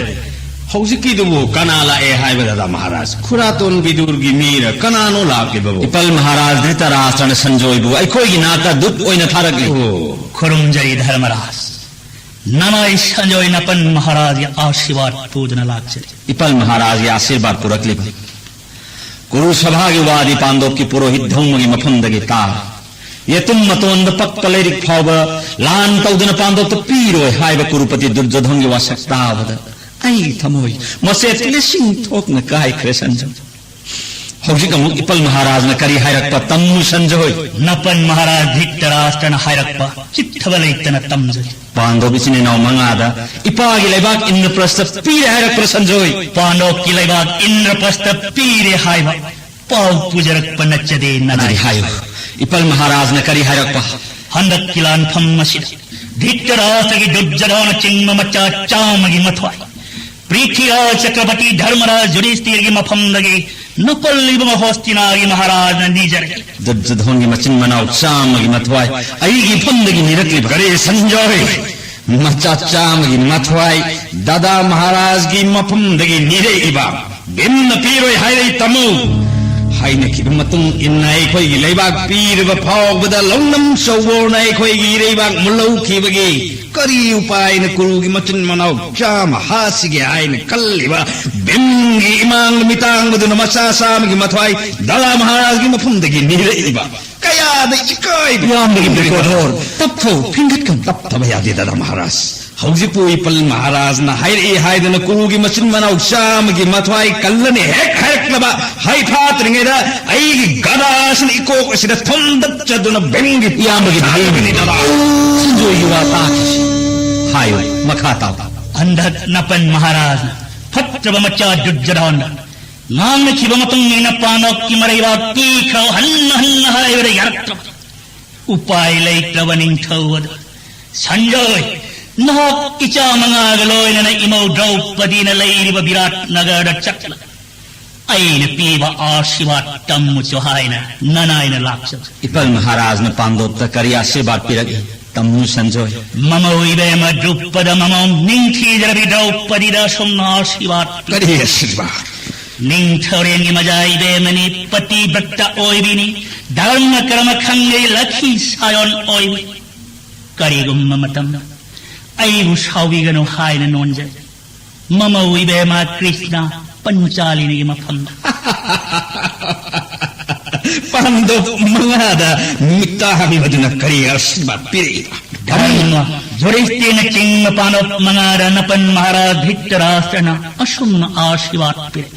ꯍꯧꯖꯤꯛꯀꯤꯗꯨꯕꯨ ꯀꯅꯥ ꯂꯥꯛꯑꯦ ꯍꯥꯏꯕ ꯗꯗꯥ ꯃꯍꯥꯔꯥꯖ? ꯈꯨꯔꯥꯇꯣꯟ ꯕꯤꯗꯨꯔꯒꯤ ꯃꯤꯔ ꯀꯅꯥꯅꯣ ꯂꯥꯛꯂꯤꯕꯕꯨ? ꯏꯄꯜ ꯃꯍꯥꯔꯥꯖ ꯙ꯭ꯔꯤꯇꯔꯥꯁꯇ꯭ꯔꯅ ꯁꯟꯖꯣꯏꯕꯨ ꯑꯩꯈꯣꯏꯒꯤ ꯅꯥꯛꯇ ꯗꯨꯠ ꯑꯣꯏꯅ ꯊꯥꯔꯛꯂꯤ꯫ ꯑꯣ꯫ ꯈꯨꯔꯨꯝꯖꯔꯤ ꯙꯔꯃꯔꯥꯖ꯫ ꯅꯃꯥꯏ ꯁꯟꯖꯣꯏ ꯅꯄꯟ ꯃꯍꯥꯔꯥꯖꯒꯤ ꯑꯥꯁꯤꯔꯕꯥꯗ ꯄꯨꯗꯨꯅ ꯂꯥꯛꯆꯔꯤ꯫ ꯏꯄꯜ ꯃꯍꯥꯔꯥꯖꯒꯤ ꯑꯥꯁꯤꯔꯕꯥꯗ ꯄꯨꯔꯛꯂꯤꯕ ꯀꯨꯔꯨ ꯁꯚꯥꯒꯤ ꯋꯥꯗꯤ ꯄꯥꯟꯗꯣꯞꯀꯤ ꯄꯨꯔꯣꯍꯤꯠ ꯙꯧꯃꯒꯤ ꯃꯐꯝꯗꯒꯤ ꯇꯥ꯫ ꯌꯦꯇꯨꯝ ꯃꯇꯣꯟꯗ ꯄꯛꯄ ꯂꯩꯔꯤꯛ ꯐꯥꯎꯕ ꯂꯥꯟ ꯇꯧꯗꯨꯅ ꯄꯥꯟꯗꯣꯞꯇ ꯄꯤꯔꯣꯏ ꯍꯥꯏꯕ ꯀꯨꯔꯨꯄꯇꯤ ꯗꯨꯔꯖꯣꯙꯟꯒꯤ ꯋꯥꯁꯛ ꯇꯥꯕꯗ ꯑꯩ ꯊꯃꯣꯏ ꯃꯆꯦꯠ ꯂꯤꯁꯤꯡ ꯊꯣꯛꯅ ꯀꯥꯏꯈ꯭ꯔꯦ ꯁꯟꯖꯣꯏ꯫ ꯍꯧꯖꯤꯛ ꯑꯃꯨꯛ ꯏꯄꯜ ꯃꯍꯥꯔꯥꯖꯅ ꯀꯔꯤ ꯍꯥꯏꯔꯛꯄ ꯇꯝꯃꯨ ꯁꯟꯖꯣꯏ꯫ ꯅꯄꯟ ꯃꯍꯥꯔꯥꯖ ꯙ꯭ꯔꯤꯇꯔꯥꯁꯇ꯭ꯔꯅ ꯍꯥꯏꯔꯛꯄ ꯆꯤꯠꯊꯕ ꯂꯩꯇꯅ ꯇꯝꯖꯩ꯫ ꯄꯥꯟꯗꯣꯞ ꯏꯆꯤꯟ ꯏꯅꯥꯎ ꯃꯉꯥꯗ ꯏꯄꯥꯒꯤ ꯂꯩꯕꯥꯛ ꯏꯟꯗ꯭ꯔꯄ꯭ꯔꯁꯇ ꯄꯤꯔꯦ ꯍꯥꯏꯔꯛꯄ꯭ꯔꯥ ꯁꯟꯖꯣꯏ? ꯄꯥꯟꯗꯣꯞꯀꯤ ꯂꯩꯕꯥꯛ ꯏꯟꯗ꯭ꯔꯄ꯭ꯔꯁꯇ ꯄꯤꯔꯦ ꯍꯥꯏꯕ ꯄꯥꯎ ꯄꯨꯖꯔꯛꯄ ꯅꯠꯆꯗꯦ ꯅꯅꯥꯏ꯫ ꯑꯗꯨꯗꯤ ꯍꯥꯏꯌꯨ, ꯏꯄꯜ ꯃꯍꯥꯔꯥꯖꯅ ꯀꯔꯤ ꯍꯥꯏꯔꯛꯄ? ꯍꯟꯗꯛꯀꯤ ꯂꯥꯟꯐꯝ ꯑꯁꯤꯗ ꯙ꯭ꯔꯤꯇꯔꯥꯁꯇ꯭ꯔꯒꯤ ꯗꯨꯔꯖꯣꯙꯅꯆꯤꯡꯕ ꯃꯆꯥ ꯆꯥꯝꯃꯒꯤ ꯃꯊ꯭ꯋꯥꯏ ꯄ꯭ꯔꯤꯊꯤꯔꯥꯖ ꯆꯀ꯭ꯔꯕꯔꯇꯤ ꯙꯔꯃꯔꯥꯖ ꯌꯨꯙꯤꯁꯇꯤꯔꯒꯤ ꯃꯐꯝꯗꯒꯤ ꯅꯄꯜ ꯏꯕꯨꯡꯉꯣ ꯍꯣꯁꯇꯤꯅꯥꯒꯤ ꯃꯍꯥꯔꯥꯖꯅ ꯅꯤꯖꯔꯛꯏ꯫ ꯗꯨꯔꯖꯣꯙꯟꯒꯤ ꯃꯆꯤꯟ ꯃꯅꯥꯎ ꯆꯥꯝꯃꯒꯤ ꯃꯊ꯭ꯋꯥꯏ ꯑꯩꯒꯤ ꯏꯐꯝꯗꯒꯤ ꯅꯤꯔꯛꯂꯤꯕ ꯀꯔꯤ ꯁꯟꯖꯣꯏ? ꯃꯆꯥ ꯆꯥꯝꯃꯒꯤ ꯃꯊ꯭ꯋꯥꯏ ꯗꯥꯗꯥ ꯃꯍꯥꯔꯥꯖꯒꯤ ꯃꯐꯝꯗꯒꯤ ꯅꯤꯔꯛꯏꯕ ꯚꯤꯝꯅ ꯄꯤꯔꯣꯏ ꯍꯥꯏꯔꯛꯏ ꯇꯝꯃꯨ꯫ ꯍꯥꯏꯅꯈꯤꯕ ꯃꯇꯨꯡ ꯏꯟꯅ ꯑꯩꯈꯣꯏꯒꯤ ꯂꯩꯕꯥꯛ ꯄꯤꯔꯕ ꯐꯥꯎꯕꯗ ꯂꯧꯅꯝ ꯆꯧꯕꯣꯔꯅ ꯑꯩꯈꯣꯏꯒꯤ ꯏꯔꯩꯕꯥꯛ ꯃꯨꯜꯍꯧꯈꯤꯕꯒꯤ ꯀꯔꯤ ꯎꯄꯥꯏꯅ ꯀꯨꯔꯨꯒꯤ ꯃꯆꯤꯟ ꯃꯅꯥꯎ ꯆꯥꯝꯃ ꯍꯥꯠꯁꯤꯒꯦ ꯍꯥꯏꯅ ꯈꯜꯂꯤꯕ ꯚꯤꯝꯒꯤ ꯏꯃꯥꯡ ꯃꯤꯇꯥꯡꯕꯗꯨꯅ ꯃꯆꯥ ꯆꯥꯝꯃꯒꯤ ꯃꯊ꯭ꯋꯥꯏ ꯗꯥꯗꯥ ꯃꯍꯥꯔꯥꯖꯒꯤ ꯃꯐꯝꯗꯒꯤ ꯅꯤꯔꯛꯏꯕ ꯀꯌꯥꯗ ꯏꯀꯥꯏꯕ ꯏꯌꯥꯝꯕꯒꯤ ꯄꯥꯝꯗꯕ ꯕꯦꯀꯣꯗꯣꯔ, ꯇꯞꯊꯧ, ꯐꯤꯡꯒꯠꯀꯅꯨ꯫ ꯇꯞꯊꯕ ꯌꯥꯗꯦ ꯗꯥꯗꯥ ꯃꯍꯥꯔꯥꯖ꯫ ꯍꯧꯖꯤꯛꯄꯨ ꯏꯄꯜ ꯃꯍꯥꯔꯥꯖꯅ ꯍꯥꯏꯔꯛꯏ ꯍꯥꯏꯗꯅ ꯀꯨꯔꯨꯒꯤ ꯃꯆꯤꯟ ꯃꯅꯥꯎ ꯆꯥꯝꯃꯒꯤ ꯃꯊ꯭ꯋꯥꯏ ꯀꯜꯂꯅꯤ ꯍꯦꯛ ꯍꯥꯏꯔꯛꯂꯕ ꯍꯩ ꯐꯥꯠꯇ꯭ꯔꯤꯉꯩꯗ ꯑꯩꯒꯤ ꯒꯗꯥꯁꯤꯅ ꯏꯀꯣꯛ ꯑꯁꯤꯗ ꯊꯣꯝꯗꯠꯆꯗꯨꯅ ꯚꯤꯝꯒꯤ ꯏꯌꯥꯝꯕꯒꯤ ꯊꯥꯗꯕꯅꯤ ꯗꯥꯗꯥ꯫ ꯁꯤꯡꯖꯣꯏꯒꯤ ꯋꯥ ꯇꯥꯈꯤꯁꯤ꯫ ꯍꯥꯏꯌꯨ, ꯃꯈꯥ ꯇꯥꯎ꯫ ꯍꯟꯗꯛ ꯅꯄꯟ ꯃꯍꯥꯔꯥꯖꯅ ꯐꯠꯇ꯭ꯔꯕ ꯃꯆꯥ ꯗꯨꯔꯖꯣꯙꯟꯗ ꯉꯥꯡꯅꯈꯤꯕ ꯃꯇꯨꯡ ꯏꯟꯅ ꯄꯥꯟꯗꯣꯞꯀꯤ ꯃꯔꯩꯕꯥꯛ ꯄꯤꯈ꯭ꯔꯣ ꯍꯟꯅ ꯍꯟꯅ ꯍꯥꯏꯕꯗ ꯌꯥꯔꯛꯇ꯭ꯔꯕ ꯎꯄꯥꯏ ꯂꯩꯇ꯭ꯔꯕ ꯅꯤꯡꯊꯧ ꯑꯗꯨ ꯁꯟꯖꯣꯏ, ꯅꯍꯥꯛ ꯏꯆꯥ ꯃꯉꯥꯒ ꯂꯣꯏꯅꯅ ꯏꯃꯧ ꯗ꯭ꯔꯧꯄꯗꯤꯅ ꯂꯩꯔꯤꯕ ꯕꯤꯔꯥꯠ ꯅꯒꯔꯗ ꯆꯠꯂ ꯑꯩꯅ ꯄꯤꯕ ꯑꯥꯁꯤꯔꯕꯥꯗ ꯇꯝꯃꯨꯆꯣ ꯍꯥꯏꯅ ꯅꯅꯥꯏꯅ ꯂꯥꯛꯆꯕ꯫ ꯏꯄꯜ ꯃꯍꯥꯔꯥꯖꯅ ꯄꯥꯟꯗꯣꯞꯇ ꯀꯔꯤ ꯑꯥꯁꯤꯔꯕꯥꯗ ꯄꯤꯔꯛꯏ? ꯇꯝꯃꯨ ꯁꯟꯖꯣꯏ꯫ ꯃꯃꯧ ꯏꯕꯦꯝꯃ ꯗ꯭ꯔꯨꯄꯗ ꯃꯃꯧ ꯅꯤꯡꯊꯤꯖꯔꯕꯤ ꯗ꯭ꯔꯧꯄꯗꯤꯗ ꯑꯁꯨꯝꯅ ꯑꯥꯁꯤꯔꯕꯥꯗ ꯄꯤ꯫ ꯀꯔꯤ ꯑꯥꯁꯤꯔꯕꯥꯗ? ꯅꯤꯡꯊꯧꯔꯦꯜꯒꯤ ꯃꯖꯥ ꯏꯕꯦꯝꯃꯅꯤ, ꯄꯇꯤꯕ꯭ꯔꯠꯇ ꯑꯣꯏꯕꯤꯅꯤ, ꯙꯔꯃ ꯀꯔꯃ ꯈꯪꯉꯤ, ꯂꯛꯈꯤ ꯁꯥꯌꯣꯟ ꯑꯣꯏꯕꯤ꯫ ꯀꯔꯤꯒꯨꯝꯕ ꯃꯇꯝꯗ ꯑꯩꯕꯨ ꯁꯥꯎꯕꯤꯒꯅꯨ ꯍꯥꯏꯅ ꯅꯣꯟꯖꯩ꯫ ꯃꯃꯧ ꯏꯕꯦꯝꯃ ꯀ꯭ꯔꯤꯁꯅ ꯄꯟꯆꯥꯂꯤꯅꯤꯒꯤ ꯃꯐꯝꯗ꯫ ꯄꯥꯟꯗꯣꯞ ꯃꯉꯥꯗ ꯃꯤꯠꯇ ꯍꯥꯡꯕꯗꯨꯅ ꯀꯔꯤ ꯑꯥꯁꯤꯔꯕꯥꯗ ꯄꯤꯔꯛꯏꯕ? ꯙꯔꯃ, ꯌꯨꯙꯤꯁꯇꯤꯔꯅꯆꯤꯡꯕ ꯄꯥꯟꯗꯕ ꯃꯉꯥꯗ ꯅꯄꯟ ꯃꯍꯥꯔꯥꯖ ꯙ꯭ꯔꯤꯇꯔꯥꯁꯇ꯭ꯔꯅ ꯑꯁꯨꯝꯅ ꯑꯥꯁꯤꯔꯕꯥꯗ ꯄꯤꯔꯦ꯫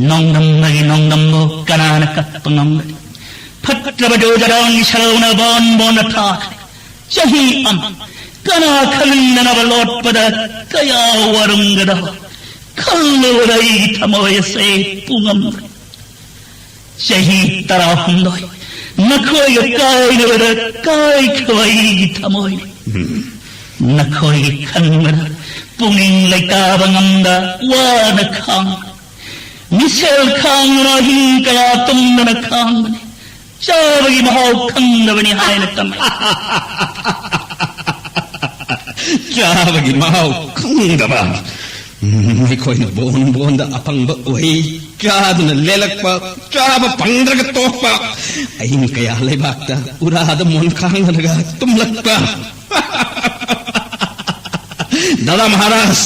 ꯅꯣꯡꯗꯝꯕꯒꯤ ꯅꯣꯡꯗꯝꯕꯨ ꯀꯅꯥꯅ ꯀꯛꯄ ꯉꯝꯒꯅꯤ? ꯐꯠꯇ꯭ꯔꯕ ꯗꯨꯔꯖꯣꯙꯟꯒꯤ ꯁꯔꯧꯅ ꯕꯣꯟ ꯕꯣꯟꯅ ꯊꯥꯈ꯭ꯔꯦ꯫ ꯆꯍꯤ ꯑꯃ ꯀꯅꯥ ꯈꯪꯗꯅꯕ ꯂꯣꯠꯄꯗ ꯀꯌꯥ ꯋꯥꯔꯝꯒꯗꯕ ꯈꯜꯂꯨꯕꯗ ꯑꯩꯒꯤ ꯊꯃꯣꯏ ꯑꯁꯦ ꯄꯨꯉꯝꯗ꯭ꯔꯦ꯫ ꯆꯍꯤ ꯇꯔꯥꯍꯨꯝꯗꯣꯏ ꯅꯈꯣꯏꯒ ꯀꯥꯏꯅꯕꯗ ꯀꯥꯏꯈ꯭ꯔꯕ ꯑꯩꯒꯤ ꯊꯃꯣꯏꯅꯤ꯫ ꯅꯈꯣꯏꯒꯤ ꯈꯟꯕꯗ ꯄꯨꯛꯅꯤꯡ ꯂꯩꯇꯥꯕ ꯉꯝꯗ ꯋꯥꯅ ꯈꯥꯡ, ꯃꯤꯁꯦꯜ ꯈꯥꯡꯗꯨꯅ ꯑꯍꯤꯡ ꯀꯌꯥ ꯇꯨꯝꯗꯅ ꯈꯥꯡꯕꯅꯤ꯫ ꯆꯥꯕꯒꯤ ꯃꯍꯥꯎ ꯈꯪꯗꯕꯅꯤ ꯍꯥꯏꯅ ꯇꯝꯃꯤ꯫ ꯆꯥꯕꯒꯤ ꯃꯍꯥꯎ ꯈꯪꯗꯕ꯫ ꯑꯩꯈꯣꯏꯅ ꯕꯣꯟ ꯕꯣꯟꯗ ꯑꯐꯪꯕ ꯎꯍꯩ ꯆꯥꯗꯨꯅ ꯂꯦꯜꯂꯛꯄ, ꯆꯥꯕ ꯐꯪꯗ꯭ꯔꯒ ꯇꯣꯛꯄ, ꯑꯍꯤꯡ ꯀꯌꯥ ꯂꯩꯕꯥꯛꯇ ꯎꯔꯥꯗ ꯃꯣꯟ ꯈꯥꯡꯅꯔꯒ ꯇꯨꯝꯂꯛꯄ꯫ ꯗꯥꯗꯥ ꯃꯍꯥꯔꯥꯖ,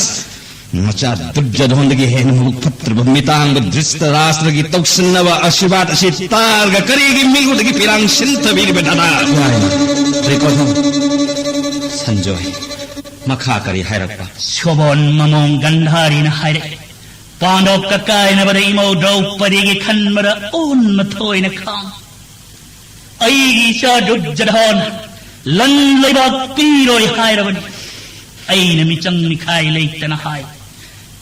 ꯃꯆꯥ ꯗꯨꯔꯖꯣꯙꯟꯗꯒꯤ ꯍꯦꯟꯅ ꯃꯕꯨꯛ ꯐꯠꯇ꯭ꯔꯕ ꯃꯤꯇꯥꯡꯕ ꯙ꯭ꯔꯤꯇꯔꯥꯁꯇ꯭ꯔꯒꯤ ꯇꯧꯁꯤꯟꯅꯕ ꯑꯥꯁꯤꯔꯕꯥꯗ ꯑꯁꯤ ꯇꯥꯔꯒ ꯀꯔꯤꯒꯤ ꯃꯤꯉꯣꯟꯗꯒꯤ ꯄꯤꯔꯥꯡ ꯁꯤꯟꯊꯕꯤꯔꯤꯕ ꯗꯥꯗꯥ? ꯌꯥꯏ, ꯗꯨꯔꯖꯣꯙꯟ꯫ ꯁꯟꯖꯣꯏ, ꯃꯈꯥ ꯀꯔꯤ ꯍꯥꯏꯔꯛꯄ? ꯁꯣꯕꯣꯟ ꯃꯃꯣꯡ ꯒꯟꯙꯥꯔꯤꯅ ꯍꯥꯏꯔꯛꯏ, ꯄꯥꯟꯗꯕ ꯀꯥꯏꯅꯕꯗ ꯏꯃꯧ ꯗ꯭ꯔꯧꯄꯗꯤꯒꯤ ꯈꯟꯕꯗ ꯑꯣꯟꯅ ꯊꯣꯏꯅ ꯈꯥꯡ꯫ ꯑꯩꯒꯤ ꯏꯆꯥ ꯗꯨꯔꯖꯣꯙꯟ ꯂꯟ ꯂꯩꯕꯥꯛ ꯄꯤꯔꯣꯏ ꯍꯥꯏꯔꯕꯅꯤ꯫ ꯑꯩꯅ ꯃꯤꯆꯪ ꯃꯤꯈꯥꯏ ꯂꯩꯇꯅ ꯍꯥꯏ꯫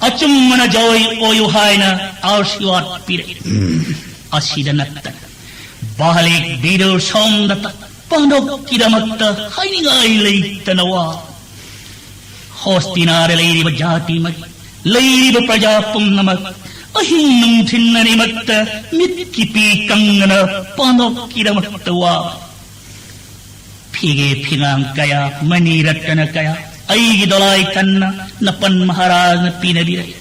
ꯑꯆꯨꯝꯕꯅ ꯖꯣꯏ ꯑꯣꯏꯌꯨ ꯍꯥꯏꯅ ꯑꯥꯁꯤꯔꯕꯥꯗ ꯄꯤꯔꯛꯏ꯫ ꯑꯁꯤꯗ ꯅꯠꯇꯅ ꯕꯥꯂꯤꯛ, ꯕꯤꯗꯨꯔ, ꯁꯣꯝꯗꯇ ꯄꯥꯟꯗꯕꯀꯤꯗꯃꯛꯇ ꯍꯥꯏꯅꯤꯡꯉꯥꯏ ꯂꯩꯇꯅ ꯋꯥ꯫ ꯍꯣꯁꯇꯤꯅꯥꯗ ꯂꯩꯔꯤꯕ ꯖꯥꯇꯤ ꯃꯔꯤ, ꯂꯩꯔꯤꯕ ꯄ꯭ꯔꯖꯥ ꯄꯨꯝꯅꯃꯛ ꯑꯍꯤꯡ ꯅꯨꯡꯊꯤꯜ ꯑꯅꯤꯃꯛꯇ ꯃꯤꯠꯀꯤ ꯄꯤ ꯀꯪꯗꯅ ꯄꯥꯟꯗꯕꯀꯤꯗꯃꯛꯇ ꯋꯥ꯫ ꯐꯤꯒꯦ ꯐꯤꯉꯥꯡ ꯀꯌꯥ, ꯃꯅꯤ ꯔꯠꯅ ꯀꯌꯥ ꯑꯩꯒꯤ ꯗꯣꯂꯥꯏ ꯀꯟꯅ ꯅꯄꯟ ꯃꯍꯥꯔꯥꯖꯅ ꯄꯤꯅꯕꯤꯔꯛꯏ꯫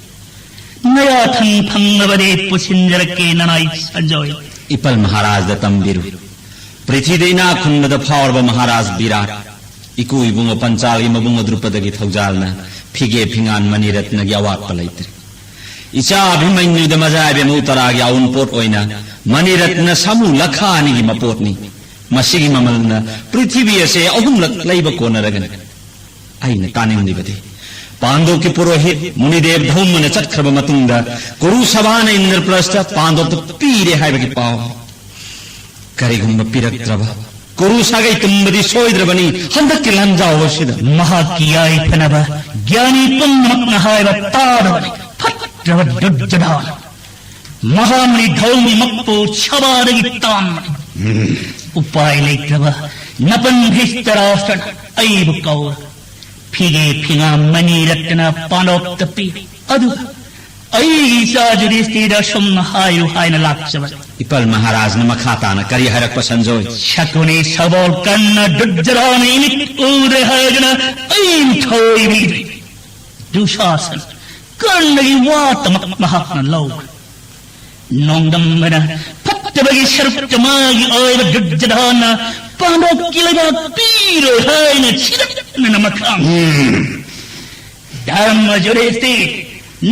ꯅꯌꯥꯊꯪ ꯐꯪꯂꯕꯗꯤ ꯄꯨꯁꯤꯟꯖꯔꯛꯀꯦ ꯅꯅꯥꯏ ꯁꯟꯖꯣꯏ꯫ ꯏꯄꯜ ꯃꯍꯥꯔꯥꯖꯗ ꯇꯝꯕꯤꯔꯨ꯫ ꯄ꯭ꯔꯤꯊꯤꯗ ꯏꯅꯥꯛ ꯈꯨꯟꯕꯗ ꯐꯥꯎꯔꯕ ꯃꯍꯥꯔꯥꯖ ꯕꯤꯔꯥꯠ, ꯏꯀꯨ ꯏꯕꯨꯡꯉꯣ ꯄꯟꯆꯥꯜꯒꯤ ꯃꯕꯨꯡ ꯗ꯭ꯔꯨꯄꯗꯒꯤ ꯊꯧꯖꯥꯜꯅ ꯐꯤꯒꯦ ꯐꯤꯉꯥꯟ ꯃꯅꯤ ꯔꯠꯅꯒꯤ ꯑꯋꯥꯠꯄ ꯂꯩꯇ꯭ꯔꯦ꯫ ꯏꯆꯥ ꯑꯚꯤꯃꯟꯌꯨꯗ ꯃꯖꯥ ꯏꯕꯦꯝꯃ ꯎꯠꯇꯔꯥꯒꯤ ꯑꯎꯟꯄꯣꯠ ꯑꯣꯏꯅ ꯃꯅꯤ ꯔꯠꯅ ꯁꯥꯃꯨ ꯂꯈꯥ ꯑꯅꯤꯒꯤ ꯃꯄꯣꯠꯅꯤ꯫ ꯃꯁꯤꯒꯤ ꯃꯃꯜꯅ ꯄ꯭ꯔꯤꯊꯤꯕꯤ ꯑꯁꯦ ꯑꯍꯨꯝꯂꯛ ꯂꯩꯕ ꯀꯣꯟꯅꯔꯒꯅꯤ꯫ ꯑꯩꯅ ꯇꯥꯅꯤꯡꯂꯤꯕꯗꯤ, ꯄꯥꯟꯗꯣꯞꯀꯤ ꯄꯨꯔꯣꯍꯤꯠ ꯃꯨꯅꯤꯗꯦꯕ ꯙꯧꯃꯅ ꯆꯠꯈ꯭ꯔꯕ ꯃꯇꯨꯡꯗ ꯀꯨꯔꯨ ꯁꯚꯥꯅ ꯏꯟꯗ꯭ꯔꯄ꯭ꯔꯁꯇ ꯄꯥꯟꯗꯣꯞꯇ ꯄꯤꯔꯦ ꯍꯥꯏꯕꯒꯤ ꯄꯥꯎ꯫ ꯀꯔꯤꯒꯨꯝꯕ ꯄꯤꯔꯛꯇ꯭ꯔꯕ, ꯀꯨꯔꯨ ꯁꯥꯒꯩ ꯇꯨꯝꯕꯗꯤ ꯁꯣꯏꯗ꯭ꯔꯕꯅꯤ ꯍꯟꯗꯛꯀꯤ ꯂꯥꯟꯖꯥꯎ ꯑꯁꯤꯗ꯫ ꯃꯍꯥꯛꯀꯤ ꯌꯥꯏꯐꯅꯕ ꯒ꯭ꯌꯥꯅꯤ ꯄꯨꯝꯅꯃꯛꯅ ꯍꯥꯏꯕ ꯇꯥꯗꯕꯅꯤ꯫ ꯐꯠꯇ꯭ꯔꯕ ꯗꯨꯔꯖꯣꯙꯅ ꯃꯍꯥꯃꯨꯅꯤ ꯙꯧꯃꯤꯃꯛꯄꯨ ꯁꯚꯥꯗꯒꯤ ꯇꯥꯟꯕꯅꯤ꯫ ꯎꯄꯥꯏ ꯂꯩꯇ꯭ꯔꯕ ꯅꯄꯟ ꯙ꯭ꯔꯤꯇꯔꯥꯁ꯭ꯇ꯭ꯔꯅ ꯑꯩꯕꯨ ꯀꯧꯔ ꯐꯤꯒꯦ ꯐꯤꯉꯥ ꯃꯅꯤ ꯔꯠꯇꯅ ꯄꯥꯟꯗꯣꯞꯇ ꯄꯤ꯫ ꯑꯗꯨꯒ ꯑꯩꯒꯤ ꯏꯆꯥ ꯖꯨꯙꯤꯁꯇꯤꯔꯗ ꯑꯁꯨꯝꯅ ꯍꯥꯏꯌꯨ ꯍꯥꯏꯅ ꯂꯥꯛꯆꯕꯅꯤ꯫ ꯏꯄꯜ ꯃꯍꯥꯔꯥꯖꯅ ꯃꯈꯥ ꯇꯥꯅ ꯀꯔꯤ ꯍꯥꯏꯔꯛꯄ, ꯁꯟꯖꯣꯏ? ꯁꯀꯨꯅꯤ ꯁꯕꯣꯜ ꯀꯔꯅ ꯗꯨꯔꯖꯣꯙꯅ ꯏꯃꯤꯠ ꯎꯗ꯭ꯔꯦ ꯍꯥꯏꯗꯨꯅ ꯑꯩꯕꯨ ꯊꯑꯣꯏꯕꯤꯗ꯭ꯔꯦ꯫ ꯗꯨꯁꯥꯁꯟ ꯀꯔꯅꯒꯤ ꯋꯥꯇꯃꯛ ꯃꯍꯥꯛꯅ ꯂꯧꯈ꯭ꯔꯦ꯫ ꯅꯣꯡꯗꯝꯕꯅ ꯐꯠꯇꯕꯒꯤ ꯁꯔꯨꯛꯇ ꯃꯥꯒꯤ ꯑꯣꯏꯕ ꯗꯨꯔꯖꯣꯙꯅ ꯄꯥꯟꯗꯣꯞꯀꯤ ꯂꯩꯕꯥꯛ ꯄꯤꯔꯣꯏ ꯍꯥꯏꯅ ꯁꯤꯗꯠꯅꯅ ꯃꯈꯥ ꯙꯔꯃ ꯖꯨꯔꯤꯁꯇꯤ,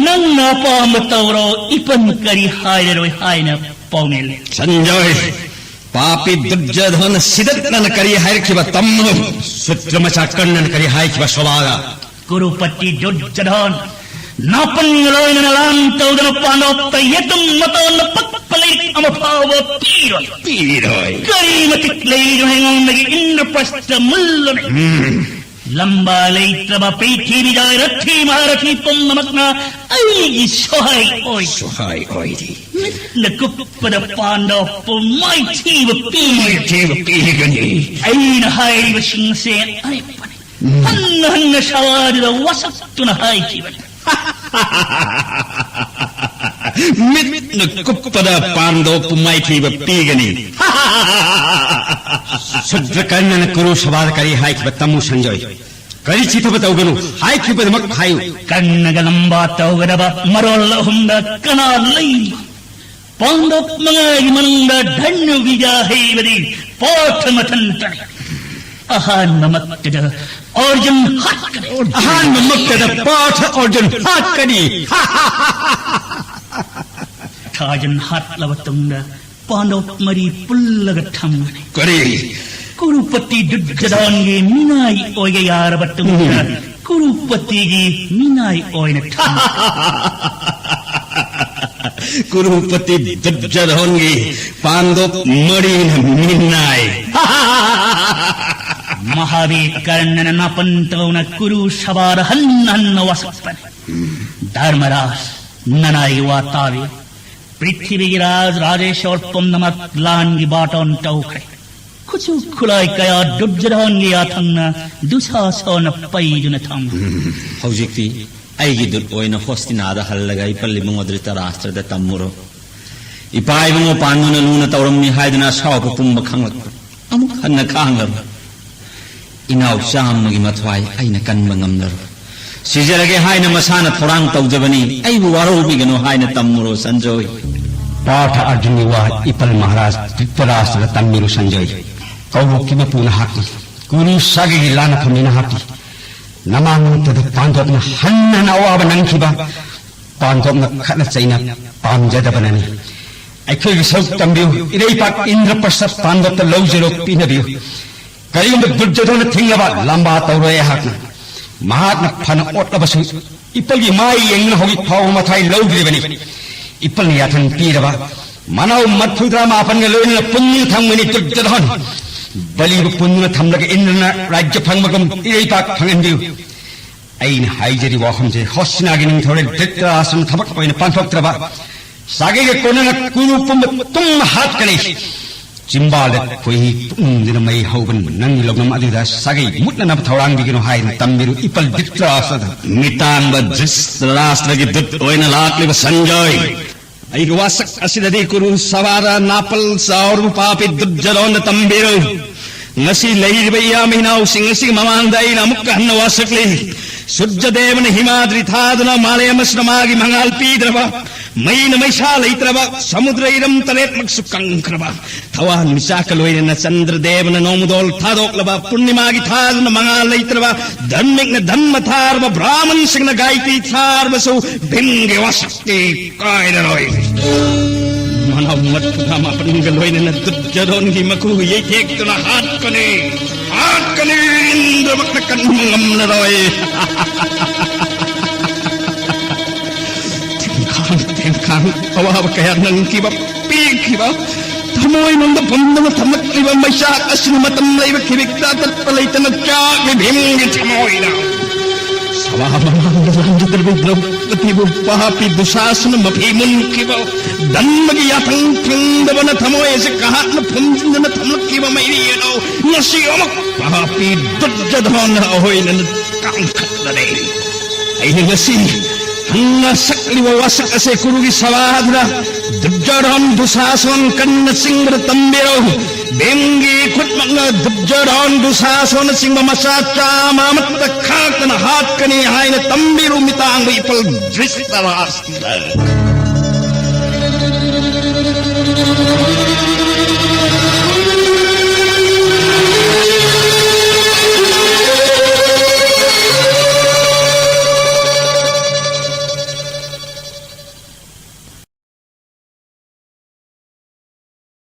ꯅꯪꯅ ꯑꯄꯥꯝꯕ ꯇꯧꯔꯣ, ꯏꯄꯟ ꯀꯔꯤ ꯍꯥꯏꯔꯔꯣꯏ ꯍꯥꯏꯅ ꯄꯥꯎꯃꯤꯜꯂꯤ꯫ ꯁꯟꯖꯣꯏ, ꯄꯥꯄꯤ ꯗꯨꯔꯖꯣꯙꯅ ꯁꯤꯗꯠꯅꯅ ꯀꯔꯤ ꯍꯥꯏꯔꯛꯈꯤꯕ ꯇꯝꯃꯨ꯫ ꯁꯨꯗ꯭ꯔ ꯃꯆꯥ ꯀꯔꯅꯅ ꯀꯔꯤ ꯍꯥꯏꯈꯤꯕ ꯁꯣꯚꯥꯗ? ꯀꯨꯔꯨꯄꯇꯤ ꯗꯨꯔꯖꯣꯙꯟ ꯅꯥꯄꯟꯒ ꯂꯣꯏꯅꯅ ꯂꯥꯟ ꯇꯧꯗꯅ ꯄꯥꯟꯗꯣꯞꯇ ꯌꯦꯇꯨꯝ ꯃꯇꯣꯟꯗ ꯄꯛꯄ ꯂꯩꯔꯤꯛ ꯑꯃ ꯐꯥꯎꯕ ꯄꯤꯔꯣꯏ꯫ ꯄꯤꯔꯣꯏ꯫ ꯀꯔꯤ ꯃꯇꯤꯛ ꯂꯩꯔꯤꯅꯣ ꯑꯩꯉꯣꯟꯗꯒꯤ ꯏꯟꯗ꯭ꯔꯄ꯭ꯔꯁꯇ ꯃꯨꯜꯂꯨꯅꯦ꯫ ꯎꯝ꯫ ꯂꯝꯕꯥ ꯂꯩꯇ꯭ꯔꯕ ꯄ꯭ꯔꯤꯊꯤꯕꯤꯗ ꯔꯊꯤ ꯃꯍꯥꯔꯊꯤ ꯄꯨꯝꯅꯃꯛꯅ ꯑꯩꯒꯤ ꯁꯣꯍꯥꯏ ꯑꯣꯏ꯫ ꯁꯣꯍꯥꯏ ꯑꯣꯏꯔꯤ꯫ ꯃꯤꯠꯅ ꯀꯨꯞꯄꯗ ꯄꯥꯟꯗꯣꯞꯄꯨ ꯃꯥꯏꯊꯤꯕ ꯄꯤ꯫ ꯃꯥꯏꯊꯤꯕ ꯄꯤꯒꯅꯤ꯫ ꯑꯩꯅ ꯍꯥꯏꯔꯤꯕꯁꯤꯡꯁꯦ ꯑꯔꯦꯞꯄꯅꯤ꯫ ꯎꯝ꯫ ꯍꯟꯅ ꯍꯟꯅ ꯁꯚꯥꯗꯨꯗ ꯋꯥꯁꯛꯇꯨꯅ ꯍꯥꯏꯈꯤꯕꯅꯤ꯫ ꯃꯤꯠꯅ ꯀꯨꯞꯄꯗ ꯄꯥꯟꯗꯣꯞꯄꯨ ꯃꯥꯏꯊꯤꯕ ꯄꯤꯒꯅꯤ꯫ ꯁꯨꯗ꯭ꯔꯀꯔꯅꯅ ꯀꯨꯔꯨ ꯁꯚꯥꯗ ꯀꯔꯤ ꯍꯥꯏꯈꯤꯕ ꯇꯝꯃꯨ ꯁꯟꯖꯣꯏ꯫ ꯀꯔꯤ ꯆꯤꯊꯕ ꯇꯧꯒꯅꯨ, ꯍꯥꯏꯈꯤꯕꯗꯃꯛ ꯍꯥꯏꯌꯨ꯫ ꯀꯔꯅꯒ ꯂꯝꯕꯥ ꯇꯧꯒꯗꯕ ꯃꯔꯣꯜ ꯑꯍꯨꯝꯗ ꯀꯅꯥ ꯂꯩ? ꯄꯥꯟꯗꯣꯞ ꯃꯉꯥꯒꯤ ꯃꯅꯨꯡꯗ ꯙꯅꯨ ꯕꯤꯗ꯭ꯌꯥ ꯍꯩꯕꯗꯤ ꯄꯥꯔꯊ ꯃꯊꯟꯇꯅꯤ꯫ ꯑꯍꯥꯟꯕꯃꯛꯇꯗ ꯑꯔꯖꯨꯟ ꯍꯥꯠꯀꯅꯤ꯫ ꯑꯍꯥꯟꯕꯃꯛꯇꯗ ꯄꯥꯔꯊ ꯑꯔꯖꯨꯟ ꯍꯥꯠꯀꯅꯤ꯫ ꯑꯔꯖꯨꯟ ꯍꯥꯠꯂꯕ ꯇꯨꯡꯗ ꯄꯥꯟꯗꯣꯞ ꯃꯔꯤ ꯄꯨꯜꯂꯒ ꯊꯝꯒꯅꯤ꯫ ꯀꯔꯤ? ꯀꯨꯔꯨꯄꯇꯤ ꯗꯨꯔꯖꯣꯙꯟꯒꯤ ꯃꯤꯅꯥꯏ ꯑꯣꯏꯒꯦ ꯌꯥꯔꯕ ꯇꯨꯡꯗ, ꯎꯝ꯫ ꯀꯨꯔꯨꯄꯇꯤꯒꯤ ꯃꯤꯅꯥꯏ ꯑꯣꯏꯅ ꯊꯝ- ꯀꯨꯔꯨꯄꯇꯤ ꯗꯨꯔꯖꯣꯙꯟꯒꯤ ꯄꯥꯟꯗꯣꯞ ꯃꯔꯤꯅ ꯃꯤꯅꯥꯏ꯫ ꯃꯍꯥꯕꯤꯔ ꯀꯔꯅꯅ ꯅꯥꯄꯟ ꯇꯧꯅ ꯀꯨꯔꯨ ꯁꯚꯥꯗ ꯍꯟꯅ ꯍꯟꯅ ꯋꯥꯁꯛꯄꯅꯤ꯫ ꯙꯔꯃꯔꯥꯖ, ꯅꯅꯥꯏ ꯋꯥ ꯇꯥꯕꯤꯌꯨ꯫ ꯄ꯭ꯔꯤꯊꯤꯕꯤꯒꯤ ꯔꯥꯖ ꯔꯥꯖꯦꯁꯣꯔ ꯄꯨꯝꯅꯃꯛ ꯂꯥꯟꯒꯤ ꯕꯥꯇꯣꯟ ꯇꯧꯈ꯭ꯔꯦ꯫ ꯈꯨꯠꯁꯨ ꯈꯨꯠꯂꯥꯏ ꯀꯌꯥ ꯗꯨꯔꯖꯣꯙꯟꯒꯤ ꯌꯥꯊꯪꯅ ꯗꯨꯁꯥꯁꯣꯔꯅ ꯄꯩꯗꯨꯅ ꯊꯝꯈ꯭ꯔꯦ꯫ ꯎꯝ, ꯍꯧꯖꯤꯛꯇꯤ ꯑꯩꯒꯤ ꯗꯨꯠ ꯑꯣꯏꯅ ꯍꯣꯁꯇꯤꯅꯥꯗ ꯍꯜꯂꯒ ꯏꯄꯜ ꯏꯕꯨꯡꯉꯣ ꯙ꯭ꯔꯤꯇꯔꯥꯁꯇ꯭ꯔꯗ ꯇꯝꯃꯨꯔꯣ꯫ ꯏꯄꯥ ꯏꯕꯨꯡꯉꯣ ꯄꯥꯟꯗꯨꯅ ꯂꯨꯅ ꯇꯧꯔꯝꯃꯤ ꯍꯥꯏꯗꯨꯅ ꯑꯁꯥꯎꯕ ꯄꯨꯝꯕ ꯈꯪꯂꯛꯄ꯫ ꯑꯃꯨꯛ ꯍꯟꯅ ꯈꯥꯡꯂꯔꯣꯏ꯫ ꯏꯅꯥꯎ ꯆꯥꯝꯃꯒꯤ ꯃꯊ꯭ꯋꯥꯏ ꯑꯩꯅ ꯀꯟꯕ ꯉꯝꯂꯔꯣꯏ꯫ ꯁꯤꯖꯔꯒꯦ ꯍꯥꯏꯅ ꯃꯁꯥꯅ ꯊꯧꯔꯥꯡ ꯇꯧꯖꯕꯅꯤ꯫ ꯑꯩꯕꯨ ꯋꯥꯔꯧꯕꯤꯒꯅꯨ ꯍꯥꯏꯅ ꯇꯝꯃꯨꯔꯣ ꯁꯟꯖꯣꯏ꯫ ꯄꯥꯔꯊ ꯑꯔꯖꯨꯟꯒꯤ ꯋꯥ ꯏꯄꯜ ꯃꯍꯥꯔꯥꯖ ꯙ꯭ꯔꯤꯇꯔꯥꯁꯇ꯭ꯔꯗ ꯇꯝꯕꯤꯔꯨ ꯁꯟꯖꯣꯏ꯫ ꯀꯧꯔꯣꯛꯀꯤ ꯃꯄꯨ ꯅꯍꯥꯛꯀꯤ, ꯀꯨꯔꯨ ꯁꯥꯒꯩꯒꯤ ꯂꯥꯟꯅꯐꯝꯅꯤ ꯅꯍꯥꯛꯀꯤ꯫ ꯅꯃꯥꯡ ꯅꯠꯇꯗ ꯄꯥꯟꯗꯣꯞꯅ ꯍꯟꯅ ꯍꯟꯅ ꯑꯋꯥꯕ ꯅꯪꯈꯤꯕ꯫ ꯄꯥꯟꯗꯣꯞꯅ ꯈꯠꯅ ꯆꯩꯅ ꯄꯥꯝꯖꯗꯕꯅꯅꯤ꯫ ꯑꯩꯈꯣꯏꯒꯤ ꯁꯔꯨꯛ ꯇꯝꯕꯤꯌꯨ꯫ ꯏꯔꯩꯄꯥꯛ ꯏꯟꯗ꯭ꯔꯄ꯭ꯔꯁꯊ ꯄꯥꯟꯗꯣꯞꯇ ꯂꯧꯖꯔꯣ, ꯄꯤꯅꯕꯤꯌꯨ꯫ ꯀꯔꯤꯒꯨꯝꯕ ꯗꯨꯔꯖꯣꯙꯅ ꯊꯤꯡꯂꯕ ꯂꯝꯕꯥ ꯇꯧꯔꯣꯏ ꯑꯩꯍꯥꯛꯅ꯫ ꯃꯍꯥꯛꯅ ꯐꯅ ꯑꯣꯠꯂꯕꯁꯨ ꯏꯄꯜꯒꯤ ꯃꯥꯏ ꯌꯦꯡꯗꯨꯅ ꯍꯧꯖꯤꯛ ꯐꯥꯎꯕ ꯃꯊꯥꯏ ꯂꯧꯗ꯭ꯔꯤꯕꯅꯤ꯫ ꯏꯄꯜꯅ ꯌꯥꯊꯪ ꯄꯤꯔꯕ ꯃꯅꯥꯎ ꯃꯔꯐꯨꯇꯔꯥ ꯃꯥꯄꯟꯒ ꯂꯣꯏꯅꯅ ꯄꯨꯟꯗꯨꯅ ꯊꯝꯒꯅꯤ ꯗꯨꯔꯖꯣꯙꯟ꯫ ꯕꯂꯤꯕꯨ ꯄꯨꯟꯗꯨꯅ ꯊꯝꯂꯒ ꯏꯟꯗ꯭ꯔꯅ ꯔꯥꯖ꯭ꯌ ꯐꯪꯕꯒꯨꯝ ꯏꯔꯩꯄꯥꯛ ꯐꯪꯍꯟꯕꯤꯌꯨ꯫ ꯑꯩꯅ ꯍꯥꯏꯖꯔꯤꯕ ꯋꯥꯐꯝꯁꯦ ꯍꯣꯁꯇꯤꯅꯥꯒꯤ ꯅꯤꯡꯊꯧꯔꯦꯜ ꯙ꯭ꯔꯤꯇꯔꯥꯁꯇ꯭ꯔꯅ ꯊꯕꯛ ꯑꯣꯏꯅ ꯄꯥꯡꯊꯣꯛꯇ꯭ꯔꯕ ꯁꯥꯒꯩꯒ ꯀꯣꯟꯅꯅ ꯀꯨꯔꯨ ꯄꯨꯝꯕ ꯇꯨꯝ ꯍꯥꯠꯀꯅꯤ꯫ ꯆꯤꯝꯕꯥꯜꯗ ꯈꯣꯏꯍꯤ ꯇꯨꯝꯗꯨꯅ ꯃꯩ ꯍꯧꯕ ꯅꯪꯒꯤ ꯂꯧꯅꯝ ꯑꯗꯨꯗ ꯁꯥꯒꯩ ꯃꯨꯠꯅꯅꯕ ꯊꯧꯔꯥꯡꯕꯤꯒꯅꯨ ꯍꯥꯏꯅ ꯇꯝꯕꯤꯔꯨ ꯏꯄꯜ ꯙ꯭ꯔꯤꯇꯔꯥꯁꯇ꯭ꯔꯗ꯫ ꯃꯤꯇꯥꯡꯕ ꯙ꯭ꯔꯤꯇꯔꯥꯁꯇ꯭ꯔꯒꯤ ꯗꯨꯠ ꯑꯣꯏꯅ ꯂꯥꯛꯂꯤꯕ ꯁꯟꯖꯣꯏ꯫ ꯑꯩꯒꯤ ꯋꯥꯁꯛ ꯑꯁꯤꯗꯗꯤ ꯀꯨꯔꯨ ꯁꯚꯥꯗ ꯅꯥꯄꯜ ꯆꯥꯎꯔꯕ ꯄꯥꯄꯤ ꯗꯨꯔꯖꯣꯙꯟꯗ ꯇꯝꯕꯤꯔꯨ꯫ ꯉꯁꯤ ꯂꯩꯔꯤꯕ ꯏꯌꯥꯝꯕ ꯏꯅꯥꯎꯁꯤꯡ ꯑꯁꯤꯒꯤ ꯃꯃꯥꯡꯗ ꯑꯩꯅ ꯑꯃꯨꯛꯀ ꯍꯟꯅ ꯋꯥꯁꯛꯂꯤ꯫ ꯁꯨꯔꯖꯗꯦꯕꯅ ꯍꯤꯃꯥꯗ꯭ꯔꯤ ꯊꯥꯗꯨꯅ ꯃꯥꯂꯦꯝ ꯑꯁꯤꯗ ꯃꯥꯒꯤ ꯃꯉꯥꯜ ꯄꯤꯗ꯭ꯔꯕ, ꯃꯩꯅ ꯃꯩꯁꯥ ꯂꯩꯇ꯭ꯔꯕ, ꯁꯃꯨꯗ꯭ꯔ ꯏꯔꯝ ꯇꯔꯦꯠꯃꯛꯁꯨ ꯀꯪꯈ꯭ꯔꯕ, ꯊꯋꯥꯟꯃꯤꯆꯥꯛꯀ ꯂꯣꯏꯅꯅ ꯆꯟꯗ꯭ꯔꯗꯦꯕꯅ ꯅꯣꯡꯃꯗꯣꯜ ꯊꯥꯗꯣꯛꯂꯕ, ꯄꯨꯔꯅꯤꯃꯥꯒꯤ ꯊꯥꯗꯨꯅ ꯃꯉꯥꯜ ꯂꯩꯇ꯭ꯔꯕ, ꯙꯔꯃꯤꯛꯅ ꯙꯝꯃ ꯊꯥꯔꯕ, ꯕ꯭ꯔꯥꯍꯃꯟꯁꯤꯡꯅ ꯒꯥꯏꯇꯤ ꯊꯥꯔꯕꯁꯨ ꯚꯤꯝꯒꯤ ꯋꯥꯁꯛꯇꯤ ꯀꯥꯏꯔꯔꯣꯏ꯫ ꯃꯅꯥꯎ ꯃꯉꯛ ꯐꯨꯗ ꯃꯥꯄꯟꯒ ꯂꯣꯏꯅꯅ ꯗꯨꯔꯖꯣꯙꯟꯒꯤ ꯃꯈꯨ ꯌꯩꯊꯦꯛꯇꯨꯅ ꯍꯥꯠꯀꯅꯤ, ꯍꯥꯠꯀꯅꯤ, ꯏꯟꯗ꯭ꯔꯃꯛꯅ ꯀꯟꯕ ꯉꯝꯂꯔꯣꯏ꯫ ꯊꯦꯡꯈꯥꯡ ꯊꯦꯡꯈꯥꯡ ꯑꯋꯥꯕ ꯀꯌꯥ ꯅꯪꯈꯤꯕ, ꯄꯤꯈꯤꯕ, ꯊꯃꯣꯏꯅꯨꯡꯗ ꯐꯨꯝꯗꯨꯅ ꯊꯝꯂꯛꯂꯤꯕ ꯃꯩꯆꯥꯛ ꯑꯁꯤꯅ ꯃꯇꯝ ꯂꯩꯕ ꯈꯤꯕꯤꯛꯇ ꯑꯇꯠꯄ ꯂꯩꯇꯅ ꯆꯥꯛꯂꯤ ꯚꯤꯝꯒꯤ ꯊꯃꯣꯏꯗ꯫ ꯁꯚꯥ ꯃꯃꯥꯡꯗ ꯂꯥꯟꯖꯗ꯭ꯔꯕꯤ ꯗ꯭ꯔꯧꯄꯗꯤꯕꯨ ꯄꯥꯄꯤ ꯗꯨꯁꯥꯁꯅ ꯃꯐꯤ ꯃꯨꯟꯈꯤꯕ, ꯗꯟꯕꯒꯤ ꯌꯥꯊꯪ ꯐꯪꯗꯕꯅ ꯊꯃꯣꯏ ꯑꯁꯤ ꯀꯍꯥꯠꯅ ꯐꯨꯝꯖꯤꯟꯗꯨꯅ ꯊꯝꯂꯛꯈꯤꯕ ꯃꯩꯔꯤ ꯑꯗꯨ ꯉꯁꯤ ꯑꯃꯨꯛ ꯄꯥꯄꯤ ꯗꯨꯔꯖꯣꯙꯅ ꯑꯣꯏꯅ ꯀꯥꯡꯈꯠꯂꯔꯦ꯫ ꯑꯩꯅ ꯉꯁꯤ ꯍꯪꯅ ꯁꯛꯂꯤꯕ ꯋꯥꯁꯛ ꯑꯁꯦ ꯀꯨꯔꯨꯒꯤ ꯁꯚꯥꯗꯨꯗ ꯗꯨꯔꯖꯣꯙꯟ ꯗꯨꯁꯥꯁꯟ ꯀꯟꯅ ꯆꯤꯡꯕꯗ ꯇꯝꯕꯤꯔꯣ꯫ ꯚꯤꯝꯒꯤ ꯈꯨꯠꯃꯛꯅ ꯗꯨꯔꯖꯣꯙꯟ ꯗꯨꯁꯥꯁꯟꯅꯆꯤꯡꯕ ꯃꯆꯥ ꯆꯥꯝꯃ ꯑꯃꯠꯇ ꯈꯥꯛꯇꯅ ꯍꯥꯠꯀꯅꯤ ꯍꯥꯏꯅ ꯇꯝꯕꯤꯔꯨ ꯃꯤꯇꯥꯡꯕ ꯏꯄꯜ ꯙ꯭ꯔꯤꯇꯔꯥꯁ